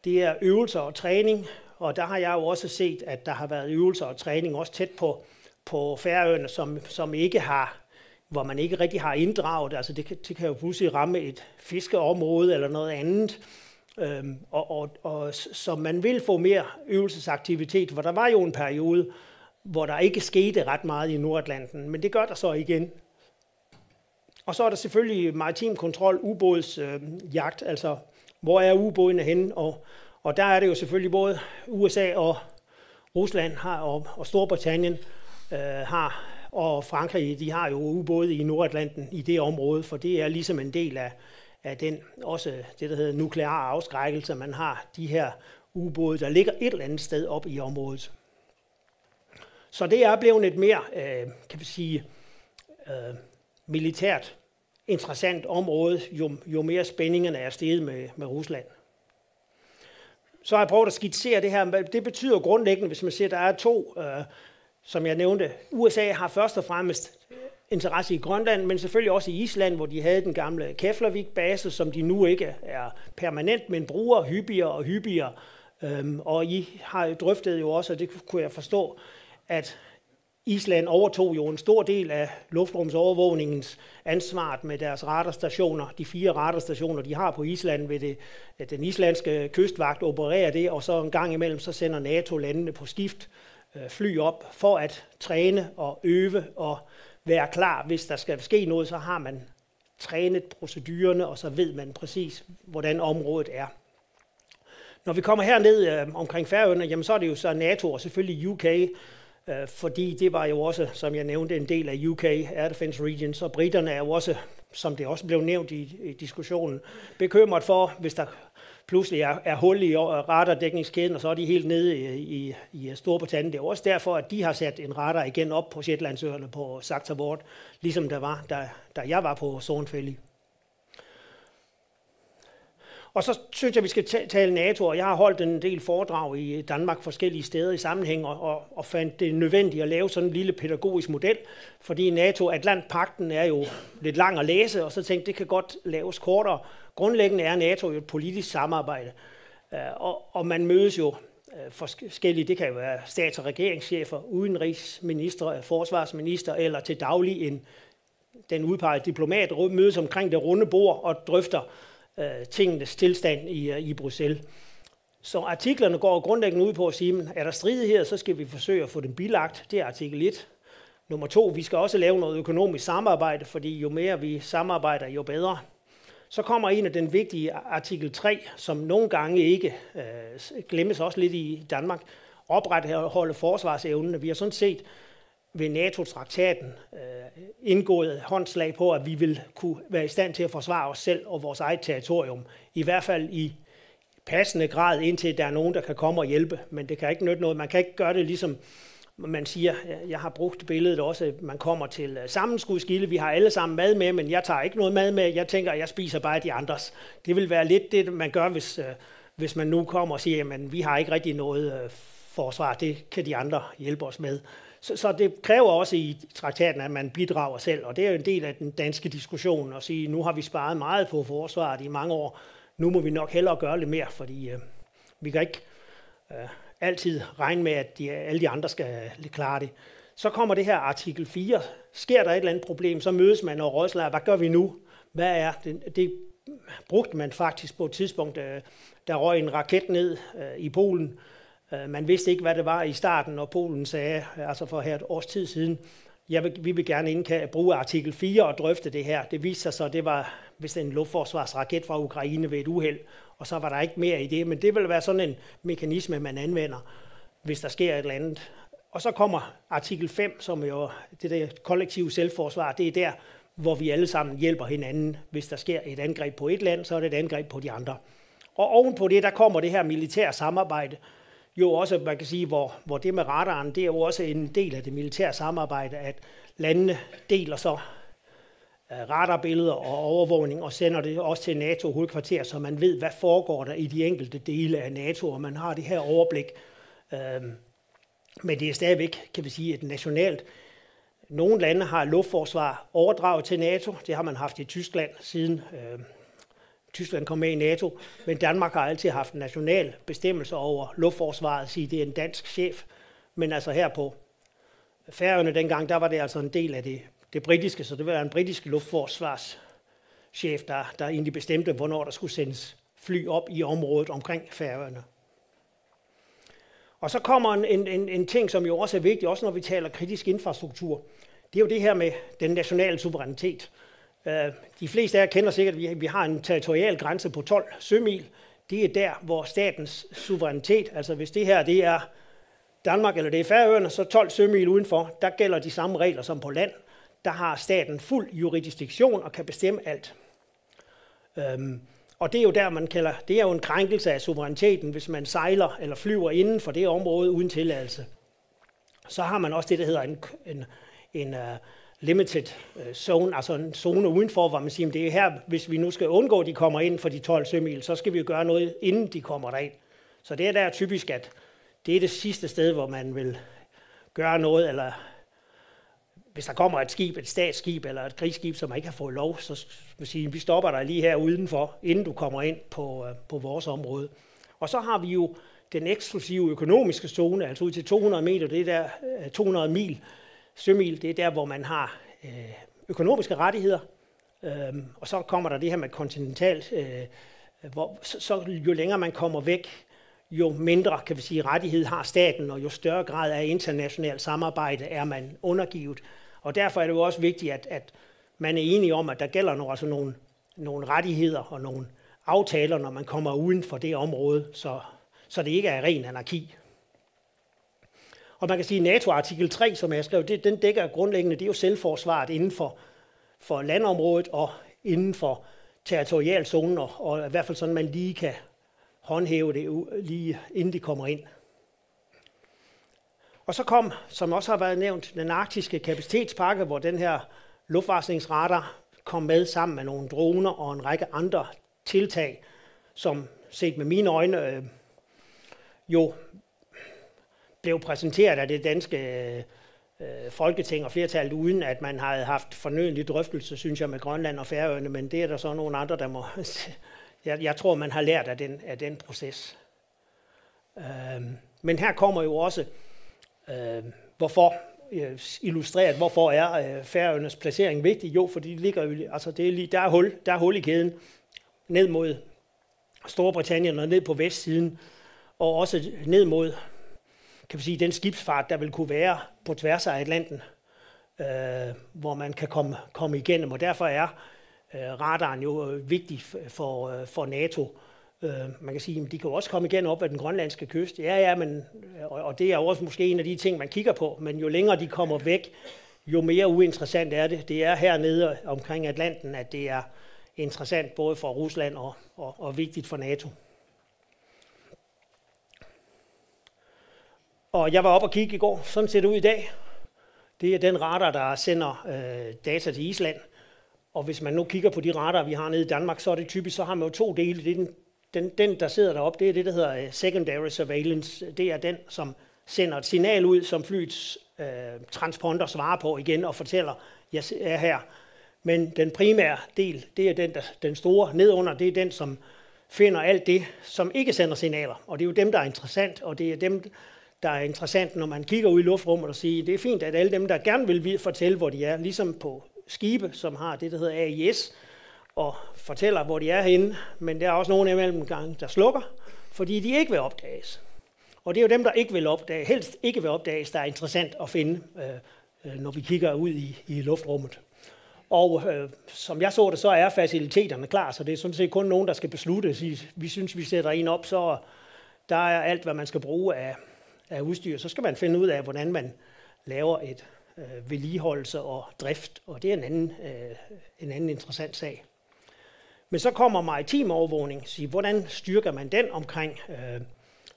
Det er øvelser og træning, og der har jeg jo også set, at der har været øvelser og træning også tæt på, på Færøerne, som, som ikke har, hvor man ikke rigtig har inddraget. Altså det kan, det kan jo pludselig ramme et fiskeområde eller noget andet. Øhm, og, og, og s-, så man vil få mere øvelsesaktivitet, for der var jo en periode, hvor der ikke skete ret meget i Nordatlanten, men det gør der så igen. Og så er der selvfølgelig maritim kontrol, ubåds, øh, jagt, altså hvor er ubådene henne, og, og der er det jo selvfølgelig både U S A og Rusland har, og, og Storbritannien, øh, har, og Frankrig, de har jo ubåde i Nordatlanten i det område, for det er ligesom en del af, af den, også det, der hedder nuklear afskrækkelse, man har de her ubåde, der ligger et eller andet sted op i området. Så det er blevet et mere, øh, kan vi sige, øh, militært interessant område, jo, jo mere spændingerne er steget med, med Rusland. Så har jeg prøvet at skitsere det her. Det betyder grundlæggende, hvis man ser, der er to, øh, som jeg nævnte, U S A har først og fremmest interesse i Grønland, men selvfølgelig også i Island, hvor de havde den gamle Keflavik-base, som de nu ikke er permanent, men bruger hyppigere og hyppigere. Øhm, og I har jo drøftet jo også, og det kunne jeg forstå, at Island overtog jo en stor del af luftrumsovervågningens ansvar med deres radarstationer, de fire radarstationer, de har på Island, ved det, at den islandske kystvagt opererer det, og så en gang imellem, så sender nato landene på skift øh, fly op for at træne og øve og være klar, hvis der skal ske noget, så har man trænet procedurerne, og så ved man præcis, hvordan området er. Når vi kommer herned øh, omkring Færøerne, jamen så er det jo så nato og selvfølgelig U K, øh, fordi det var jo også, som jeg nævnte, en del af U K Air Defense Region, så britterne er jo også, som det også blev nævnt i, i diskussionen, bekymret for, hvis der pludselig er, er hul i radardækningskæden, og så er de helt nede i, i, i Storbritannien. Det er også derfor, at de har sat en radar igen op på Shetlandsøerne på Sagtavort, ligesom der var, da, da jeg var på Sornfelli. Og så synes jeg, vi skal tale nato, og jeg har holdt en del foredrag i Danmark forskellige steder i sammenhæng, og, og, og fandt det nødvendigt at lave sådan en lille pædagogisk model, fordi nato-Atlantpakten er jo lidt lang at læse, og så tænkte, det kan godt laves kortere. Grundlæggende er nato jo et politisk samarbejde, øh, og, og man mødes jo øh, forskellige, det kan jo være stats- og regeringschefer, udenrigsminister, forsvarsminister eller til daglig en den udpegede diplomat mødes omkring det runde bord og drøfter øh, tingenes tilstand i, øh, i Bruxelles. Så artiklerne går grundlæggende ud på at sige, at er der stridigheder, så skal vi forsøge at få dem bilagt. Det er artikel et. Nummer to, vi skal også lave noget økonomisk samarbejde, fordi jo mere vi samarbejder, jo bedre. Så kommer en af den vigtige artikel tre, som nogle gange ikke øh, glemmes også lidt i Danmark, opretholde forsvarsevnen. Vi har sådan set ved nato-traktaten øh, indgået håndslag på, at vi vil kunne være i stand til at forsvare os selv og vores eget territorium, i hvert fald i passende grad, indtil der er nogen, der kan komme og hjælpe. Men det kan ikke nytte noget. Man kan ikke gøre det ligesom man siger, jeg har brugt billedet også, man kommer til øh, sammenskudskilde, vi har alle sammen mad med, men jeg tager ikke noget mad med, jeg tænker, at jeg spiser bare de andres. Det vil være lidt det, man gør, hvis, øh, hvis man nu kommer og siger, jamen vi har ikke rigtig noget øh, forsvar, det kan de andre hjælpe os med. Så, så det kræver også i traktaten, at man bidrager selv, og det er jo en del af den danske diskussion at sige, nu har vi sparet meget på forsvaret i mange år, nu må vi nok hellere gøre lidt mere, fordi øh, vi kan ikke øh, altid regne med, at de, alle de andre skal klare det. Så kommer det her artikel fire. Sker der et eller andet problem, så mødes man og rådslager, hvad gør vi nu? Hvad er det? Det brugte man faktisk på et tidspunkt, øh, der røg en raket ned øh, i Polen. Øh, man vidste ikke, hvad det var i starten, og Polen sagde, øh, altså for her et års tid siden, jeg vil, vi vil gerne indkalde, bruge artikel fire og drøfte det her. Det viste sig så, det var vist en luftforsvarsraket fra Ukraine ved et uheld, og så var der ikke mere i det. Men det vil være sådan en mekanisme, man anvender, hvis der sker et eller andet. Og så kommer artikel fem, som jo det der kollektive selvforsvar, det er der, hvor vi alle sammen hjælper hinanden. Hvis der sker et angreb på et land, så er det et angreb på de andre. Og oven på det, der kommer det her militære samarbejde, jo også, man kan sige, hvor, hvor det med radaren, det er jo også en del af det militære samarbejde, at landene deler så øh, radarbilleder og overvågning, og sender det også til nato-hovedkvarter, så man ved, hvad foregår der i de enkelte dele af nato, og man har det her overblik. Øhm, men det er stadigvæk, kan vi sige, et nationalt. Nogle lande har luftforsvar overdraget til nato. Det har man haft i Tyskland siden øh, Tyskland kom med i nato. Men Danmark har altid haft national bestemmelse over luftforsvaret, sige, det er en dansk chef. Men altså her på Færøerne dengang, der var det altså en del af det, det britiske, så det var en britisk luftforsvarschef, der, der egentlig bestemte, hvornår der skulle sendes fly op i området omkring Færøerne. Og så kommer en, en, en, en ting, som jo også er vigtig, også når vi taler kritisk infrastruktur. Det er jo det her med den nationale suverænitet. Øh, de fleste af jer kender sikkert, at vi, vi har en territorial grænse på tolv sømil. Det er der, hvor statens suverænitet, altså hvis det her det er Danmark eller det er Færøerne, så tolv sømil udenfor, der gælder de samme regler som på land. Der har staten fuld jurisdiktion og kan bestemme alt. Øhm, og det er jo der, man kalder, det er jo en krænkelse af suveræniteten, hvis man sejler eller flyver inden for det område uden tilladelse. Så har man også det, der hedder en, en, en uh, limited øh, zone, altså en zone udenfor, hvor man siger, det er her, hvis vi nu skal undgå, at de kommer ind for de tolv sømil, så skal vi jo gøre noget, inden de kommer derind. Så det er der typisk, at det er det sidste sted, hvor man vil gøre noget, eller hvis der kommer et skib, et statsskib eller et krigsskib, som ikke har fået lov, så vil sige, vi stopper dig lige her udenfor, inden du kommer ind på, øh, på vores område. Og så har vi jo den eksklusive økonomiske zone, altså ud til to hundrede meter, det er der øh, to hundrede mil, sømil, det er der, hvor man har øh, økonomiske rettigheder. Øhm, og så kommer der det her med kontinental, øh, hvor, så, så jo længere man kommer væk, jo mindre, kan vi sige, rettighed har staten, og jo større grad af internationalt samarbejde er man undergivet. Og derfor er det jo også vigtigt, at, at man er enige om, at der gælder nogle, altså nogle, nogle rettigheder og nogle aftaler, når man kommer uden for det område, så, så det ikke er ren anarki. Og man kan sige, at NATO artikel tre, som jeg har skrevet, det, den dækker grundlæggende, det er jo selvforsvaret inden for, for landområdet og inden for territorialzonen, og, og i hvert fald sådan, man lige kan håndhæve det u- lige inden de kommer ind. Og så kom, som også har været nævnt, den arktiske kapacitetspakke, hvor den her luftvarslingsradar kom med sammen med nogle droner og en række andre tiltag, som set med mine øjne øh, jo blev præsenteret af det danske øh, Folketing og flertallet, uden at man havde haft fornødelig drøftelse, synes jeg, med Grønland og Færøerne, men det er der så nogle andre, der må... Jeg, jeg tror, man har lært af den, af den proces. Øhm, men her kommer jo også, øh, hvorfor, øh, illustreret, hvorfor er øh, Færøernes placering vigtig? Jo, fordi det ligger jo, altså det er lige, der er hul, der er hul i kæden ned mod Storbritannien og ned på vestsiden, og også ned mod, kan vi sige, den skibsfart, der vil kunne være på tværs af Atlanten, øh, hvor man kan komme, komme igennem. Og derfor er øh, radaren jo øh, vigtig f- for, øh, for NATO. Øh, man kan sige, at de kan jo også komme igennem op ad den grønlandske kyst. Ja, ja, men, og, og det er jo også måske en af de ting, man kigger på, men jo længere de kommer væk, jo mere uinteressant er det. Det er hernede omkring Atlanten, at det er interessant både for Rusland og, og, og vigtigt for NATO. Og jeg var oppe og kigge i går. Sådan ser det ud i dag. Det er den radar, der sender øh, data til Island. Og hvis man nu kigger på de radar, vi har nede i Danmark, så er det typisk, så har man jo to dele. Det er den, den, den, der sidder deroppe, det er det, der hedder øh, secondary surveillance. Det er den, som sender et signal ud, som flyets øh, transponder svarer på igen og fortæller, jeg er her. Men den primære del, det er den, der, den store nedunder, det er den, som finder alt det, som ikke sender signaler. Og det er jo dem, der er interessant, og det er dem, der er interessant, når man kigger ud i luftrummet og siger, det er fint, at alle dem, der gerne vil fortælle, hvor de er, ligesom på skibe, som har det, der hedder A I S, og fortæller, hvor de er henne, men der er også nogle imellem gange, der slukker, fordi de ikke vil opdages. Og det er jo dem, der ikke vil opdage, helst ikke vil opdages, der er interessant at finde, øh, øh, når vi kigger ud i, i luftrummet. Og øh, som jeg så det, så er faciliteterne klar, så det er sådan set kun nogen, der skal beslutte og sige, vi synes, vi sætter en op, så der er alt, hvad man skal bruge af, af udstyr. Så skal man finde ud af, hvordan man laver et øh, vedligeholdelse og drift, og det er en anden, øh, en anden interessant sag. Men så kommer maritim overvågning, sige, hvordan styrker man den omkring øh,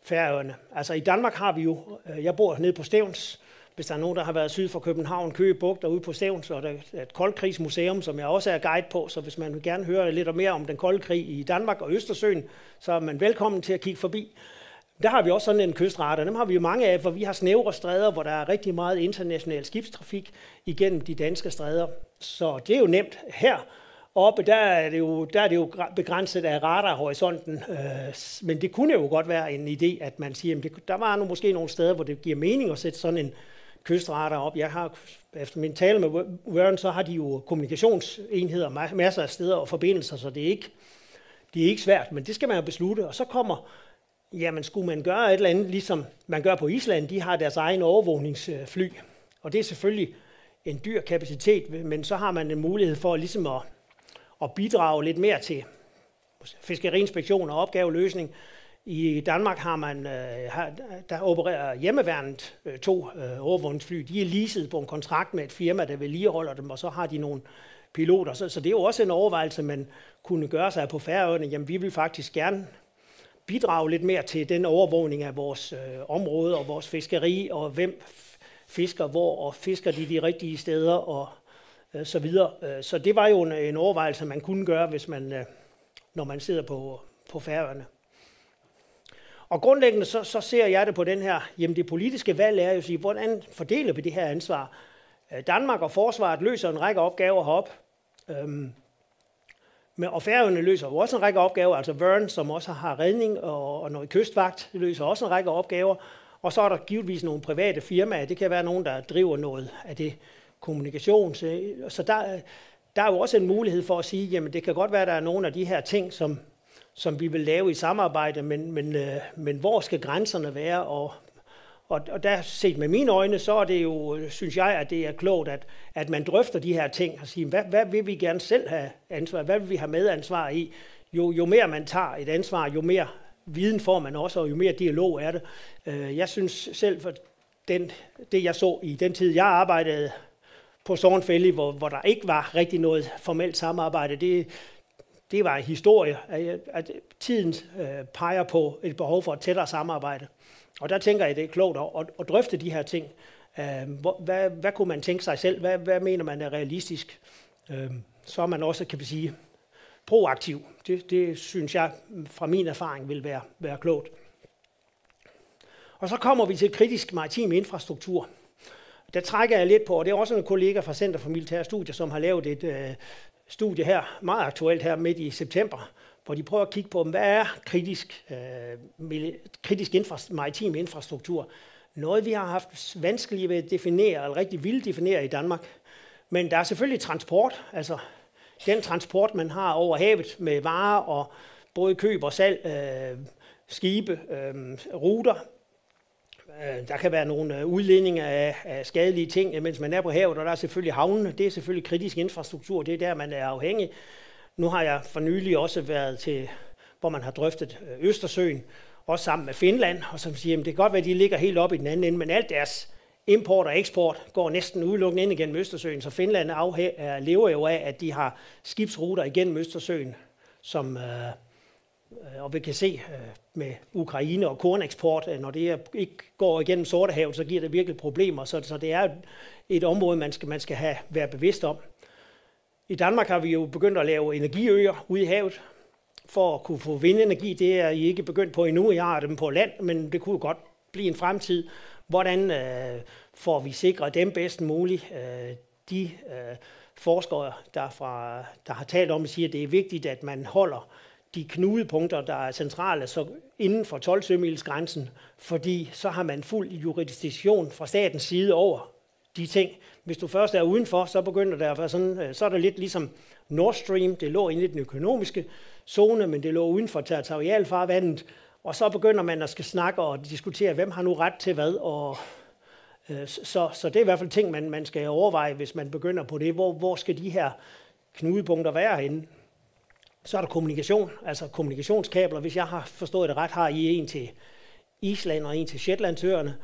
Færøerne? Altså i Danmark har vi jo, øh, jeg bor nede på Stevns, hvis der er nogen, der har været syd for København, Køge Bugt og ude på Stevns, og der er et koldkrigsmuseum, som jeg også er guide på, så hvis man vil gerne høre lidt mere om den kolde krig i Danmark og Østersøen, så er man velkommen til at kigge forbi. Der har vi også sådan en kystradar. Dem har vi jo mange af, for vi har snævre stræder, hvor der er rigtig meget international skibstrafik igennem de danske stræder. Så det er jo nemt her. Oppe, der er det jo, der er det jo begrænset af radarhorisonten, øh, men det kunne jo godt være en idé, at man siger, at der var nu måske nogle steder, hvor det giver mening at sætte sådan en kystradar op. Jeg har, efter min tale med Warren, så har de jo kommunikationsenheder masser af steder og forbindelser, så det er ikke, det er ikke svært, men det skal man jo beslutte. Og så kommer Jamen, skulle man gøre et eller andet, ligesom man gør på Island, de har deres egen overvågningsfly. Og det er selvfølgelig en dyr kapacitet, men så har man en mulighed for ligesom at, at bidrage lidt mere til fiskeriinspektion og opgaveløsning. I Danmark har man, øh, har, der opererer hjemmeværnet øh, to øh, overvågningsfly. De er leaset på en kontrakt med et firma, der vedligeholder dem, og så har de nogle piloter. Så, så det er jo også en overvejelse, man kunne gøre sig på Færøerne. Jamen, vi vil faktisk gerne bidrage lidt mere til den overvågning af vores øh, område og vores fiskeri, og hvem fisker hvor, og fisker de de rigtige steder, og øh, så videre. Øh, Så det var jo en, en overvejelse, man kunne gøre, hvis man, øh, når man sidder på, på Færøerne. Og grundlæggende så, så ser jeg det på den her, jamen det politiske valg er jo at sige, hvordan fordeler vi det her ansvar? Øh, Danmark og forsvaret løser en række opgaver heroppe. Øhm, men, og Færøerne løser jo også en række opgaver, altså Vørn, som også har redning og, og noget kystvagt, løser også en række opgaver. Og så er der givetvis nogle private firmaer, det kan være nogen, der driver noget af det kommunikation. Så, så der, der er jo også en mulighed for at sige, jamen det kan godt være, at der er nogle af de her ting, som, som vi vil lave i samarbejde, men, men, øh, men hvor skal grænserne være, og, og, og der set med mine øjne, så er det jo, synes jeg, at det er klogt, at, at man drøfter de her ting og siger, hvad, hvad vil vi gerne selv have ansvar, hvad vil vi have medansvar i? Jo, jo mere man tager et ansvar, jo mere viden får man også, og jo mere dialog er det. Øh, Jeg synes selv, for den, det jeg så i den tid, jeg arbejdede på Sornfelli, hvor, hvor der ikke var rigtig noget formelt samarbejde, det, det var historie. At, at tiden øh, peger på et behov for et tættere samarbejde. Og der tænker jeg, det er klogt at, at, at drøfte de her ting. Øh, hvor, hvad, hvad kunne man tænke sig selv? Hvad, hvad mener man er realistisk? Øh, Så er man også, kan vi sige, proaktiv. Det, det synes jeg fra min erfaring vil være, være klogt. Og så kommer vi til kritisk maritim infrastruktur. Der trækker jeg lidt på, og det er også en kollega fra Center for Militære Studier, som har lavet et øh, studie her, meget aktuelt her midt i september, hvor de prøver at kigge på, hvad er kritisk, øh, mili- kritisk infra- maritim infrastruktur. Noget, vi har haft vanskeligt ved at definere, eller rigtig ville definere i Danmark. Men der er selvfølgelig transport, altså den transport, man har over havet med varer og både køb og salg, øh, skibe, øh, ruter. Øh, Der kan være nogle øh, udledninger af, af skadelige ting, mens man er på havet, og der er selvfølgelig havnene. Det er selvfølgelig kritisk infrastruktur, det er der, man er afhængig. Nu har jeg for nylig også været til, hvor man har drøftet øh, Østersøen, også sammen med Finland, og som siger, at det kan godt være, at de ligger helt oppe i den anden ende, men alt deres import og eksport går næsten udelukkende ind igennem Østersøen, så Finland afhæ- er, lever jo af, at de har skibsruter igennem Østersøen, som, øh, øh, og vi kan se øh, med Ukraine og korneksport, at når det er- ikke går igennem Sortehavet, så giver det virkelig problemer. Så, så det er et område, man skal, man skal have, være bevidst om. I Danmark har vi jo begyndt at lave energiøer ude i havet, for at kunne få vindenergi. Det er I ikke begyndt på endnu, I har dem på land, men det kunne jo godt blive en fremtid. Hvordan øh, får vi sikret dem bedst muligt? Øh, de øh, forskere, der, fra, der har talt om det, siger, at det er vigtigt, at man holder de knudepunkter, der er centrale, så inden for tolv sømilsgrænsen, fordi så har man fuld jurisdiktion fra statens side over de ting. Hvis du først er udenfor, så begynder det at være sådan, øh, så er det lidt ligesom Nord Stream. Det lå inde i den økonomiske zone, men det lå uden for territorialfarvandet. Og så begynder man at skal snakke og diskutere, hvem har nu ret til hvad. Og, øh, så, så det er i hvert fald ting, man, man skal overveje, hvis man begynder på det. Hvor, hvor skal de her knudepunkter være henne? Så er der kommunikation, altså kommunikationskabler. Hvis jeg har forstået det ret, har I en til Island og en til Shetlandsøerne.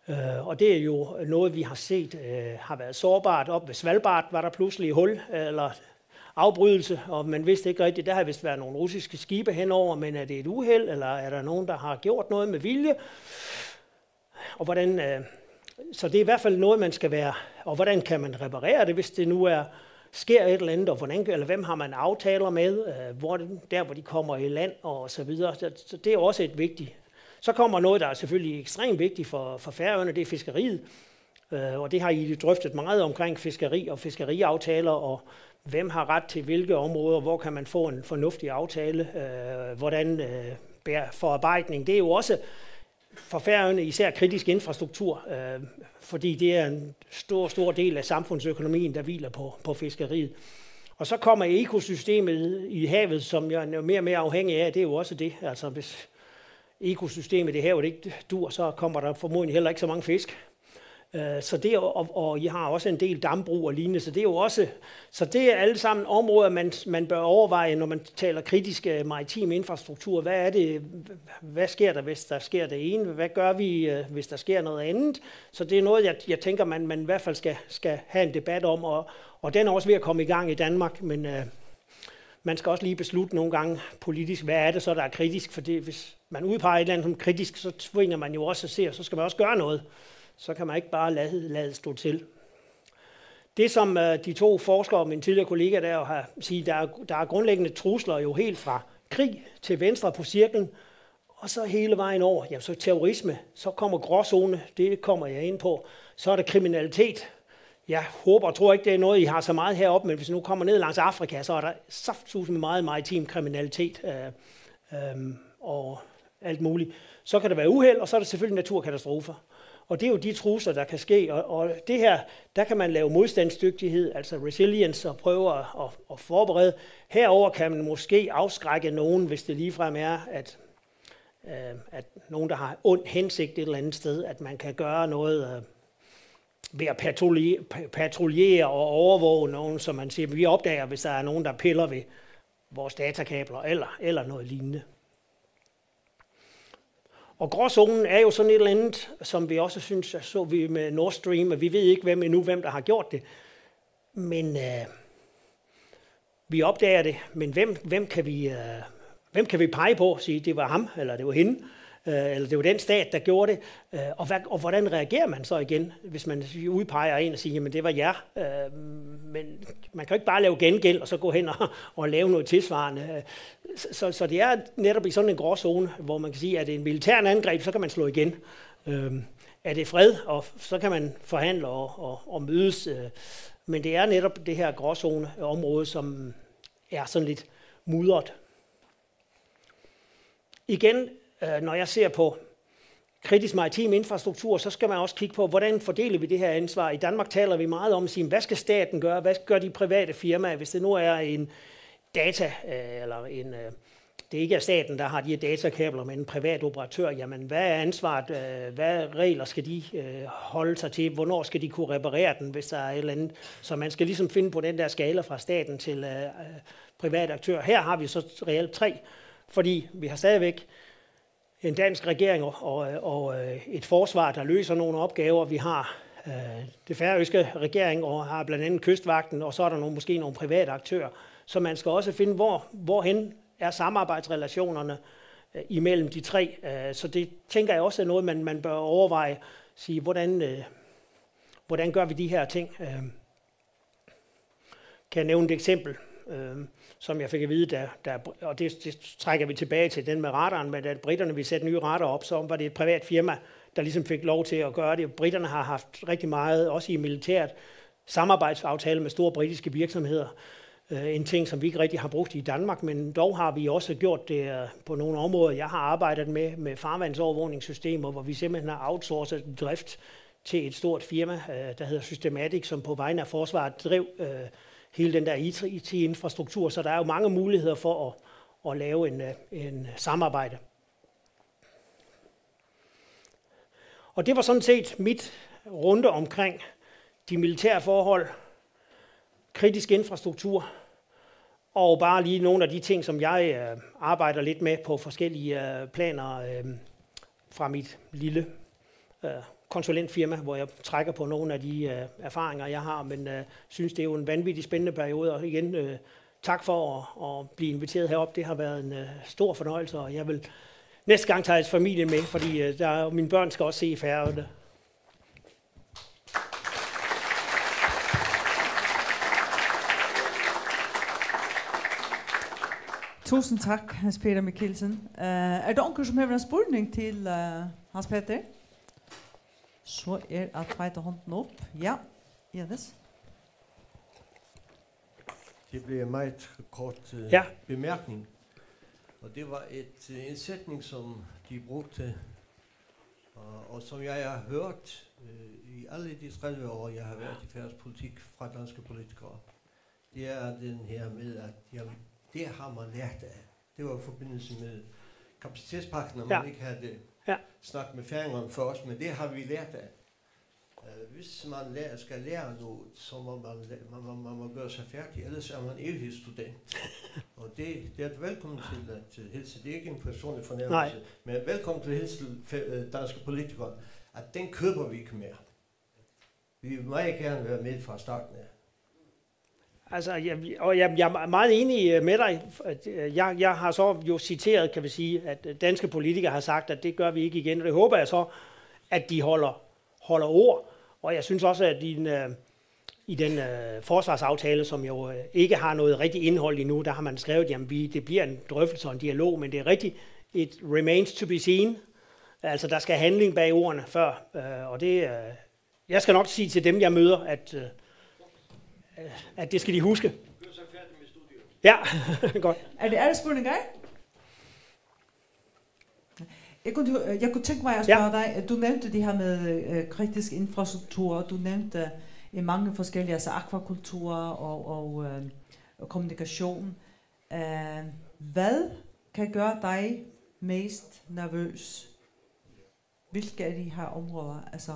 Øh, og det er jo noget, vi har set øh, har været sårbart. Op ved Svalbard var der pludselig hul, eller afbrydelse, og man vidste ikke rigtigt, der har vist været nogle russiske skibe henover, men er det et uheld, eller er der nogen, der har gjort noget med vilje? Og hvordan, øh, så det er i hvert fald noget, man skal være, og hvordan kan man reparere det, hvis det nu er sker et eller andet, og hvordan, eller hvem har man aftaler med, øh, hvor, der hvor de kommer i land og så videre. Så, så det er også et vigtigt. Så kommer noget, der er selvfølgelig ekstremt vigtigt for, for Færøerne, det er fiskeriet. Øh, og det har I drøftet meget omkring fiskeri og fiskeriaftaler, og hvem har ret til hvilke områder, hvor kan man få en fornuftig aftale, øh, hvordan øh, forarbejdning. Det er jo også for Færøerne især kritisk infrastruktur, øh, fordi det er en stor, stor del af samfundsøkonomien, der hviler på, på fiskeriet. Og så kommer ekosystemet i havet, som jeg er mere og mere afhængig af. Det er jo også det. Altså, hvis ekosystemet i havet ikke dur, så kommer der formodentlig heller ikke så mange fisk. Øh, Så det er, og, og I har også en del dambrug og lignende, så det er jo også, så det er alle sammen områder, man, man bør overveje, når man taler kritisk øh, maritim infrastruktur. Hvad er det, hvad sker der, hvis der sker det ene? Hvad gør vi, øh, hvis der sker noget andet? Så det er noget, jeg, jeg tænker, man, man i hvert fald skal, skal have en debat om, og, og den er også ved at komme i gang i Danmark, men øh, man skal også lige beslutte nogle gange politisk, hvad er det så, der er kritisk? For det, hvis man udpeger et eller andet som kritisk, så tvinger man jo også at se, og så skal man også gøre noget. Så kan man ikke bare lade, lade stå til. Det, som øh, de to forskere, mine tidligere kollegaer der har sige, der er, der er grundlæggende trusler jo helt fra krig til venstre på cirklen, og så hele vejen over, ja, så terrorisme, så kommer gråzone, det kommer jeg ind på, så er der kriminalitet. Jeg håber og tror ikke, det er noget, I har så meget heroppe, men hvis I nu kommer ned langs Afrika, så er der saftsuseme meget maritim kriminalitet øh, øh, og alt muligt. Så kan der være uheld, og så er der selvfølgelig naturkatastrofer. Og det er jo de trusler, der kan ske. Og, og det her, der kan man lave modstandsdygtighed, altså resilience, og prøve at, at, at forberede. Herover kan man måske afskrække nogen, hvis det ligefrem er, at, øh, at nogen, der har ond hensigt et eller andet sted, at man kan gøre noget øh, ved at patruljere, pa- patruljere og overvåge nogen, så man siger, vi opdager, hvis der er nogen, der piller ved vores datakabler eller, eller noget lignende. Og gråzonen er jo sådan et eller andet, som vi også synes, at så vi med Nord Stream, at vi ved ikke hvem endnu, hvem der har gjort det. Men øh, vi opdager det, men hvem, hvem, kan vi, øh, hvem kan vi pege på og sige, det var ham, eller det var hende, øh, eller det var den stat, der gjorde det, øh, og, hvad, og hvordan reagerer man så igen, hvis man udpeger en og siger, jamen det var jer, øh, men man kan jo ikke bare lave gengæld og så gå hen og, og lave noget tilsvarende. Så, så det er netop i sådan en gråzone, hvor man kan sige, at det er en militær angreb, så kan man slå igen. Øh, er det fred, og så kan man forhandle og, og, og mødes. Øh, men det er netop det her gråzoneområde, som er sådan lidt mudret. Igen, øh, når jeg ser på kritisk maritim infrastruktur, så skal man også kigge på, hvordan fordeler vi det her ansvar. I Danmark taler vi meget om at sige, hvad skal staten gøre? Hvad gør de private firmaer, hvis det nu er en data, øh, eller en, øh, det ikke er staten, der har de her datakabler, men en privat operatør, jamen hvad er ansvaret? Øh, hvad regler skal de øh, holde sig til? Hvornår skal de kunne reparere den, hvis der er et eller andet? Så man skal ligesom finde på den der skala fra staten til øh, øh, private aktører. Her har vi så reelt tre, fordi vi har stadigvæk en dansk regering og, og, og øh, et forsvar, der løser nogle opgaver. Vi har øh, det færøske regering og har blandt andet kystvagten, og så er der nogle, måske nogle private aktører. Så man skal også finde, hvor, hvorhen er samarbejdsrelationerne øh, imellem de tre. Øh, så det tænker jeg også er noget, man, man bør overveje. Sige, hvordan, øh, hvordan gør vi de her ting? Øh, kan jeg nævne et eksempel, øh, som jeg fik at vide, da, da, og det, det trækker vi tilbage til den med radaren, men da britterne ville sætte nye radar op, så var det et privat firma, der ligesom fik lov til at gøre det. Britterne har haft rigtig meget, også i militæret, samarbejdsaftale med store britiske virksomheder. Øh, en ting, som vi ikke rigtig har brugt i Danmark, men dog har vi også gjort det øh, på nogle områder. Jeg har arbejdet med, med farvandsovervågningssystemer, hvor vi simpelthen har outsourcet drift til et stort firma, øh, der hedder Systematic, som på vegne af forsvaret drev øh, hele den der I T-infrastruktur. Så der er jo mange muligheder for at, at lave en, øh, en samarbejde. Og det var sådan set mit runde omkring de militære forhold, kritisk infrastruktur, og bare lige nogle af de ting, som jeg øh, arbejder lidt med på forskellige øh, planer øh, fra mit lille øh, konsulentfirma, hvor jeg trækker på nogle af de øh, erfaringer, jeg har, men øh, synes, det er jo en vanvittig spændende periode, og igen øh, tak for at, at blive inviteret herop. Det har været en øh, stor fornøjelse, og jeg vil næste gang tage familien med, fordi øh, der, mine børn skal også se Færøerne. Tusind tak, Hans Peter Mikkelsen. Uh, er der nogen, som har en spurning til uh, Hans Peter? Så er at tveite hånden op. Ja, Jens. Det bliver en meget kort uh, ja. bemærkning. Og det var et, uh, en sætning, som de brugte, og, og som jeg har hørt uh, i alle de tredive år, jeg har været i færøsk politik fra danske politikere. Det er den her med, at jamen, det har man lært af. Det var i forbindelse med kapacitetspakken, at man ja. ikke havde ja. snakket med færingerne først, men det har vi lært af. Uh, hvis man lærer, skal lære noget, så må man, man, man, man må gøre sig færdig, ellers er man evig student. Og det, det er velkommen til at hilse. Det er ikke en personlig fornærmelse, men velkommen til at hilse øh, danske politikere, at den køber vi ikke mere. Vi vil meget gerne være med fra starten af. Altså, jeg, og jeg, jeg er meget enig øh, med dig. Øh, jeg, jeg har så jo citeret, kan vi sige, at danske politikere har sagt, at det gør vi ikke igen. Og det håber jeg så, at de holder, holder ord. Og jeg synes også, at din, øh, i den øh, forsvarsaftale, som jo øh, ikke har noget rigtigt indhold endnu, der har man skrevet, jamen vi, det bliver en drøftelse og en dialog, men det er rigtigt, it remains to be seen. Altså, der skal handling bag ordene før, øh, og det, øh, jeg skal nok sige til dem, jeg møder, at, øh, at det skal de huske. Ja, godt. Er det, er det spurningar? Jeg kunne, jeg kunne tænke mig at spørge dig, at du nævnte det her med øh, kritisk infrastruktur, og du nævnte øh, mange forskellige, altså akvakultur og, og, øh, og kommunikation. Øh, hvad kan gøre dig mest nervøs? Hvilke af de her områder, altså,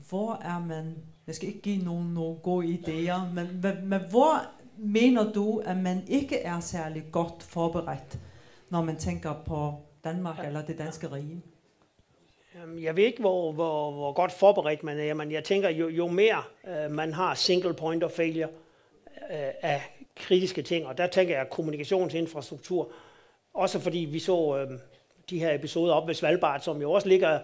hvor er man, jeg skal ikke give nogen, nogen gode idéer, men, men, men hvor mener du, at man ikke er særlig godt forberedt, når man tænker på Danmark eller det danske rige? Jamen, jeg ved ikke, hvor, hvor, hvor godt forberedt man er, men jeg tænker, jo, jo mere øh, man har single point of failure øh, af kritiske ting, og der tænker jeg kommunikationsinfrastruktur, også fordi vi så øh, de her episoder op ved Svalbard, som jo også ligger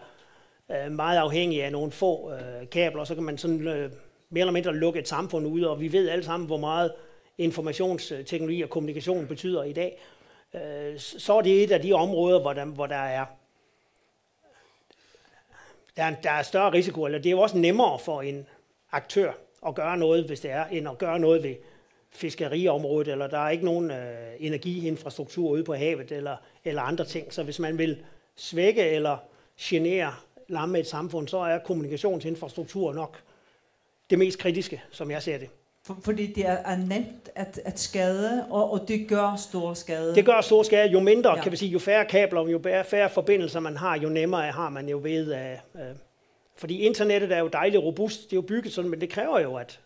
øh, meget afhængige af nogle få øh, kabler, så kan man sådan øh, mere eller mindre lukke et samfund ud, og vi ved alle sammen, hvor meget informationsteknologi og kommunikation betyder i dag. Øh, så er det et af de områder, hvor der, hvor der er der er, der er større risiko, eller det er jo også nemmere for en aktør at gøre noget, hvis det er, end at gøre noget ved fiskeriområdet, eller der er ikke nogen øh, energiinfrastruktur ude på havet, eller, eller andre ting. Så hvis man vil svække eller genere lamme et samfund, så er kommunikationsinfrastruktur nok det mest kritiske, som jeg ser det. For, fordi det er, er nemt at, at skade, og, og det gør stor skade. Det gør stor skade. Jo mindre, ja. Kan vi sige, jo færre kabler, jo færre forbindelser man har, jo nemmere har man jo ved at... Øh, fordi internettet er jo dejligt robust, det er jo bygget sådan, men det kræver jo, at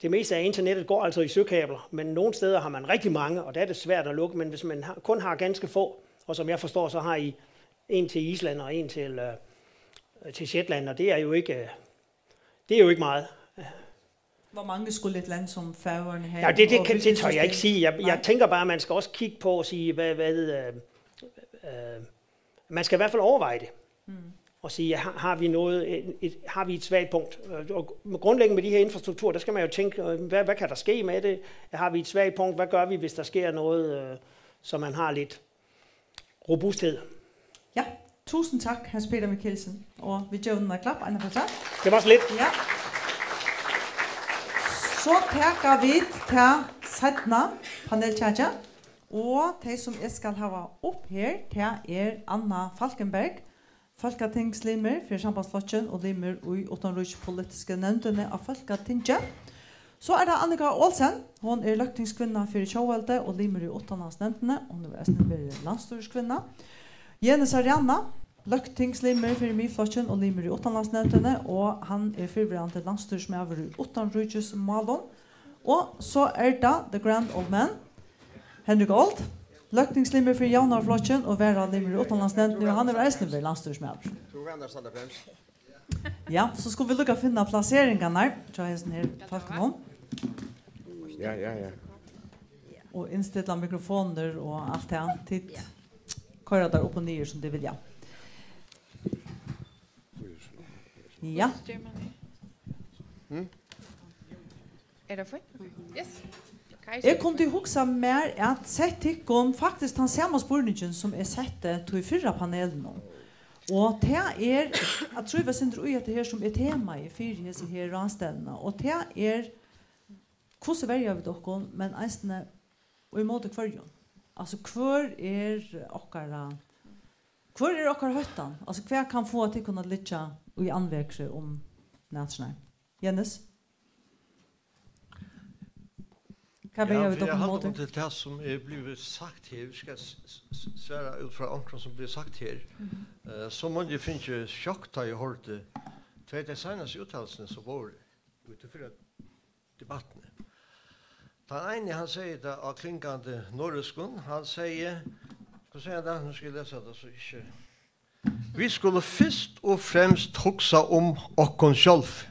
det meste af internettet går altså i søkabler, men nogle steder har man rigtig mange, og der er det svært at lukke, men hvis man har, kun har ganske få, og som jeg forstår, så har I en til Island og en til, øh, til Shetland, og det er jo ikke, øh, det er jo ikke meget. Hvor mange skulle et land som Færøerne have? Ja, det, det, kan, det tør jeg ikke sige. Jeg, jeg tænker bare, at man skal også kigge på og sige, hvad, hvad, øh, øh, man skal i hvert fald overveje det. Mm. Og sige, har, har vi noget, et, har vi et svagt punkt? Og grundlæggende med de her infrastruktur, der skal man jo tænke, øh, hvad, hvad kan der ske med det? Har vi et svagt punkt? Hvad gør vi, hvis der sker noget, øh, så man har lidt robusthed? Ja, tusind tak, Hans Peter Mikkelsen. Og vit geva honum eitt klapp, eina ferð afturat. Det var så lidt. Ja. So taka vit tað seinna paneltjatið. Og tey, sum eg skal hava upp her, tað er Anna Falkenberg, fólkatingslimur fyri Sambandsflokkin og limur í uttanríkispolitisku nevndini á Fólkatingi. So er tað Annika Olsen. Hon er løgtingskvinna fyri Tjóðveldi og limur í uttanlandsnevndini. Hon hevur eisini verið landsstýriskvinna. Jenis Arianna, løgtingslimur fyri Miðflokkin og limur í uttanlandsnevndini, og hann er fyrrverandi landsstýrismaður í uttanríkismálum. Og so er tað The Grand Old Man, Henrik Old, løgtingslimur fyri Javnaðarflokkin og varalimur í uttanlandsnevndini, og hann hevur eisini verið landsstýrismaður. Ja, so skulu vit líka finna plaseringarnar hjá hesum her fólkunum. Ja, ja, ja. Og innstilla mikrofonir og alt tað. Tit koyra tær upp og niður, sum tit vilja. Ja. Er tað fínt? Yes. Eg kundi hugsað mær at sett tykkum faktiskt tann sama spurningin, sum eg setti tí fyrra panelinum. Og tað er at trívast sindur í hetta her, sum er temaið fyri hesi her ráðstevnuna. Og tað er, hvussu verja vit okkum, men eisini í móti hvørjum? Altso, hvør er okkara, hvør er okkara hóttan? Altso, hvat kann fáa tykkum at liggja í andvekri um næturnar? Jenis? Hvat verja vit okkum í móti? Ja, fyri at halda okkum til tað, sum er blivið sagt her, vit skal s-, s-, s-, svara út frá onkrum, sum blivið sagt her, eh, so mundi eg fingið sjokk, tá eg hoyrdi tvey tey seinastu úttalelsini, sum vóru í tí fyrra debattini. Tann eini, hann segði tað á klingandi norðoyskum, hann segði, hvat segði hann tað? Nú skal eg lesa tað, so ikki. Vit skulu fyrst og fremst hugsa um okkum sjálv.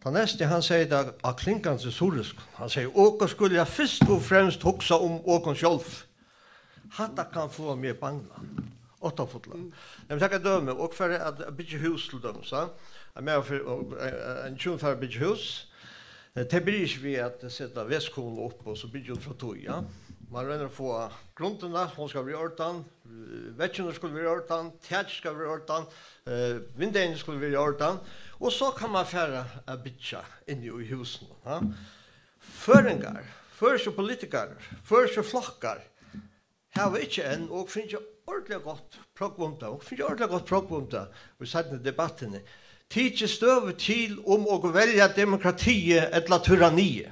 Tann næsti, hann segði tað á klingandi suðuroyskum. Hann segði, okur skulu fyrst og fremst hugsa um okkum sjálv. Hatta kann fáa meg bangnan. Óttafullan. Lat meg taka eitt dømi. Okur fara at, at byggja hús til dømis, ha? Ein maður fer, og, eh, ein hjún fara at byggja hús. Eh, tey byrja ikki við at seta veskuhurðina upp og so byggja út frá tí, ja. Man roynir at fáa grundina, hon skal vera í ordan, eh, veggirnir skulu vera í ordan, takið skal vera í ordan, eh, vindeyguni skulu vera í ordan, og so kann man fara at byggja inni í húsinum, ja. Føroyingar, føroyskir politikarar, føroyskir flokkar, hava ikki enn, og fingið ordiliga gott prógv um tað, og fingið ordiliga gott prógv um tað í seinnu debattini, tikið støðu til, um okur velja demokratiið ella tyranniið.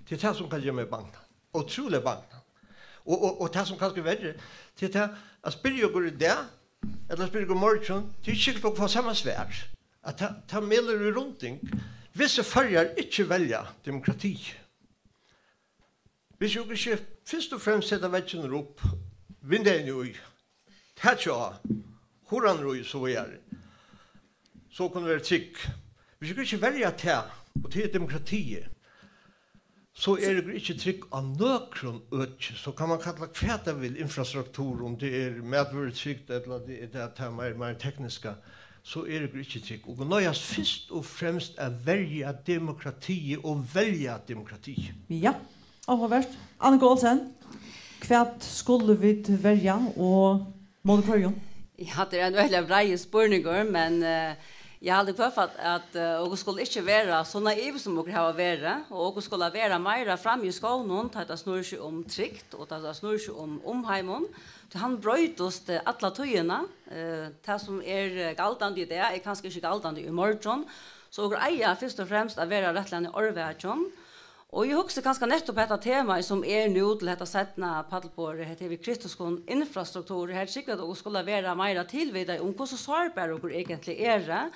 Tað er tað, sum kann gera meg bangnan. Ótrúliga bangnan. Og, og, og tað, sum kanska er verri, tað er tað, at spyrja okur í dag, ella spyrja okur í morgin, tað er ikki sikkurt, okur fáa sama svar. At tað, tað melur í runding, hvis Føroyar ikki velja demokrati. Hvis okur ikki fyrst og fremst seta veggirnar upp, vindeyguni í, takið á, hurðarnar í, so víðari, so kunnu vera trygg. Hvis okur ikki verja tað, og tað er demokratiið, so eru okur ikki trygg á nøkrum øki. So kann man kalla hvat tað vil, infrastruktur, um tað er matvørutrygd, ella tað er tað, tað meir, meir tekniska, so eru okur ikki trygg. Okur noyðast fyrst og fremst at verja demokratiið og velja demokratiið. Ja, áhugavert. Annika Olsen, hvat skulu vit verja og móti hvørjum? Ja, tað er ein øgiliga breiður spurningur, men, eh, eg haldi í hvørt fall, at, eh, okur skulu ikki vera so naiv, sum okur hava verið, og okur skulu vera meira frammi í skóginum, tá tað snýr seg um trygd, og tá tað snýr seg um umheimin, tí hann broytist, eh, alla tíðina. Eh, tað, sum er, eh, galdandi í dag, er kanska ikki galdandi í morgin, so okur eiga fyrst og fremst at vera rættiliga árvakin. Og eg hugsi kanska nettupp hetta temaið, sum er nú til hetta seinna, pallborðið, hetta við kritiskum infrastrukturi, her trúgvi eg, at okur skulu vera meira tilvitað um, hvussu sárbar okur eigentliga eru.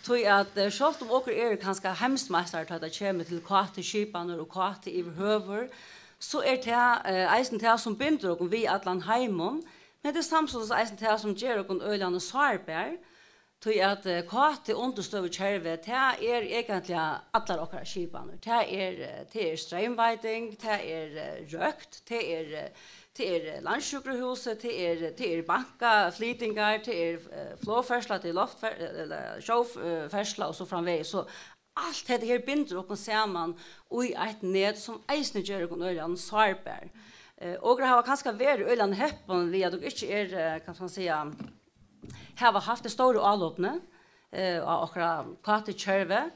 Tí at, eh, sjálvt um okur eru kanska heimsmeistarar, tá tað kemur til K T-skipanir og K T yvirhøvur, so er tað, eh, eisini tað, sum bindur okum við allan heimin, men tað er samstundis eisini tað, sum ger okum øgiliga sárbar. Tí at, eh, K T-undirstøðukervið, tað er eigentliga allar okkara skipanir. Tað er, eh, tað er streymveiting, tað er, eh, røkt, tað er, eh, tað er, eh, landssjúkrahúsið, tað er, tað er bankaflytingar, tað er, eh, flogferðsla, tað er loftfer-, eh, ella sjóf-, eh, ferðsla og so framvegis. So alt hetta her bindur okum saman í eitt net, sum eisini ger okum øgiliga sárbar. Eh, okur hava kanska verið øgiliga heppin við, at okur ikki er, eh, hvat skal man siga, hava havt tey stóru álopini, eh, á okkara K T-kervi,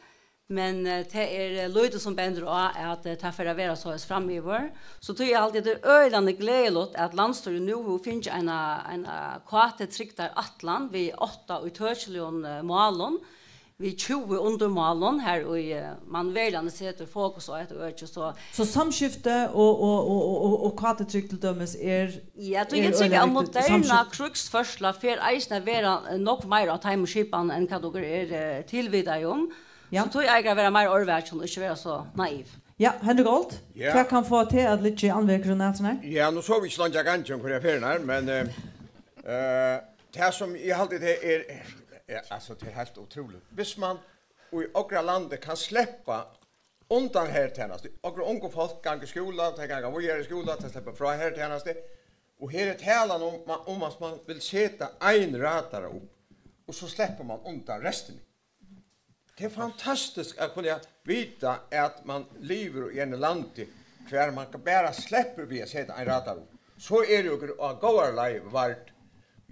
men, eh, tað er, eh, lítið sum bendir á, at, eh, tað fer at vera soleiðis framyvir. So tí eg haldi, at tað er øgiliga gleðiligt, at landsstýrið nú hevur fingið eina, eina K T-trygdarætlan við átta ítøkiligum, eh, málum, við tjúgu undirmálum, har í, eh, man veruliga setir fokus á eitt øki, so. So samskifti og, og, og, og, og, og K T-trygd til dømis er, ja, tí er eg trúgvi, øgiliga at viktigt moderna samskifti. Krígsførsla fer eisini at vera, eh, nógv meira á teimum skipanum enn hvat okur er, eh, tilvitað um. Ja. So tí eigur at vera meira árvakin og ikki vera so naiv. Ja, Henrik Old, ja, hvat kann fáa teg at liggja í andvekri næturnar? Ja, nú sóu vit ikki leingi á gangi um hvørja ferðina er, men, eh, eh, tað sum eg haldi, tað er, er, altso, tað er heilt ótrúligt. Hvis man í okra landi kann sleppa undan hertænastu, okra ungu fólk ganga í skúla, tey ganga víðari í skúla, tey sleppa frá hertænastu, og her er talan um, um at man vil seta ein radara upp, og so sleppur man undan restini. Tað er fantastiskt at kunna vita, at man livir í einum landi, hvar man bara sleppur við at seta ein radar upp. So eru okur á góðari leið vard.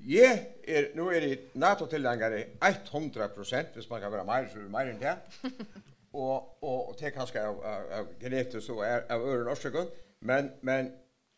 Eg er, nú eri eg NATO-tilhangari eitt hundrað prosent, viss man kann vera meira, so er meira enn tað. Og, og, og tað er kanska av, av, av genetiskt og av, av øðrum orsøkum, men, men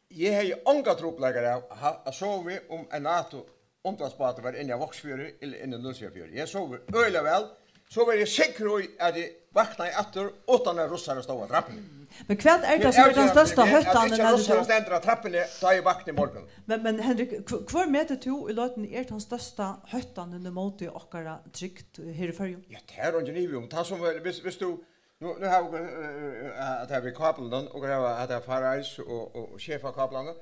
eg hevði ongar trupulleikar av at ha-, at sovið, um ein NATO-undanspátur var inni á Vágsfjørði ella inni í Nólsoyarfjørði. Eg sov øgiliga væl. So var eg sikkur í, at eg vaknaði aftur, uttan at russarar stóðu á trappuni. Men hvat er tað, sum er tann størsta hóttanin, heldur tú? At ikki ein russari stendur á trappuni, tá eg vakni í morgun. Men, men Henrik, hv-, hvør metir tú í løtuni er tann størsta hóttanin ímóti okkara trygd her í Føroyum? Ja, tað er eingin ivi um. Tað sum er, viss, viss tú Nú, nú hava okur, eh, eh, at tað við káblunum, okur hava at tað Faroes og, og, og sjefa káblunum.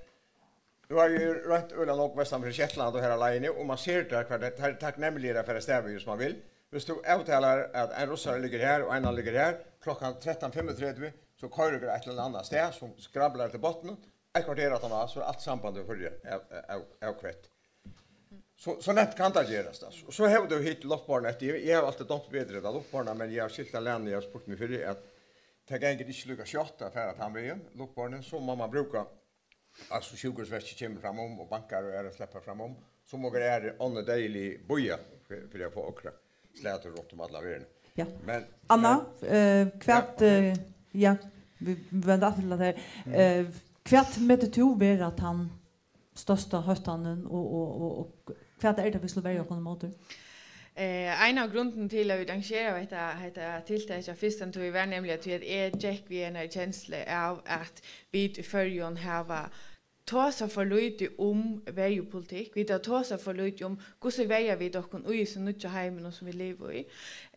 Nú havi eg roynt øgiliga nógv vestan fyri Shetland og her á leiðini, og man sær tað, hvat tað, tað er takknemliga at fara avstað við, hvis man vil. Hvis tú avtalar at ein russari liggur her og ein annar liggur her, klokkan trettan fimmogtretivu, so koyrir okur eitt ella annað stað, sum skrablar til botnin, eitt korter aftaná, so er alt sambandið við Føroyar av, av, av, avkvett. So, so nemt kann tað gerast, altso. Og so hevur tú hitt luftborna eftir. Eg, eg havi altíð dámt betri tað luftborna, men eg havi skilt tað lænið, eg havi spurt meg fyri, at tað gongur ikki líka skjótt at fara tann vegin, lukkborðini, so má man brúka, altso, sjúkrahúsverkið kemur fram um, og bankar og aðrir sleppa fram um, sum okur aðrir onnur deyðilig bíða fyri, fyri at fáa okra slatur runt um alla verðina. Ja. Men, Anna, men, eh, hvat, ja, eh, ja, vit, vit venda aftur til tað her. Mm. Eh, hvat metir tú vera tann størsta hóttanin, og, og, og, og hvat er tað, vit skulu verja okkum ímóti? Eh, ein av grundunum til, at vit arrangeraðu hetta, hetta tiltakið á fyrstu tíð, var nemliga tí, at eg gekk við einari kenslu av, at vit í Føroyum hava tosað for lítið um verjupolitikk. Vit hava tosað for lítið um, hvussu verja vit okkum í hesum nýggja heiminum, sum vit liva í.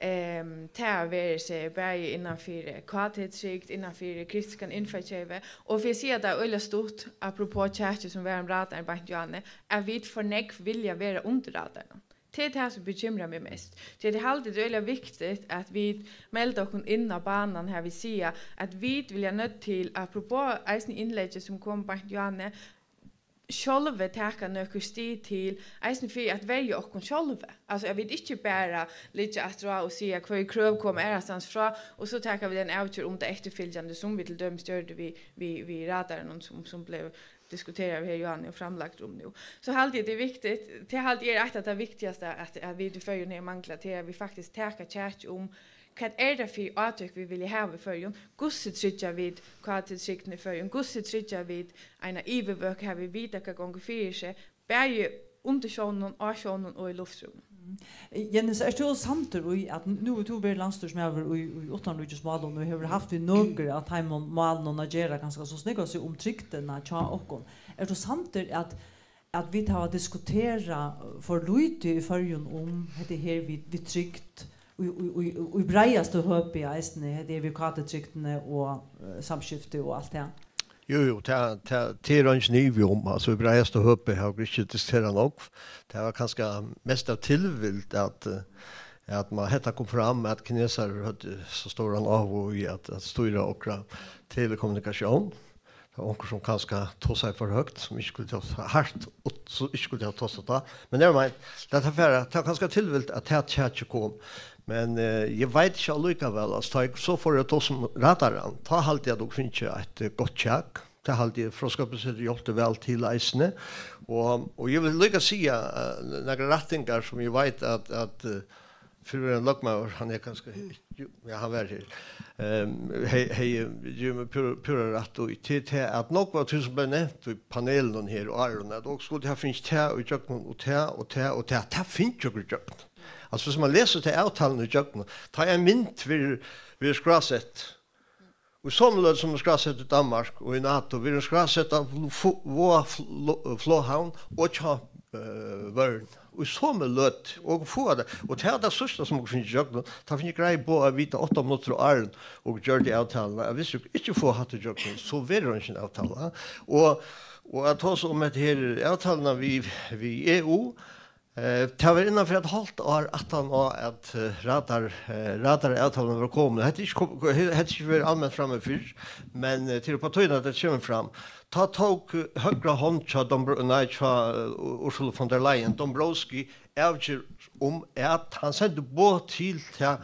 Ehm, tað hevur verið seg bæði innan fyri K T-trygd, innan fyri kritiskan innføddskervi. Og fyri at siga tað øgiliga stutt, apropos kjakið, sum var um radaran beint í áðni, at vit for nógv vilja vera undir radaranum. Tað er tað, sum bekymrar meg mest. Tí at eg haldi, tað er øgiliga viktigt, at vit melda okkum inn á banan her, vit siga, at vit vilja nødt til, apropos eisini innleggið, sum kom beint í áðni, sjálvi taka nøkur stig til, eisini fyri at verja okkum sjálvi. Altso, at vit ikki bara liggja afturá og siga, hvørji krøv koma aðrastaðni frá, og so taka vit ein avgerð um tað eftirfylgjandi, sum vit til dømis gjørdu við, við, við radaranum, sum, sum bleiv diskuterað her í áðni og framlagt um nú. So haldi eg, tað er viktigt, tað haldi eg er eitt av tað viktigasta, at, at vit í Føroyum her mangla, tað er, at vit faktiskt taka kjakið um, hvat er tað fyri átøk, vit vilja hava í Føroyum? Hvussu tryggja vit K T-trygdina í Føroyum? Hvussu tryggja vit eina yvirvøku, har vit vita, hvat gongur fyri seg, bæði undir sjónum, á sjónum og í luftrúminum? Mm. Jenny, so ert tú samdur í, at nú hevur tú verið landsstýrismaður í, í uttanríkismálum og hevur havt við nøkur av teimum málunum at gera, kanska sum snúgva seg um trygdina hjá okkum. Ert tú samdur, at at vit hava diskuterað for lítið í Føroyum um hetta her við, við trygd í, í, í, í breiðasta høpi eisini, hetta her við K T-trygdini og, eh, samskifti og alt tað. Jú, jú, tað, tað, tað er eingin ivi um, altso, í breiðasta høpi hava vit ikki diskuterað nógv. Tað var kanska mest av tilvild at, eh, at man, hetta kom fram, at kinesarar høvdu so stóran áhuga í at, at stýra okra telekommunikatión. Tað var onkur, sum kanska tosaði for høgt, sum ikki skuldi hava tosað hart, og sum ikki skuldi hava tosað tá. Men never mind, lat tað fara. Tað var kanska tilvilt, at tað kjakið kom. Men, eh, eg veit ikki allíkavæl, altso, tá eg so fór at tosa um radaran, tá haldi eg, at okur fingu eitt, eh, gott kjak. Tað haldi eg, Fróðskaparsetrið hjálpti væl til eisini. Og, og eg vil líka siga, eh, nakrar rættingar, sum eg veit, at, at, eh, fyrrverandi løgmaður, hann er kanska, jú, ja, hann var her. Ehm, hevði, hevði givið mær púra, púra rætt í, til tað, at nógv av tí, sum bleiv nevnt í panelinum her og áðrenn, at okur skuldu hava fingið tað í gjøgnum, og tað, og tað, og tað, tað fingu okur í gjøgnum. Altso, viss man lesur ta avtaluna í gjøgnum, tá ein mynd verður, verður skrásett, í somu løtu sum er skrásett í Danmark og í NATO, verður skrásett av Flo-, Flo-, Flo-, Flåhavn og hjá, eh, Vørn. Í somu løtu, og fáa tað. Og tað er tað síðsta, sum okur fingu í gjøgnum. Tá fingu greið boð at vita átta minuttir áðrenn okur gjørdu avtaluna, at viss okur ikki fáa hatta í gjøgnum, so verður eingin avtala. Og, og at tosa um hetta her avtaluna við, við E U, Eh, tað var innan fyri eitt hálvt ár aftan á, at, eh, radar, eh, radaravtalan var komin. Hetta er ikki kom-, he-, hetta er ikki verið alment frammi fyrr, men, eh, tað er upp á tíðina, at tað kemur fram. Tá tók, eh, høgra hond hjá Dombro-, nei, hjá, eh, Ursula von der Leyen, Dombrovskis, avgerð um, at hann sendi boð til ta,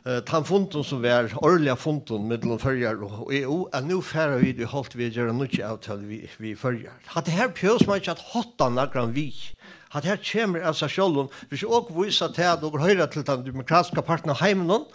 eh, tann fundin, sum var, árliga fundin millum Føroyar og, og E U, at nú fara vit í holt við at gera nýggja avtalu við, við Føroyar. Hatta her behøvist man ikki at hátta nakran við. Hatta her kemur av sær sjálvum. Viss okur vísa til, at okur hoyra til tann demokratiska partin av heiminum,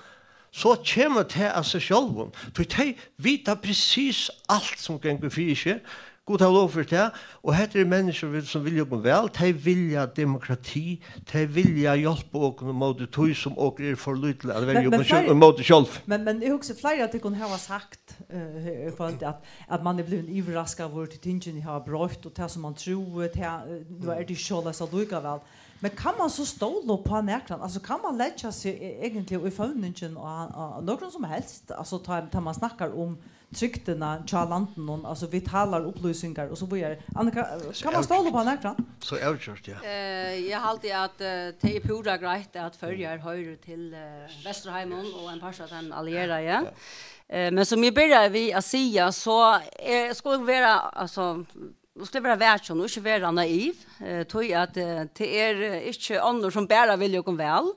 so kemur tað av sær sjálvum. Tí tey vita presis alt, sum gongur fyri seg. Gud havi lov fyri tað. Og hetta eru menniskjur, vil-, sum vilja okum væl. Tey vilja demokrati. Tey vilja hjálpa okum ímóti tí, sum okur eru for lítil at verja okum sjálv, ímóti sjálv. Men, men eg hugsi, fleiri av tykkum hava sagt, eh, her í kvøld, at, at man er blivin yvirraskaður, tí tingini hava broytt, og tað, sum man trúði, tað, eh, nú er tað ikki soleiðis allíkavæl. Men kann man so stóla upp á nakran? Altso, kann man leggja seg e-, eigentliga í føvningin á, á, á nøkrum sum helst? Altso, tá, tá man snakkar um trygdina hjá landinum, altso, vitale upplýsingar og so víðari. Annika, kann man stóla upp á nakran? So avgjørt, ja. Eh, eg haldi, at, eh, tað er púra greitt, at Føroyar hoyrir til, eh, Vesturheimin og ein partur av teimum allieraðu. Ja. Eh, men sum eg byrjaði við at siga, so, eh, skal vera, altso, nú skal eg vera vakin og ikki vera naiv, eh, tí at, eh, tað er, eh, ikki onnur, sum bara vilja okum væl.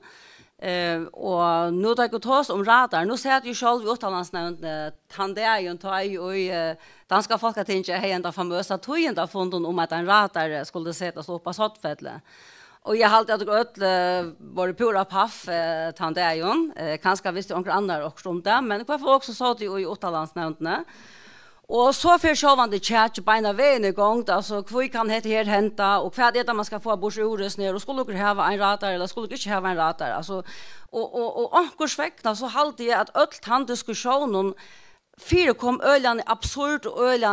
Eh, og nú tá eg tosi um radar, nú sat eg sjálv í uttanlandsnevndini tann dagin, tá eg í, eh, danska Fólkatingið hevði henda famøsa tíðindafundin um, at ein radar, eh, skuldi setast upp á Soddfelli. Og eg haldi, at okur øll, eh, vóru púra paff, eh, tann dagin. Eh, kanska visti onkur annar okkurt um tað, men í hvørt fall okur sótu í uttanlandsnevndini. Og so fer sjálvandi kjakið beinan vegin í gongd, altso, hví kann hetta her henda, og hvat er tað, man skal fáa burtur úr hesum her, og skulu okur hava ein radar, ella skulu okur ikki hava ein radar, altso, og, og, og onkursvegna, so haldi eg, at øll tann diskusjónin fyrikom øgiliga absurd og øgiliga,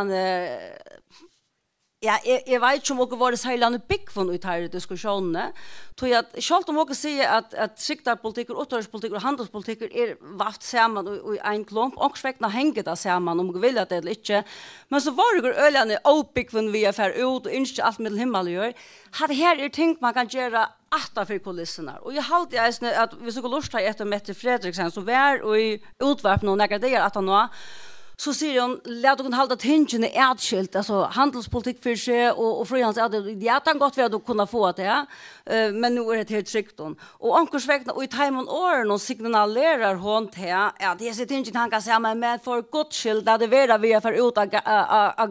ja, eg, eg veit ikki, um okur vóru serliga búgvin í teirri diskusjónini, tí at sjálvt um okur siga, at, at trygdarpolitikkur, útróðurspolitikkur og handilspolitikkur er vavt saman í, í ein klump, onkursvegna hongur tað saman, um okur vilja tað ella ikki, men so vóru okur øgiliga óbúgvin við at fara út og ynskja alt millum himmal og jørð. Hatta her er ting, man kann gera aftan fyri kulissurnar. Og eg haldi eisini, at viss okur lurta eftir Mette Frederiksen, sum var í útvarpinum nakrar dagar aftaná, so sigur hon, lat okkum halda tingini atskilt, altso handilspolitikk fyri seg og, og fríhandilsavtalu. Ja, tað kann gott vera, at okur kunnu fáa tað, eh, men nú er hetta her trygdin. Og onkursvegna í teimum orðunum signalerar hon tað, at hesi tingini hanga saman, men for Guds skyld, lat tað vera við at fara út á ga-, á, á, á,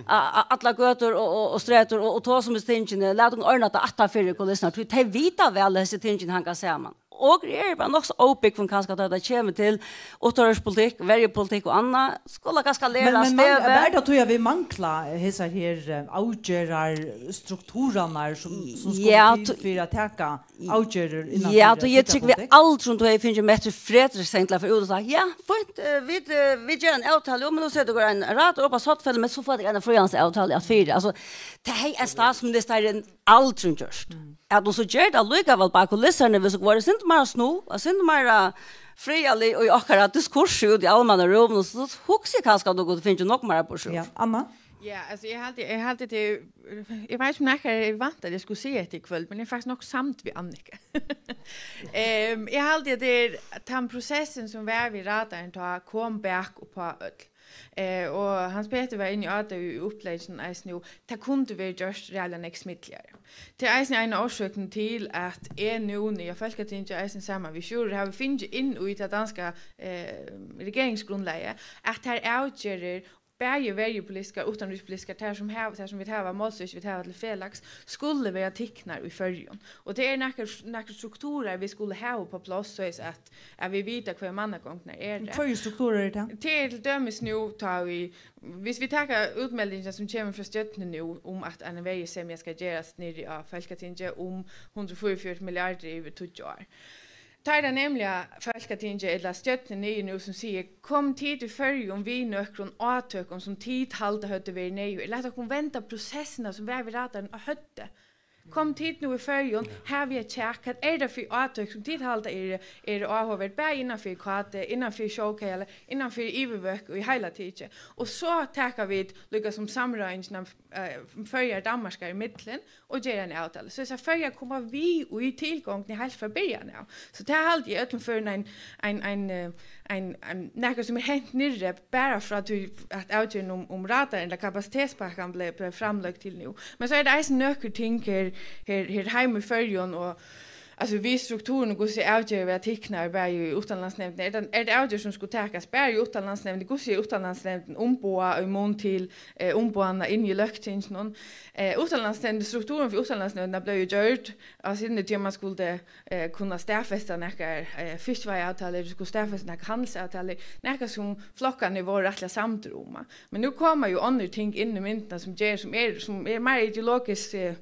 á, á allar gøtur og, og, og strætur og, og tosa um hesi tingini. Lat okkum ordna tað aftan fyri kulissurnar, tí tey vita væl, at hesi tingini hanga saman. Og eg eri bara nokk so óbúgvin kanska, tá tað kemur til uttanríkispolitikk, verjupolitikk og annað. Skulu kanska læra men, men mang-, støðu. Er tað tí, at vit mangla hesar her, eh, avgerðarstrukturarnar, sum, sum skulu Ja, til t-, fyri at taka avgerðir innan ja, fyri tú, eg trúgvi trygdarpolitikk? Aldri, um tú hevði fingið Mette Frederiksen til at fara út og sagt, ja, fínt, eh, vit, eh, vit gera ein avtalu, men nú seta okur ein radar upp á Soddfelli, men so fáa tit eina fríhandilsavtalu at fyri. Altso, tað hevði ein statsminister aldri gjørt. Mm. At hon so ger tað allíkavæl bak kulissarnar, viss okur vóru eitt sindur meira snu, eitt sindur meira friðarlig í okkara diskursi út í almenna rúminum, so hugsi eg kanska, at okur kundi fingið nokk meira burtur. Ja, Anna? Ja, altso, eg haldi, eg haldi, tað, eg veit ikki, um nakar hevði væntað, at eg skuldi siga hetta í kvøld, men eg eri faktiskt nokk samd við Annika. Ehm, eg haldi, at tað er tann prosessin, sum var við radarin, tá kom bak upp á øll. Eh, og Hans Petur var inni á tað í upplegginum eisini nú, tað kundi verið gjørt ræðuliga nógv smidligari. Tað er eisini ein av orsøkunum til, at eg nú, niðri á Fólkatingi, eisini saman við Sjúrður, havi fingið inn í tað danska, eh, regeringsgrundlagið, at tær avgerðir, bæði verjupolitiskar, uttanríkispolitiskar, tær sum hava, tær sum vit hava málstøðið, vit hava til felags, skulu vera tiknar í Føroyum. Og tað er nakrar, nakrar strukturar, vit skulu hava upp á pláss, soleiðis at, at vit vita, hvørjar mannagongdirnar eru. Hvørjar strukturar eru tað? Tað er til dømis nú, tá vit, viss vit taka útmeldingina, sum kemur frá Stjørnuni nú, um at ein verjusemja skal gerast niðri á Fólkatingi um hundrað og fýraogfjøruti milliardir yvir tíggju ár. Tá er tað nemliga Fólkatingið ella Stjórnin niðri nú, sum sigur, kom tit í Føroyum við nøkrum átøkum, sum tit halda høvdu verið neyðug. Lat okkum venda prosessina, sum var við radarin, á høvdið. Kom tit nú í Føroyum, havið eitt kjak, hvat er tað fyri átøk, sum tit halda eru, eru áhugaverd, bæði innan fyri K D, innan fyri sjókajali, innan fyri yvirvøkk og í heila tikið. Og so taka vit líka sum samráðingina, eh, Føroyar, Danmarkar í millum, og gera eina avtalu. So hesar Føroyar koma við í tilgongdini heilt frá byrjan av. So tað haldi eg í øllum førum ein, ein, ein, eh, ein, ein, nakað sum er hent niðri, bara frá tí at avgerðin um, um radarin, ella kapasitetspakkan, bleiv, bleiv framløgd til nú. Men so er tað eisini nøkur ting her, her, her heima í Føroyum, og, altso, við strukturin, og hvussu avgerðir verða tiknar, bæði í uttanlandsnevndini. Er tað, er tað avgerðir, sum skulu takast bara í uttanlandsnevndini? Hvussu er uttanlandsnevndin umboðað í mun til, eh, umboðanina inni í Løgtinginum? Eh, uttanlandsnevnd, strukturin fyri uttanlandsnevndina bleiv jo gjørd á sinni tíð, man skuldi, eh, kunna staðfesta nakrar, eh, fiskiveiðiavtalur, skuldi staðfesta nakrar handilsavtalur, nakað sum flokkarnir vóru rættiliga samdir um. Men nú koma jo onnur ting inn í myndina, sum ger, sum er, sum er meira ideologiskt, eh,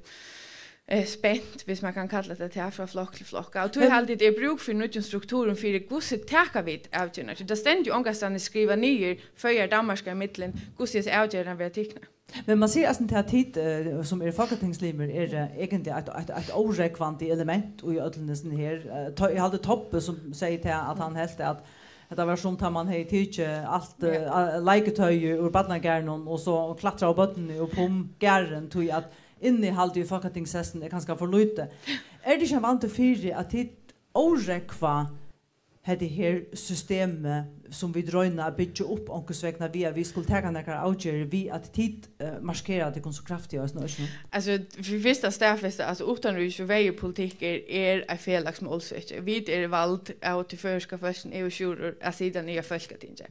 eh, spent, viss man kann kalla tað tað, frá flokk til flokk. Og tí Men haldi eg, tað er brúk fyri nýggjum strukturum fyri, hvussu taka vit avgerðirnar? Tí tað stendur jo ongastaðni skrivað niður, Føroyar, Danmarkar í millum, hvussu hesar avgerðirnar verða tiknar. Men man sigur eisini til, at tit, eh, sum eru fólkatingslimir, eru, eh, eigentliga eitt, eitt, eitt órógvandi element í øllum hesum her. Eh, to-, eg haldi Tobbi, sum segði til, at hann helt, at hetta var sum tá man hevði tikið alt, eh, Ja. a-, leikutoyið úr barnagarðinum, og so klatraðu børnini upp um garðin, tí at innihaldið í fólkatingshestinum er kanska for lítið. Er tað ikki ein vandi fyri, at tit órógva hetta her systemið, sum vit royna at byggja upp onkursvegna við, at vit skulu taka nakrar avgerðir við, at tit, eh, markera tykkum so kraftiga eisini, eisini? Altso, fyri fyrsta staðfesta, altso, uttanríkis- og verjupolitikk er, er eitt felags málsøki. Vit eru vald av tí føroyska fólkinum, eg eri sjúrður at sita niðri á Fólkatingi.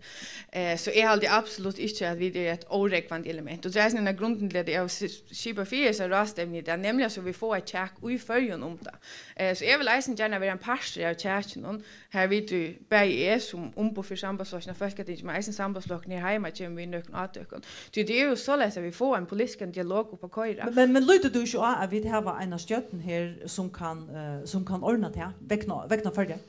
Eh, so eg haldi absolutt ikki, at vit eru eitt órógvandi element. Og tað er eisini ein av grundunum til, at eg havi si-, skipað fyri hesa ráðstevnu í dag, nemliga so vit fáa eitt kjak í Føroyum um tað. Eh, so eg vil eisini gjarna vera ein partur av kjakinum, har vit, eh, bæði eg sum umboð fyri Sambandsflokkin á Fólkatingi, men eisini Sambandsflokkin her heima kemur við nøkrum átøkum. Tí tað er jú soleiðis, at vit fáa ein politiskan dialog upp at koyra. Men, men, men lítur tú ikki á, at vit hava eina stjórn her, sum kann, eh, sum kann ordna tað vegna, vegna Føroya?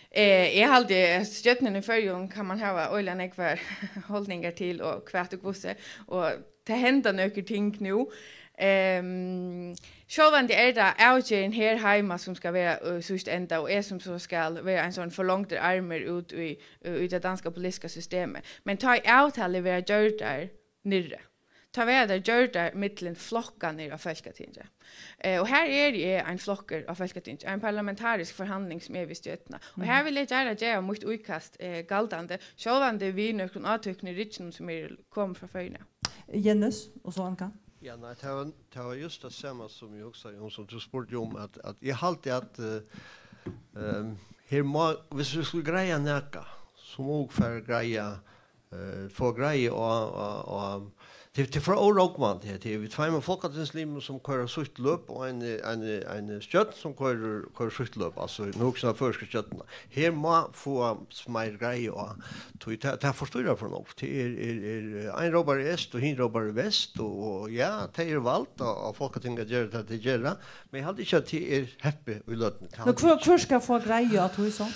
Eh, eg haldi, at stjórnin í Føroyum kann man hava øgiliga nógvar holdningar til, og hvat og hvussu, og tað henda nøkur ting nú. Ehm, sjálvandi er tað avgerðin her heima, sum skal vera, øh, í síðsta enda, og eg sum so skal vera ein sånn forlongdur armur út í, í tað danska politiska systemið. Men tá ið avtalur verða gjørdar niðri, tá verða tær gjørdar millum flokkarnar á Fólkatingi. Eh, og her eri eg ein flokkur á Fólkatingi, ein parlamentarisk forhandling sum er við stjórnina. Og her vil eg gjarna gera mítt íkast, eh, galdandi, sjálvandi við nøkrum átøkum í rygginum sum eru komin frá Føroyum. Jennes, og so Annika. Ja, nei, tað var, tað var júst tað sama sum eg hugsaði um, sum tú spurdi um, at, at eg haldi at, eh, ehm, her má, viss vit skulu greiða nakað, so má vit fara at greiða, eh, fáa greið á, á, á, til, til frá órógvandi her, til við tveimum fólkatingslimum sum koyra sítt løp og ein, ein, ein stjórn sum koyrir, koyrir sítt løp, altso nú hugsi eg um føroysku stjórnina. Her má fáa meir greið á, tí tað, tað forstyrrar for nógv. Tað er, er, er, ein rópar est og hin rópar vest, og, og ja, tey eru vald á, á Fólkatingi at gera tað tey gera, men eg haldi ikki at tað er heppið í løtuni. Tað Men haldi eg hvør, ikki. Hvør skal fáa greið á tí so?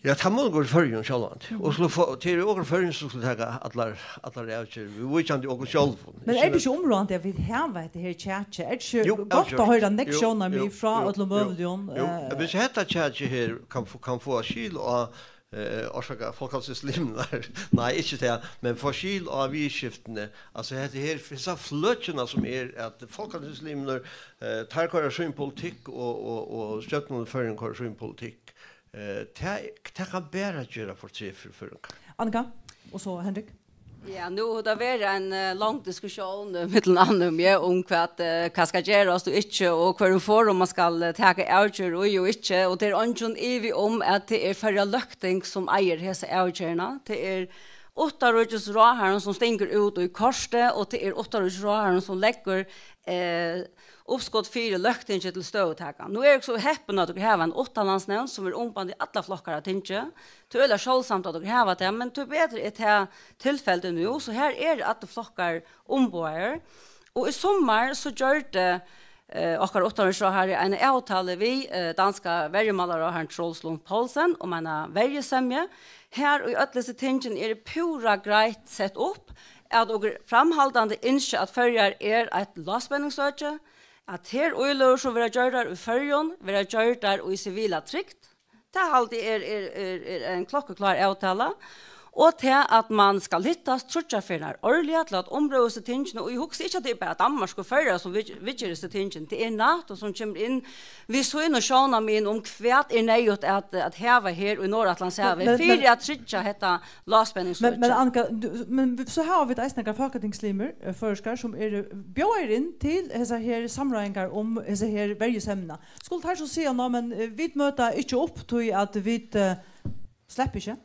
Ja, tað má gott vera Føroyum sjálvandi. Og skulu fáa, tað eru okur Føroyum sum skulu taka allar, allar avgerðir, viðvíkjandi okum sjálvum. Men er tað ikki umráðandi at vit hava hetta her kjakið? Er tað ikki Jú, gott at avgjørt. Hoyra nógv Jú, sjónarmið jú, frá jú, øllum jú, møguligum, jú. Eh, Hvis hetta kjakið her kann, fáa- kann fáa skil á, eh, orsaka, fólkatingslimnar, nei, ikki tað, men fáa skil á viðurskiftini, altso hetta her, hesa fløkina sum er, at fólkatingslimnar, eh, teir koyra sín politikk, og, og, og stjórnin í Føroyum koyra sín politikk. Eh, tað, tað kann bara gera fortreð fyri Føroyingar. Annika, og so Henrik. Ja, nú hevur tað verið ein, eh, long diskusjón, eh, millum annað um, ja, um hvat, eh, hvat skal gerast og ikki, og hvørjum forum man skal, eh, taka avgerð í og ikki, og tað er eingin ivi um, at tað er Føroya løgting, sum eigur hesa avgerðina. Tað er uttanríkisráðharran, sum stingur út í kortið, og tað er uttanríkisráðharran, sum leggur, eh, uppskot fyri løgtingið til støðutakan. Nú eru okur so heppin, at okur hava eina uttanlandsnevnd, sum er umband í allar flokkar á tingi. Tað er øgiliga sjáldsamt, at okur hava tað, men tíbetur er tað tilfelli nú, so her eru allir flokkar umboðaðir. Og í summar so gjørdi, eh, okkara uttanríkisráðharri eina avtalu við, eh, danska verjumálaráðharran Troels Lund Poulsen um eina verjusemju. Her í øll hesi tingini er púra greitt sett upp, at okur framhaldandi ynskja, at Føroyar er eitt lágspenningsøki, at her íløgur, sum verða gjørdar í Føroyum, verða gjørdar í sivila trygd. Tað haldi eg er, er, er, er ein klokkuklár avtala. Og tað, at man skal hittast tríggjar ferðir árliga til at umrøða hesi tingini, og eg hugsi ikki, at tað er bara Danmark og Føroyar, sum vit, viðger hesi tingini. Tað er NATO, sum kemur inn við sínum sjónarmiðum um, hvat er neyðugt at, at hava her í Norðuratlantshavi Men, men, fyri men at tryggja hetta lágspenningsøki. Men, men Annika, du, men so hava vit eisini nakrar fólkatingslimir, eh, føroyskar, sum eru bjóðaðir inn til hesar her samráðingar um hesa her verjusemjuna. Skulu teir so siga, "Ná, men, eh, vit møta ikki upp, tí at vit, eh, sleppa ikki"?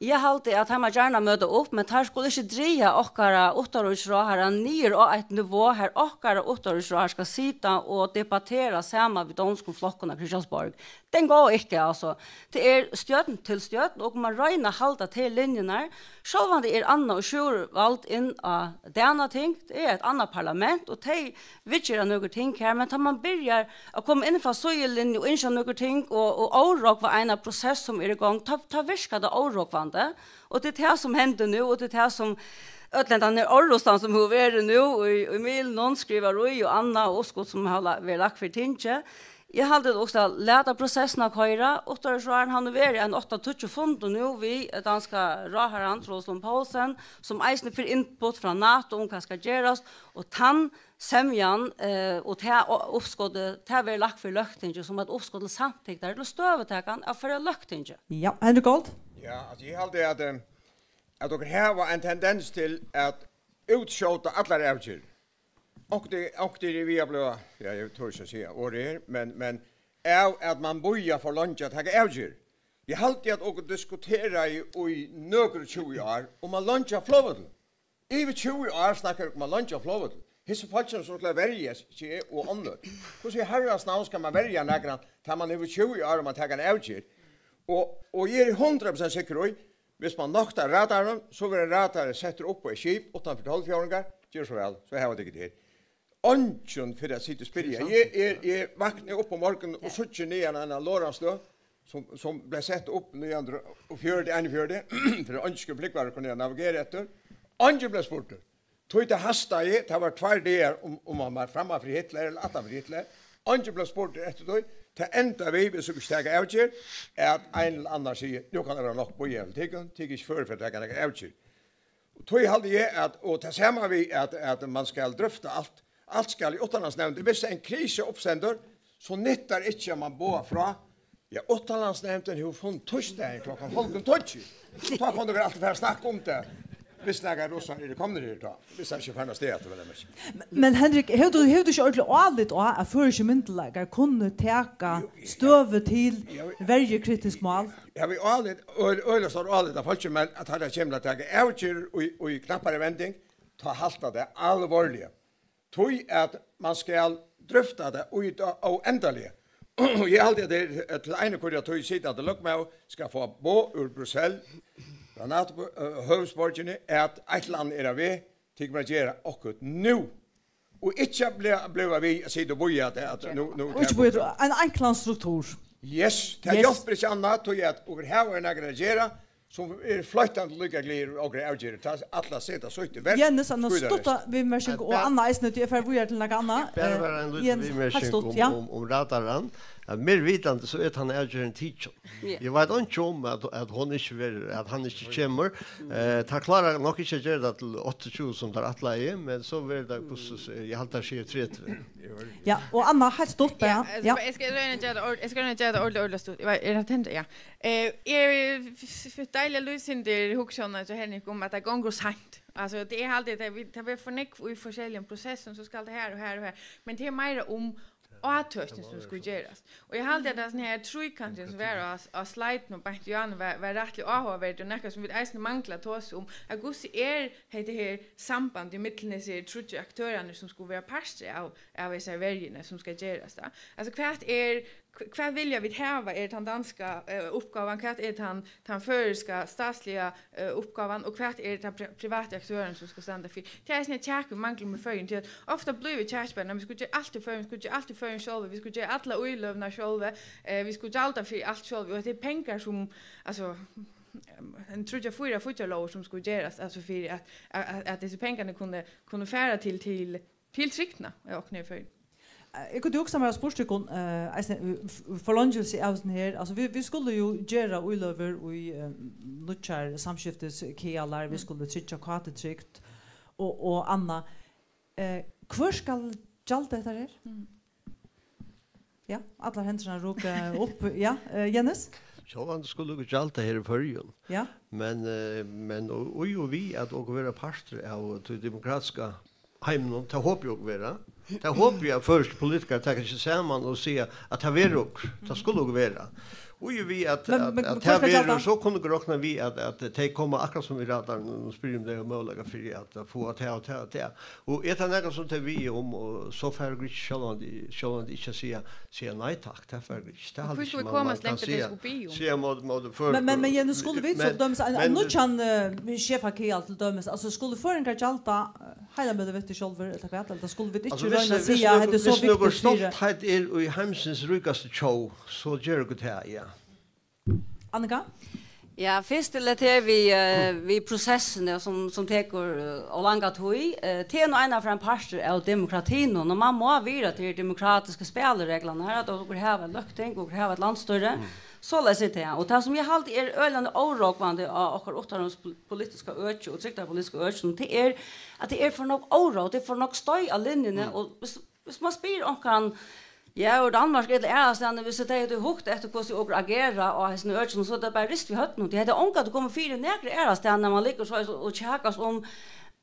Eg haldi, at teir má gjarna møta upp, men teir skulu ikki draga okkara uttanríkisráðharra niður á eitt nivå, har okkara uttanríkisráðharra skal sita og debattera saman við donskum flokkum á Christiansborg. Den gongur ikki, altso. Tað er stjórn til stjórn, og man royna at halda tær linjurnar. Sjálvandi er Anna og Sjúrður vald inn á Danating, tað er eitt annað parlament, og tey viðgera nøkur ting her, men tá man byrjar at koma inn frá síðulinju og ynskja nøkur ting og, og órógva eina prosess, sum er í gongd, tá, tá virkar tað órógvandi. Og tað er tað, sum hendir nú, og tað er tað, sum øll hendan her órustan, sum hevur verið nú í, í miðlunum, skrivarí og annað, og uppskot, sum hava la-, verið lagt fyri tingið. Eg haldi, at okur lata prosessina koyra. Uttanríkisráðharrin, hann hevur verið ein átta tíggju fundur nú við danska ráðharran, Troels Lund Poulsen, sum eisini fær input frá NATO um, hvat skal gerast, og tann semjan, eh, og tað o-, uppskotið, tað verður lagt fyri løgtingið sum eitt uppskot til samtyktar til støðutakan av Føroya løgtingi. Ja, Henrik Gold? Ja, altso, eg haldi, at, eh, at okur hava ein tendens til at útskjóta allar avgerðir. Onkuntíð, onkuntíð er við at blíva, ja, eg tori ikki at siga orðið her, men, men av at man bíðar for leingi at taka avgerð. Eg haldi, at okur diskuteraðu í nøkur tjúgu ár um at leingja flogvøllin. Yvir tjúgu ár snakka okur um at leingja flogvøllin. Hesi fólkini sum skulu verja seg og onnur. Hvussu í harrans navn skal man verja nakran, tá man hevur tjúgu ár um at taka eina avgerð? Og, og eg eri hundrað prosent sikkur í, viss man noktar radaran, so verður radarin settur upp á eitt skip uttan fyri tólvfjórðingar. Ger so væl, so hava tygum tað her. Eingin fer at sita og spyrja. Eg, eg, eg vakni upp um morgunin og síggi niðan á eina loranstøð, sum, sum bleiv sett upp nítjan hundrað og fjøruti, einogfjøruti, fyri at eingin skuldi flúgva og kunna navigera eftir. Eingin bleiv spurdur. Tí tað hastaði, tað var tveir dagar, um, um man var framman fyri Hitler ella aftan fyri Hitler. Eingin bleiv spurdur eftir tí. Tað endar við, viss okur ikki taka avgerð, at ein ella annar sigur, "Nú kann tað vera nokk, bíða eftir tykkum, tykur eru ikki før fyri at taka nakra avgerð." Og tí haldi eg, at, og tað sama við, at, at man skal drøfta alt, alt skal í uttanlandsnevnd. Viss ein krisa uppstendur, so nyttar ikki, at man boðar frá. Ja, uttanlandsnevndin hevur fund týsdagin klokkan hálvgum tíggju. Tá kunnu okur altíð fara at snakka um tað. Viss nakar russar eru komnir her, tá. Viss hann ikki er farin av stað aftur, vel at merkja. Men, men Henrik, hevur tú, hevur tú ikki ordiliga álit á, at føroyskir myndugleikar kunnu taka Jú, eg støðu til jú, eg verjukritisk mál? Eg havi álit, ø-, øgiliga stórt álit á fólki, men at teir koma til at taka avgerðir í, í knappari vending, tá haltar tað alvorliga. Tí at man skal drøfta tað í tað óendaliga. Og eg haldi, at tað er til eina hvørja tíð sitandi løgmaður skal fáa boð úr Brussel, frá NATO, eh, høvuðsborgini, at eitt ella annað er á veg, tykkum at gera okkurt nú. Og ikki at bliva, bliva við at sita og bíða, at, at nú, nú Og ikki bíða, ein einklan struktur. Yes, tað Yes. hjálpir ikki annað, tí at okur hava nakað at gera, sum eru floyttandi líka glaðir við okkara avgerðir. Tá alla seta sítt í verk, Jennes, ein skíta stutta resten. Viðmerking, og Anna eisini, tí eg fari víðari til nakað annað. Bara Eh, vera ein lítil Jens, heilt viðmerking stutt, um, ja. um, um radaran. At mær vitandi, so er tann avgerðin tikin. Ja. Eg veit einki um, at, at hon ikki verður, at hann ikki kemur. Eh, tað klárar nokk ikki at gera tað til áttaogtjúgu, sum teir ætlaðu, men so verður tað, hvussu s-, eg haldi, tað sigur tretivu. Ja, og Anna, heilt stutt, Ja, bara. Altso, Ja. eg skal royna at gera tað ord-, eg skal royna at gera tað ordiliga, ordiliga stutt. Eg veit, er tað tendrað? Ja. Eh, eg f-, f-, f-, deili lívsindir hugsjónina hjá Henrik um, at tað gongur seint. Altso, tað er altíð, at tað, vit, tað verður for nógv í forskelligum prosessum, so skal tað her og her og her. Men tað er meira um átøkini, sum skulu gerast. Og eg haldi, at tað er sånn her tríkantur, sum var á, á slide nú beint í áðni, var, var rættiliga áhugaverd, og nakað, sum vit eisini mangla at tosa um, at hvussu er hetta her samband í millum hesi tríggju aktørarnir, sum skulu vera partur av, av hesari verjuni, sum skal gerast, tá? Altso, hvat er, hv-, hvat vilja vit hava? Er tann danska, eh, uppgávan, hvat er tann, tann føroyska statsliga, eh, uppgávan, og hvat er tann pri-, privati aktørin, sum skal standa fyri? Tað er eisini eitt kjak, vit mangla um í Føroyum, tí at ofta blívur kjakið bara, "Nei, vit skulu gera alt í Føroyum, vit skulu gera alt í Føroyum sjálvi, vit skulu gera allar íløgurnar sjálvi, eh, vit skulu gjalda fyri alt sjálvi", og hetta er pengar, sum, altso, ein tríggjar, fýra fíggjarlógir, sum skulu gerast, altso, fyri at, at, at, at hesir pengarnir kunnu, kunnu fara til, til til trygdina, eh, okkum her í Føroyum. Eh, eg kundi hugsað mær at spurt tykkum, eh, eisini, eh, f-, forlongilsi av hesum her. Altso, vit, vit skulu jú gera íløgur í, eh, nýggjar samskiftiskaðlar, vit Mm. skulu tryggja K T-trygd og, og annað. Eh, hvør skal gjalda hetta her? Mm. Ja, allar hendurnar rokna upp. Ja, eh, Jennes? Sjálvandi skulu okur gjalda her í Føroyum. Ja. Men, eh, men og, og jú við at okur vera partur av tí demokratiska heiminum, tað hopi eg okur vera. Tað hopi eg at føroyskir politikarar taka seg saman og siga at tað verður okur, tað skulu okur vera. Og jú við at, Men, at, men at hvør tað skal verður, gjalda? So kunnu okur rokna við at, at tey koma akkurát sum við radaranum og spyrja um tey hava møguleika fyri at, at fáa tað og tað og tað. Og er tað nakað sum tey biðja um, og so fara okur ikki sjálvandi, sjálvandi ikki at siga, siga nei takk, tað fara okur ikki. Tað Men haldi hví eg skulu ikki vit man, koma man so langt, kann at tey siga, skulu biðja um? siga móti, móti før, Men, men, men Jenny, skulu vit so men, dømis ein, ein men, nýggjan, eh, sjefakeðal til dømis, altso, skulu føroyingar gjalda, eh, heila møguligt við sjálvir, ella hvat, ella skulu vit ikki Altso, viss, royna at viss siga, nøkur, hetta er so viss nøkur viktigt fyri stoltheit er í heimsins ríkasta tjóð, so ger okur tað, ja. Annika? Ja, fyrst til hetta her við, eh, við prosessini, sum, sum tekur, eh, ov langa tíð. Eh, tað er nú einaferð ein partur av demokratinum, og man má virða tær demokratisku spælireglurnar her, at okur hava eitt løgting, okur hava eitt landsstýri. Mm. Soleiðis er tað. Og tað, sum eg haldi er øgiliga órógvandi á okkara uttanríkispolitiska øki og trygdarpolitiska økinum, tað er, at tað er for nógv óró, tað er for nógv stoy á linjuni, Mm. og viss, viss man spyr onkran, Ja, og Danmark ella aðrastaðni, viss tey høvdu hugt eftir, hvussu okur agera á hesum økinum, so er tað bara rist við høvdinum. Tey høvdu ongantíð komið fyri nakra aðrastaðni, nær man liggur so og, og kjakast um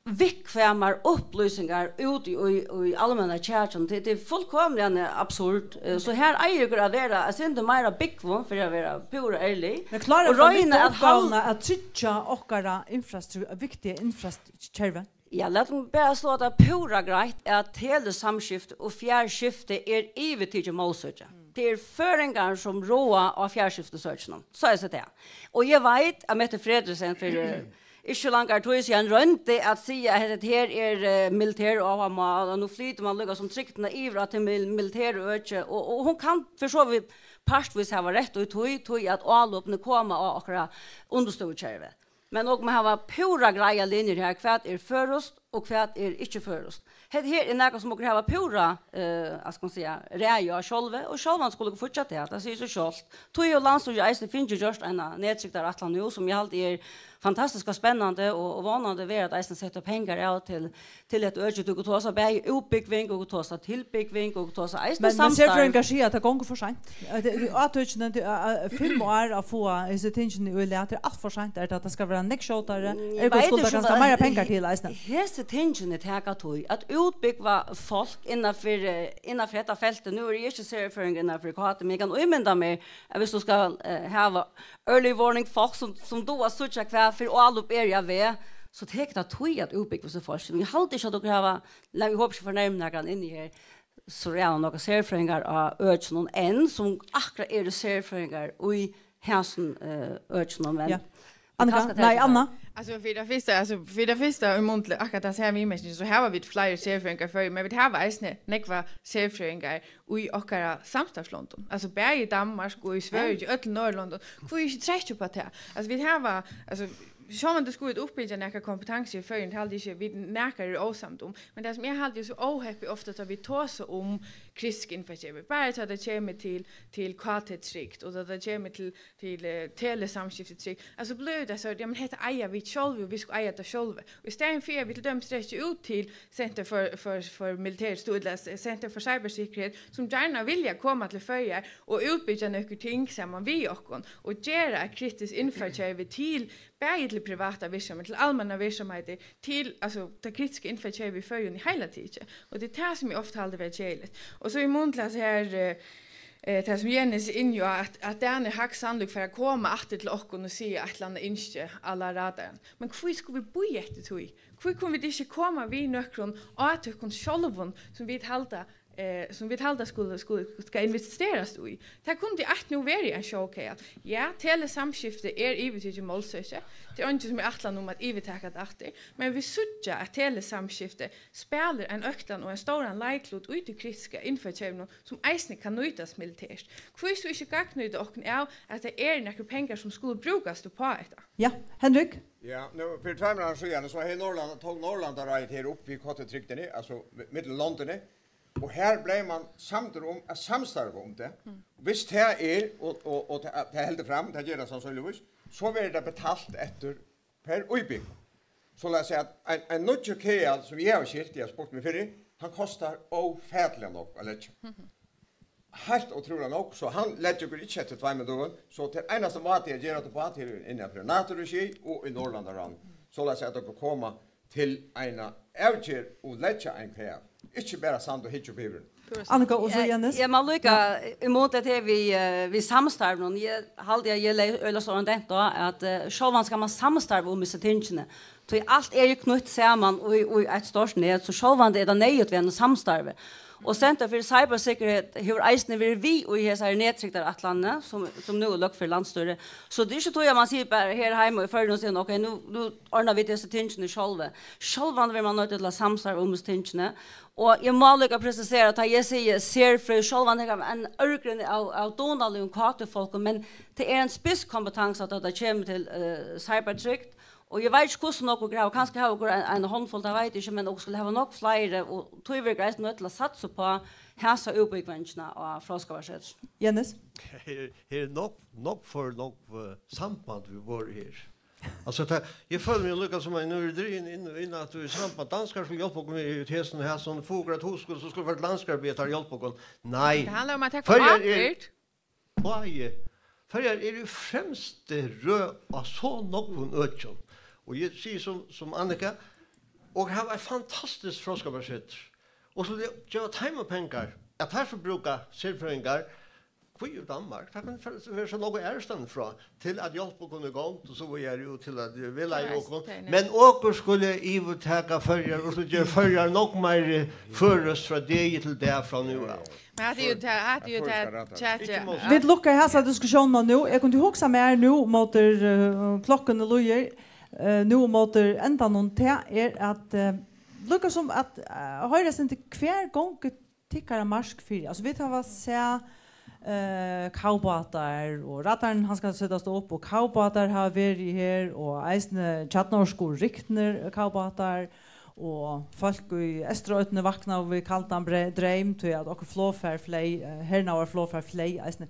viðkvæmar upplýsingar út í, í, í almenna kjakinum. Tað, tað er fullkomiliga absurd. Eh, so her eigur okur at vera eitt sindur meira búgvin, fyri at vera púra ærlig. Men klára Og okur at lyfta royna at uppgávuna halda at tryggja okkara infrastru-, viktiga infrakervi? Ja, lat meg bara sláa tað púra greitt, at telesamskifti og fjarskifti er yvirtikið málsøki. Tað er føroyingar, sum ráða á fjarskiftisøkinum. So er tað. Og eg veit, at Mette Frederiksen fyri, eh, ikki so langari tíð síðan royndi at siga, at hetta her er, eh, militær áhugamál, og nú flytur man líka sum trygdina yvir á til mil-, militær øki, og, og hon kann fyri so vidt partvíst hava rætt í tí, tí at álopini koma á okkara undirstøðukervi. Men okur mugu hava púra greiðar linjur her, hvat er føroyskt og hvat er ikki føroyskt. Hetta her er nakað, sum okur hava púra, eh, hvat skal man siga, ræði á sjálvi, og sjálvandi skulu okur fylgja tað, tað sigur seg sjálvt. Tí hevur landsstýrið eisini fingið gjørt eina nettrygdarætlan nú, sum eg haldi er fantastiskt og spennandi, og, og vónandi verða tað eisini sett pengar av til til eitt øki, tú kanst tosa bæði útbúgving, og kanst tosa tilbúgving, og kanst tosa eisini Men, men samstarv. Serfrøðingar siga, at tað gongur for seint. At tað, tað, átøkini, tað, a, a, fimm ár at fáa hesi tingini í lag, tað er alt for seint, er tað, at tað skal vera nógv skjótari? Mm, eg Ergo veit skuldi ikki, um kanska tað meira pengar til eisini. Hesi tingini taka tíð. At útbúgva fólk innanfyri, eh, innanfyri hetta feltið. Nú eri eg ikki serfrøðingur innanfyri K T, men eg kann ímynda mær, at viss tú skal, eh, hava early warning fólk, sum, sum duga at síggja, hvat fyri álop eru á veg, so tekur tað tíð at útbúgva so fólk. Men eg haldi ikki, at okur hava, nei, eg hopi ikki, eg fornærmi nakran inni her, so ræðuliga nógvar serfrøðingar á økinum enn, sum akkurát eru serfrøðingar í hesum, eh, økinum, men Ja. Annika, kanska nei, tað er Anna. Altso, fyri tað fyrsta, altso, fyri tað fyrsta, í mun til akkurát tað her viðmerkingin, so hava vit fleiri serfrøðingar í Føroyum, men vit hava eisini nógvar serfrøðingar í okkara samstarvslondum. Altso, bæði í Danmark og í Svøríki, øllum Norðurlondum. Hví ikki trekkja upp á tað? Altso, vit hava, altso, sjálvandi skulu vit uppbyggja nakrar kompetansur í Føroyum, tað haldi eg ikki, vit nakar eru ósamd um. Men tað, sum eg haldi, er so óheppið ofta, tá vit tosa um kritisk infrakervi, bara tá tað kemur til, til K T-trygd, og tá tað kemur til til, eh, telesamskifti, trygd. Altso, blívur tað so, ja, men hetta eiga vit sjálvi, og vit skulu eiga tað sjálvi. Og í staðin fyri, at vit til dømis strekkja út til Center for, for, for Militær Stu-, ella s-, Center for Cybersikkerheit, sum gjarna vilja koma til Føroyar og útbyggja nøkur ting saman við okkum, og gera eitt kritiskt infrakervi til, bæði til privatar virksomhetir, til almennar virksomheiter, til, altso, tað kritiska infrakervið í Føroyum í heila tikið. Og tað er tað, sum eg ofta haldi vera keðiligt. Og so í mun til at her, eh, Eh, tað sum Jenis er inni á, at, at Danir hægst sannlíkt fara at koma aftur til okkum og siga eitt ella annað ynski à la radaran. Men hví skulu vit bíða eftir tí? Hví kunnu vit ikki koma við nøkrum átøkum sjálvum, sum vit halda, eh, sum vit halda skulu, skulu, skal investerast í? Tað kundi eitt nú verið ein showcase. Ja, telesamskifti er yvirtikið málsøki. Tað er eingin sum er ætlan um at yvirtaka tað aftur. Men vit síggja, at telesamskifti spælir ein øktan og ein stóran leiklut í tí kritiska infrakervinum, sum eisini kann nýtast militært. Hví so ikki gagnnýta okkum av, at tað eru nakrir pengar, sum skulu brúkast upp á hetta? Ja, Henrik? Ja, nú, fyri tveimum árum síðan, so hevði Norðurlanda, tók Norðurlandaráðið her upp við K T-trygdini, altso mi-, millum londini, og her bleiv man samdur um at samstarva um tað. Mm. Viss tað er, og, og, og tað, tað heldur fram, tað ger tað sannsynligvis, so verður tað betalt eftir per íbúgv. Soleiðis at ein, ein nýggjur kaðal, sum eg havi skilt, eg havi spurt meg fyri, hann kostar ófatiliga nógv at leggja. Mhm. Heilt ótrúliga nógv, so hann leggur okur ikki eftir tveimum døgum, so tað einasta máti at gera tað uppá, tað er innan fyri NATO-regi og í Norðurlandaráðnum. Soleiðis at okur koma til eina avgerð og leggja ein kaðal. Ikki bara standa og hyggja upp yvir. Annika og so Ja, Jenis. Eg má líka, í mun til tað við, eh, við samstarvinum. Eg haldi, at eg legði øgiliga stóran dent á, at, eh, sjálvandi skal man samstarva um hesi tingini. Tí alt er jo knýtt saman í, í eitt stórt net, so sjálvandi er tað neyðugt við einum samstarvi. Og Center fyri Cybersikkerheit hevur eisini verið við í hesari nettrygdarætlanini, sum, sum nú er løgd fyri landsstýrið. So tað er ikki tí, at man sigur bara her heima í Føroyum, sigur, ok, nú, nú ordna vit hesi tingini sjálvi. Sjálvandi verður man noydd til at samstarva um hesi tingini. Og eg má líka presisera, at tá eg sigi serfrøði, sjálvandi hava ein ørgrynni av, av dugnaligum K T-fólkum, men tað er ein spisskompetansa, tá tað kemur til, eh, cybertrygd. Og eg veit ikki, hvussu nógv okur hava, kanska hava okur ein, ein hondfull, tað veit eg ikki, men okur skulu hava nógv fleiri, og tí verður eisini nødt til at satsa upp á hasa útbúgvingina á Fróðskaparsetrinum. Jenis? Her, her er nógv, nógv for nógv, eh, samband við borðið her. Altso, tað, eg føli meg líka sum ein, nú er drigin inn og inn, at tú í samband danskar skulu hjálpa okkum við hesum her, sum fugrar at hugskot, so skulu vit danskar be teir hjálpa okkum. Nei. Tað handlar um at taka Føroyar er ábyrgd. Báðir. Føroyar eru í fremstu røð á so nógvum økjum. Og eg sigi sum, sum Annika, og hava eitt fantastiskt fróðskaparsetur. Og so geva teimum pengar, at teir so brúka serfrøðingar, hví í Danmark? Tað kann vera so nógv aðrastaðni frá, til at hjálpa okkum í gongd og so víðari, og til at vegleiða okkum. Men okur skulu yvirtaka Føroyar, og so gera Føroyar nógv meiri føroyskt frá degi til dag frá nú av. Men hatta er jo tað, hatta er jo tað, tað, tað. Vit lukka hasa diskusjónina nú. Eg kundi hugsa mær nú móti, eh, klokkuni líður, eh, nú móti endanum, tað er at, eh, líka sum at, eh, hoyra seg til, hvar gongur tykkara mark fyri? Altso, vit hava sæð, eh, kavbátar, og radarin, hann skal setast upp, og kavbátar hava verið her, og eisini kjarnorkuriknir kavbátar, og fólk í Eysturoynni vaknaðu við kaldan bre-, dreym, tí at okkurt flogfar fleyg, eh, hernaðarflogfar fleyg eisini.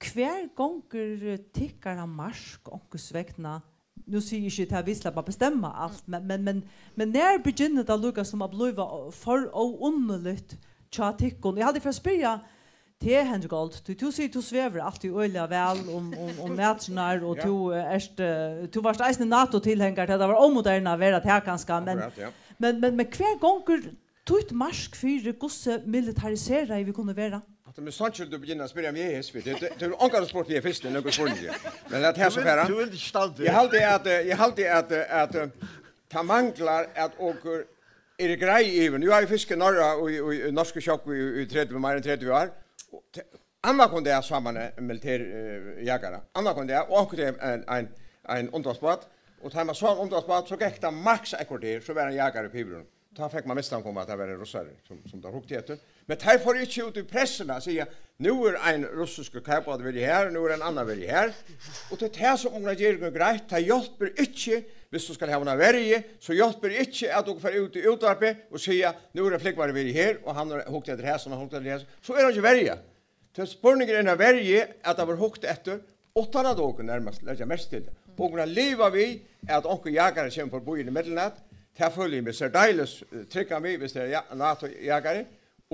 Hvar gongur, eh, tykkara mark onkursvegna? Nú sigi eg ikki, at vit sleppa at bestemma alt, men, men, men, men nær begynnar tað líka sum at blíva for óunniligt hjá tykkum? Eg haldi, eg fer at spyrja teg, Henrik Old, tí tú sigur, tú svevur altíð øgiliga væl um, um, um næturnar, og tú, eh, ert, eh, tú varst eisini NATO-tilhengari, tá tað var ómoderne at vera tað kanska, men, men, men, men hvar gongur títt mark fyri, hvussu militariseraði vit kunnu vera? Hatta er mistønskiligt, tú begynnar at spyrja meg, eg er hist við. Tú, tú, tú hevur ongantíð spurt meg fyrst, tað er nøkur spurningur. Men lat tað so fara. Tú vilt ikki standa. Eg haldi, at, eh, eg haldi, at, eh, at, eh, tað manglar, at okur eru greið yvir. Nú havi eg fiskað í Norra og í, í, í norsku sjógvu í, í tretivu, meira enn tretivu ár. Og te-, annanhvønn dag sá man ein militær, eh, jakara. Annanhvønn dag, og onkuntíð ein, ein, ein undirbátsbát. Og tá man sá ein undirbátsbát, so gekk tað maks eitt korter, so var ein jakari uppi í húgvuni. Tá fekk man mistanke um, at tað var ein russari, sum, sum teir hugdu eftir. Men teir fóru ikki út í pressuna at siga, "Nú er ein russiskur kavbátur verið her, nú er ein annar verið her." Og tað er tað, sum okur gera greitt, tað hjálpir ikki, viss tú skalt hava eina verju, so hjálpir ikki, at okur fara út í útvarpið og siga, "Nú er ein flúgvari verið her, og hann hevur hugt eftir hesum, hann hevur hugt eftir hesum." So er hann ikki verja. Tí spurningurin er, verji, at tað var hugt eftir, uttan at okur nærmast leggja merki til tað. Okur kunnu liva við, at onkur jakari kemur forbí inn í Middelhav. Tað føli eg meg serdeilis, eh, tryggan við, viss tað er ja-, NATO-jakari.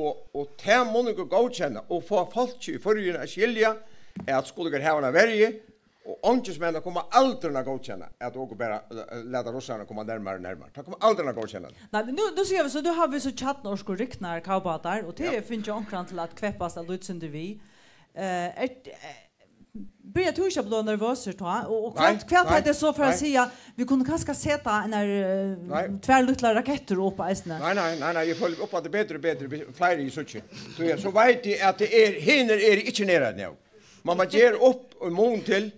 Og, og tað munnu okur góðkenna og fáa fólki í Føroyum at skilja, at skulu okur hava eina verju, og eingin sum heldur koma aldrin at góðkenna, at okur bara, eh, lata russararnar koma nærmari og nærmari. Tað koma aldrin at góðkenna. Nei, men nú, nú siga vit so, nú hava vit so kjarnorkuriknar kavbátar, og tað er fingið onkran til at kveppast eitt lítið sindur við. Eh, er, eh, byrjar tú ikki at blíva nervøsur tá? Og, og hvat, hvat er tað so fyri at siga, vit kunnu kanska seta einar, eh, tvær lítlar rakettir upp eisini? Nei, nei, nei, nei, eg føli upp at tað er betri og betri, fleiri eg síggi. So, ja, so veit eg at tað er, hinir eru ikki nær at nú. Man, man ger upp í mun til,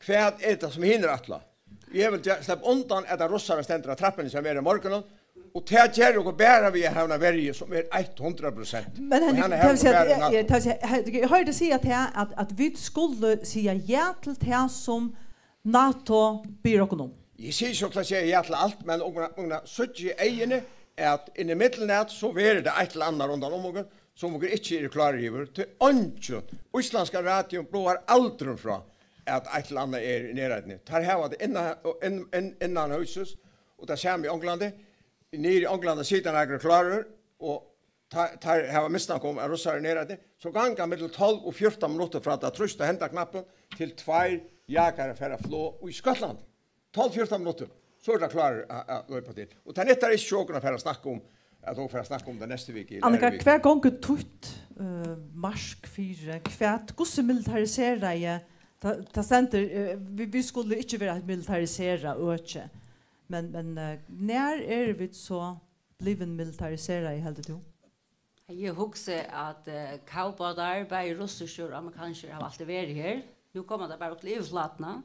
hvat er tað, sum hinir ætla? Eg vil ge-, sleppa undan, at ein russari stendur á trappuni, sum er í morgun, og tað ger okur bara við at hava eina verju, sum er eitt hundrað prosent. Men Henrik, tað vil siga, at eg, eg, tað vil siga, eg, eg hoyrdi siga til at, at vit skulu siga ja til tað, sum NATO biður okkum um. Eg sigi so, at eg sigi ja til alt, men okur, okur síggja í eyguni, at inn í millum, at so verður tað eitt ella annað rundan um okur, sum okur ikki eru klár yvir. Tí eingin, íslendska radio boðar aldrin frá, at eitt ella annað er í nærleikuni. Teir hava tað innan, inn, inn, innan húsis, og tað sama í Onglandi. Niðri í Onglandi sita nakrir klárir, og teir, teir hava mistanke um, at russar eru í nærleikuni. So ganga millum tólv og fjúrtan minuttir frá at trýsta henda knappin, til tveir jakarar fara at fáa í Skotlandi. Tólv, fjúrtan minuttir, so er tað klárir at, at loypa til. Og tað nyttar ikki okkum at fara at snakka um, at okur fara at snakka um tað næstu viku, ella Annika, aðru viku. Hvar gongur títt, eh, mark fyri? Hvat, hvussu militariseraði? Tað, tað stendur, eh, vit, vit skulu ikki vera eitt militariserað øki. Men, men, eh, nær eru vit so blivin militariseraði, heldur tú? Eg hugsi, at, eh, kavbátar, bæði russiskir og amerikanskir, hava altíð verið her. Nú koma teir bara upp til yvirflatina.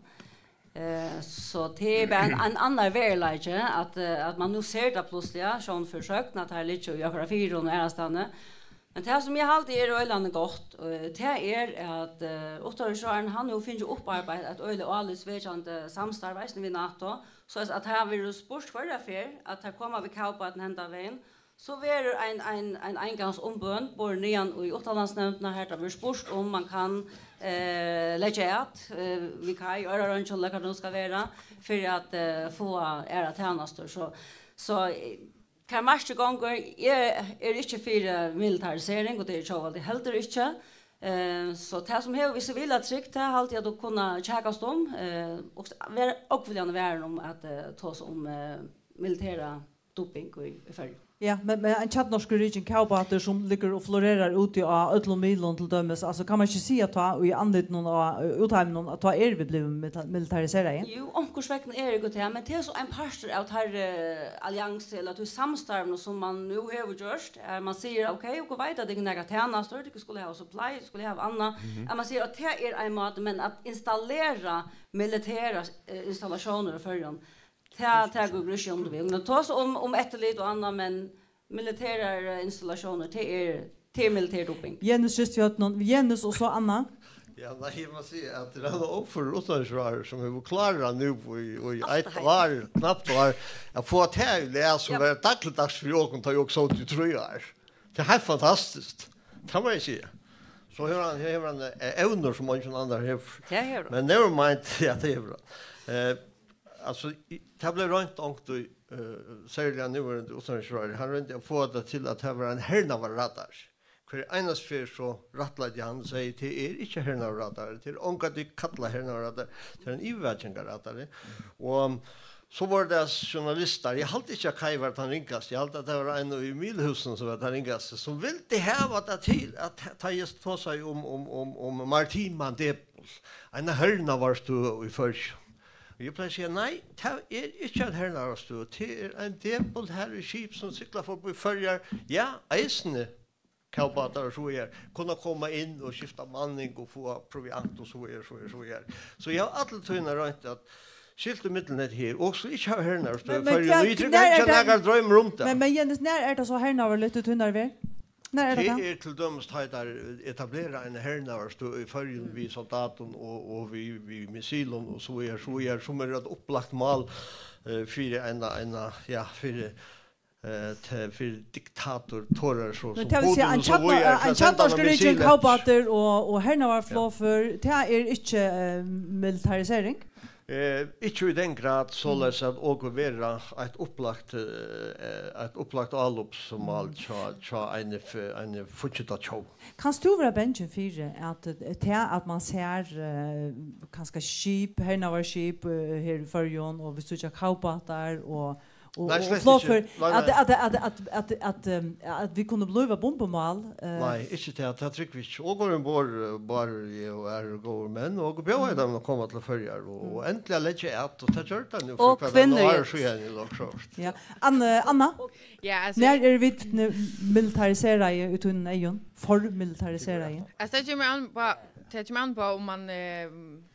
Eh, so tað er bara ein, ein annar veruleiki, at, eh, at man nú sær tað plutsliga, sjón fyri søgn, at teir liggja í okkara firðum og aðrastaðni. Men tað, sum eg haldi er øgiliga gott, eh, tað er, at, eh, utanríkisráðharrin, hann hevur fingið upparbeitt eitt øgiliga álitsvekjandi samstarv eisini við NATO, soleiðis at tað verður spurt hvørja ferð, at teir koma við kavbátin henda vegin, So verður ein, ein, ein eingongsumbøn borin niðan í uttanlandsnevndina, har tað verður spurt, um man kann, eh, leggja at, eh, við Kaj Oyrareingjum, ella hvat tað nú skal vera, fyri at, eh, fáa aðrar tænastur. So, so, eh, hvar markið gongur, eg eri ikki fyri militarisering, og tað er Tjóðveldi heldur ikki. Eh, so tað sum hevur við sivila trygd, tað haldi eg at tú kunna kjakast um, eh, og s-, vera ógvuliga varin um at, eh, tosa um, eh, militera dumping í, í Føroyum. Ja, men, men ein kjarnorkuríkin kavbátur sum liggur og florerar úti á øllum miðlum til dømis, altso, kann man ikki siga tá í andlitinum á, eh, útheiminum, at tá eru vit blivin mita-, militariseraði? Jú, onkursvegna er jú tað, men tað er so ein partur av tær, eh, alliansu ella tí samstarvinum sum man nú hevur gjørt, at man sigur, ok, okur veita, at tykkum nakrar tænastur, tykkum skulu hava supply, tykkum skulu hava annað, at man sigur, at tað er ein máti, men at installera militærar, eh, installatiónir í Føroyum, tað tekur okur ikki undir við. Men tosa um, um eftirlit og annað, men militærar, eh, installatiónir, tað er, tað er militær dumping. Janus Kristjørn, Janus og so Anna. Ja, nei, eg má siga, at tað er ein óførur uttanríkisráðharri, sum hevur klárað nú í, í eitt ár, knapt ár, at fáa tað í lag, sum var dagligdags fyri okum, tá okur sótu í trý ár. Tað er heilt fantastiskt. Tað má eg siga. So hevur hann, her hevur hann, eh, evnir, sum eingin annar hevur. Tað hevur hann. Men never mind, ja, tað hevur hann. Eh, altso, í, tað bleiv roynt ongt í, eh, serliga núverandi uttanríkisráðharri. Hann royndi at fáa tað til, at tað var ein hernaðarradari. Hvør einasti ferð so rættleiddi hann og segði, tað er ikki hernaðarradari, tað er ongantíð kallað hernaðarradari, tað er ein yvirvakingarradari. Og so vóru tað journalistar, eg haldi ikki, at Kaj var tann ringasti, eg haldi, at tað var ein í Miðlhúsinum, sum var tann ringasti, sum vildi hava tað til, at tá eg tosaði um, um, um, um maritima depil, eina hernaðarstøðu í Føroyum. Og eg plagi at siga, nei, tað er ikki ein hernaðarstøða, tað er ein depil, har eru skip, sum sigla forbi Føroyar, ja, eisini kavbátar og so víðari, kunna koma inn og skifta manning og fáa proviant og so víðari, so víðari, so víðari. So eg havi alla tíðina roynt at skilt ímillum hetta her, og so ikki hava hernaðarstøðu í Føroyum, og eg trúgvi ikki, at nakar droymir um tað. Men, men Janus, nær er tað so hernaðarligt í tínari verð? Nær er tað tað? Tað er til dømis, tá ið teir etablera eina hernaðarstøðu í Føroyum við soldatum og, og við, við missilum og so víðari, so víðari, sum er eitt upplagt mál, eh, fyri eina, eina, ja, fyri, eh, te-, fyri diktatorar, so sum Putin og so víðari, til at senda eina missil eftir. Men tað vil siga, ein kjarna-, ein kjarnorkuríkin kavbátur og, og hernaðarflogfør, tað er ikki, eh, militarisering? Eh, ikki í den grad, soleiðis at okur vera eitt upplagt, eh, eitt upplagt álopsmál hjá, hjá eini f-, eini fíggindatjóð. Kanst tú vera bangin fyri, at, eh, tað, at man sær, eh, kanska skip, hernaðarskip, eh, her í Føroyum, og vit síggja kavbátar og, og, og flogfør, at, at, at, um, at vit kunnu blíva bumbumál, eh? Nei, ikki tað, tað trúgvi eg ikki. Okur eru umborð, eh, Bárður, eg og aðrir góðir menn, og okur bjóðaðu teimum at koma til Føroyar, og, og endiliga leggja at, og tað gjørdu teir nú fyri hvat, eitt ár síðani, ella okkurt sovorðið. Ja. Anna, Anna? Ja, altso, nær eru vit n-, militariseraði í tínum eygum? For militariseraði? Altso, tað kemur an uppá, tað kemur an uppá, um man, eh,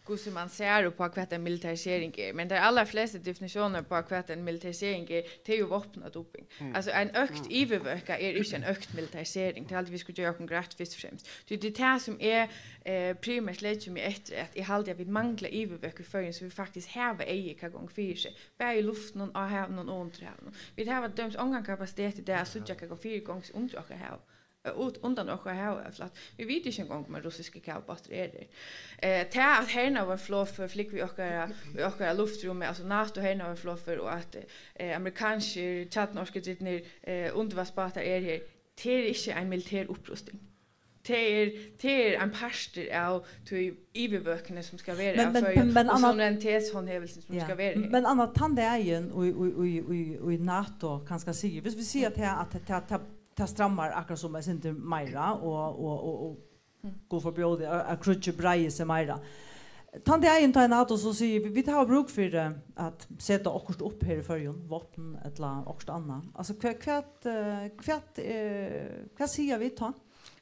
hvussu man sær uppá, hvat ein militarisering er. Men tær allarflestu definitiónir uppá, hvat ein militarisering er, tað er jú vápnadumping. Altso, ein økt yvirvøka er ikki ein økt militarisering. Tað haldi eg, vit skulu gera okkum greitt fyrst og fremst. Tí tað er tað, sum eg, eh, primært leggi meg eftir, at eg haldi, at vit mangla yvirvøk í Føroyum, so vit faktiskt hava eyga, hvat gongur fyri seg, bæði í luftinum, á havinum og undir havinum. Vit hava til dømis ongan kapasitet í dag at síggja, hvat gongur fyri gongur undir okkara hav, eh, út undan okkara havflatu. Vit vita ikki eingong, um ein russiskur kavbátur er her. Eh, tað, at hernaðarflogfør flúgva í okkara, í okkara luftrúmi, altso NATO hernaðarflogfør, og at, eh, amerikanskir kjarnorkudrivnir, eh, undirvatnsbátar er her, tað er ikki ein militær upprusting. Tað er, tað er ein partur av tí yvirvøkuni, sum skal vera av Føroyum, og suverenitetshondhævingini, sum skal vera her. Men Anna, tann dagin í, í, í, í, í NATO kanska sigur, viss vit siga, at tað, at tað, tað, tað strammar akkurát sum eitt sindur meira, og, og, og, og Gud forbjóði, at, at kríggið breiðir seg meira. Tann dagin, tá NATO so sigur, vit, vit hava brúk fyri at seta okkurt upp her í Føroyum, vápn ella okkurt annað. Altso, hvat, hvat, eh, hvat, eh, hvat siga vit tá?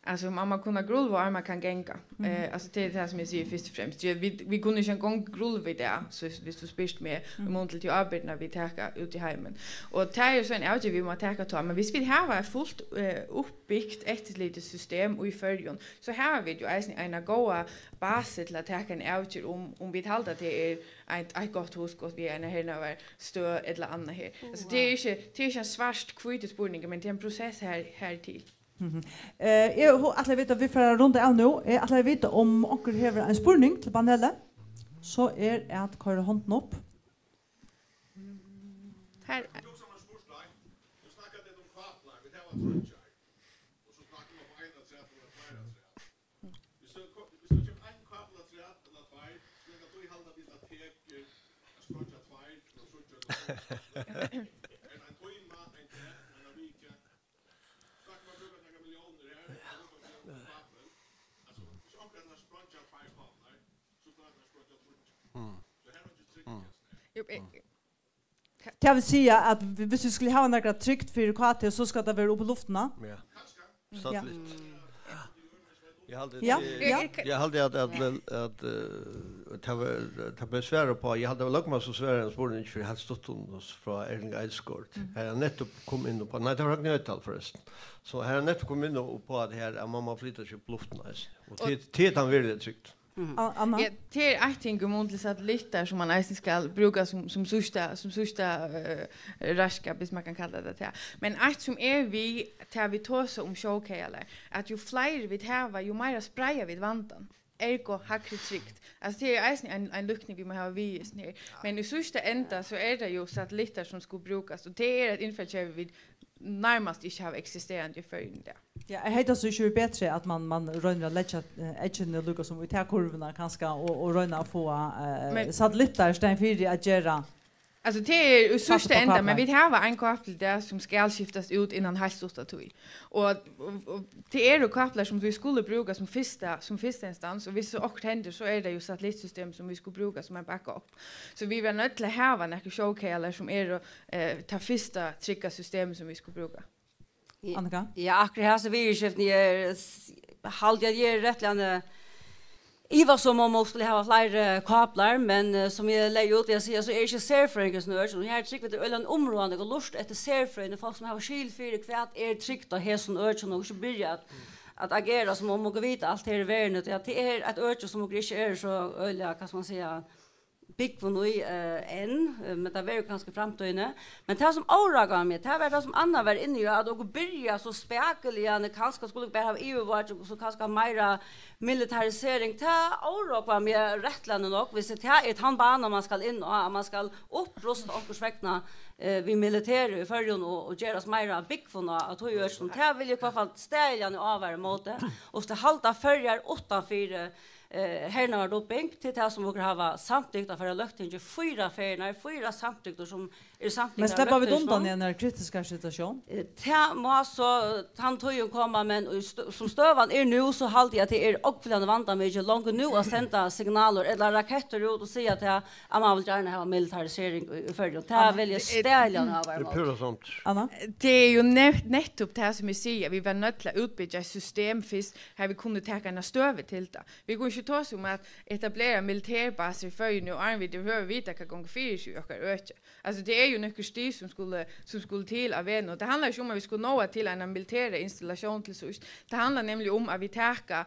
Altso, man má kunna grulva, áðrenn man kann ganga. Eh, altso, tað er tað, sum eg sigi fyrst og fremst. Ja, vit, vit kunnu ikki eingong grulva í dag, so hvis, hvis tú spyrt meg, í mun til tí ábyrgdina, vit taka út í heimin. Og tað er jo so ein avgerð, vit má taka tá. Men hvis vit hava eitt fult, eh, uppbygt eftirlitssystem í Føroyum, so hava vit jo eisini eina góða basi til at taka eina avgerð um, um vit halda, at tað er eitt, eitt gott hugskot við eina hernaðarstøð ella annað her. Altso, tað er ikki, tað er ikki ein svart-hvítur spurningur, men tað er ein prosess her, her til. Mhm. Eh, eg hu-, ætli vit, at vit fara at runda av nú. Eg ætli at vita, um onkur hevur ein spurning til panelið. So er at koyra hondina upp. Her. Hvis der, hvis der kommer en kápla afturat, eller tveir afturat, så kan du halda við at teka at spreingja tveir, ella tríggjar, ella fýra káplar. Er ein tíma, ein dag, ein vika. Snakkar man brúka nakrar milliónir her, og brúka milliónir til kápur. Altso, hvis onkur ætlar at spreingja tveir káplar, so klárar hann at spreingja tríggjar. Mm. So her er ikki trygt, mm. Jú, eh, Tað vil siga, at vi-, hvis vit skulu hava nakra trygd fyri K T, so skal tað vera upp í luftina. Ja. Satellitt. Eg haldi, ja, eg, ja, eg haldi at, at, at, eh, tað var, tað bleiv svarað uppá. Eg haldi, tað var løgmaður, sum svaraði ein spurning fyri heilt stuttum frá Erling Eidesgaard. Her er nettopp kom inn uppá, nei, tað var Høgni Hoydal, forrestin. So her er nettopp kom inn uppá at her, at man má flyta seg upp í luftina, eisini. Og, og til, til tann veruliga trygd. Mhm. A-, Anna? Ja, tað er eitt ting í mun til satellittar, sum man eisini skal brúka sum, sum síðsta, sum síðsta, eh, rørsla, hvis man kann kalla tað tað. Men eitt sum er við, tað vit tosa um sjókajalar, at jú fleiri vit hava, jú meira spreiða vit vandan. Ergo hægri trygd. Altso, tað er eisini ein, ein líkni, vit má hava við í hesum her. Men í síðsta enda, so er tað jú satellittar, sum skulu brúkast, og tað er eitt infrakervi, vit nærmast ikki hava eksisterandi í Føroyum í dag. Ja, er hetta so ikki betri, at man, man roynir at leggja, eh, eggini líka sum í ta kurvina kanska, og, og royna at fáa, eh, men satellittar í staðin fyri at gera... Altso, tað er í síðsta enda, men vit hava ein kápil í dag, sum skal skiftast út innan heilt stutta tíð. Og, og, og tað eru káplar, sum vit skulu brúka sum fyrsta, sum fyrsta instans, og hvis so okkurt hendir, so er tað jú satellittsystem, sum vit skulu brúka sum ein backup. So vit verða noydd til at hava nakrar sjókajalar, sum eru, eh, tað fyrsta trygga systemið, sum vit skulu brúka. Ja, Annika? Ja, akkurát hasi viðurskiftini er s-, haldi eg, eg eri rættiliga, eh, ivasom um, um skulu hava fleiri káplar, men, eh, sum eg legði út, eg sigi, so er ikki serfrøðingur sum øki, og her trúgvi eg, tað er øgiliga umráðandi at lurta eftir serfrøðingum, fólk sum hava skil fyri, hvat er trygt á hesum økinum, og ikki byrja at, at agera sum um okur vita alt her í verðini, tí at tað er eitt øki sum okur ikki eru so øgiliga, hvat skal man siga, búgvin í, eh, enn, eh, men tað verður kanska í framtíðini. Men tað, sum órógvaði meg, tað var tað, sum Anna var inni á, at okur byrja so spakuliga, at kanska skulu okur bara hava yvirváking og so kanska meira militarisering. Tað órógvar meg rættiliga nokk, hvis tað er tann banan, man skal inn á, at man skal upprusta onkursvegna, eh, við militeri í Føroyum og, og gerast meira búgvin á, á tí økinum. Tað vil eg í hvørt fall staðiliga ávara ímóti. Og skal halda Føroyar uttanfyri eh, hernaðardumping, til tað sum okur hava samtykt at fara í Løgtingið fýra ferðirnar, fýra samtyktir sum eru samtyktir av løgtingsmonnum. Men sleppa vit undan í einari kritiskari situatión? Eh, tað má so tann tíðin koma, men í stø-, sum støðan er nú, so haldi eg at tað er ógvuliga vandamikið longu nú at senda signalur ella rakettir út og siga tað, at man vil gjarna hava militarisering í, í Føroyum. Tað vil eg staðiliga ávara ímóti. Tað er púra sant. Anna? Tað er jú nett-, nettupp tað sum eg sigi, at vit verða noydd til at útbyggja eitt system fyrst, har vit kunnu taka eina støðu til tað. Vit kunnu ikki tosa um at etablera militærbasir í Føroyum nú, áðrenn vit yvirhøvur vita, hvat gongur fyri seg í okkara øki. Altso, tað er jú nøkur stig, sum skulu, sum skulu til á vegnum. Tað handlar ikki um, at vit skulu náa til eina militæra installatión til síðst. Tað handlar nemliga um, at vit taka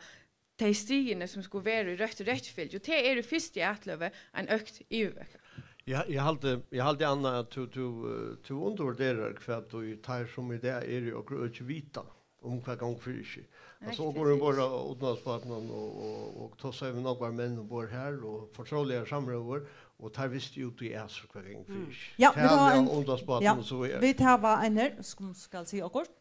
tey stigini, sum skulu vera í røttu rækkifylgju. Og tað er í fyrstu atløgu ein økt yvirvøkjun. Ja, eg haldi, eg haldi, Anna, at tú, tú, eh, tú undirvurderar, hvat tú, teir, sum í dag eru í okkara øki, vita um hvat gongur fyri seg. Nei, altso, okur umborð á utanlandsbátunum og, og, og tosaðu við nógvar menn umborð har og fortroligar samrøður, og teir vistu út í æsir hvat gongur fyri seg. Ja, vit hava ein, ja, og so er vit hava ein her, sum skal siga okkurt.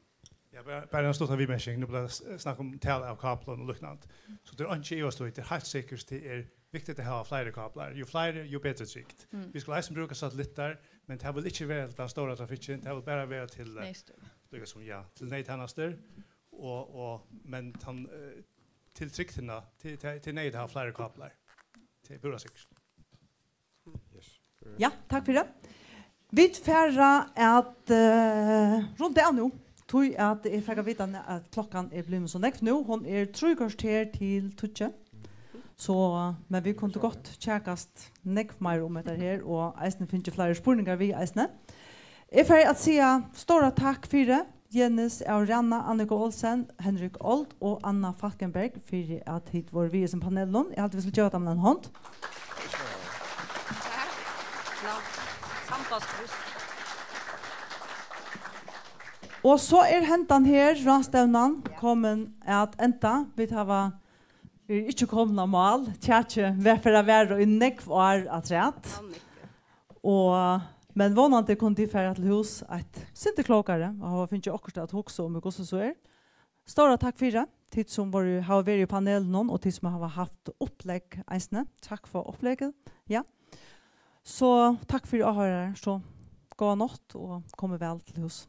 Ja, bara, bara ein stuttan viðmerking. Nú bleiv s-, snakk um talu av káplum og líknandi. So tað er einki ivast í, tað er heilt sikkurt, tað er viktigt at hava fleiri káplar. Jú fleiri, jú betri trygd. Mm. Vit skulu eisini brúka satellittar, men tað vil ikki vera til tann stóra trafikkin, tað vil bara vera til, eh, neyðstøðu. Líka sum, ja, til neyðtænastur, og, og, men tann, eh, til trygdina, til, til, til neyð at hava fleiri káplar. Tað er púra sikkurt. Yes. Ja, takk fyri. Vit fara at, eh, runda av nú. Tí at eg fekk at vita, at klokkan er blivin so nógv nú. Hon er trý korter til tíggju. So, men vit kundu gott kjakast nógv meir um hetta her, og eisini fingið fleiri spurningar við eisini. Eg fari at siga stóra takk fyri, Jenis av Rana, Annika Olsen, Henrik Old og Anna Falkenberg, fyri at tit vóru við í hesum panelinum. Eg haldi, vit skulu geva teimum eina hond. Takk. Ná, sambandstrýst. Og so er hendan her ráðstevnan komin at enda. Vit hava, vit eru ikki komin á mál. Kjakið var fyri at vera í nógv ár afturat. Og, men vónandi kunnu tit fara til hús eitt sindur klókari og hava fingið okkurt at hugsa um, hvussu so er. Stóra takk fyri, tit sum vóru, hava verið í panelinum og tit sum hava havt upplegg eisini. Takk fyri uppleggið. Ja. So takk fyri, áhoyrarar. So góða nátt og komið væl til hús.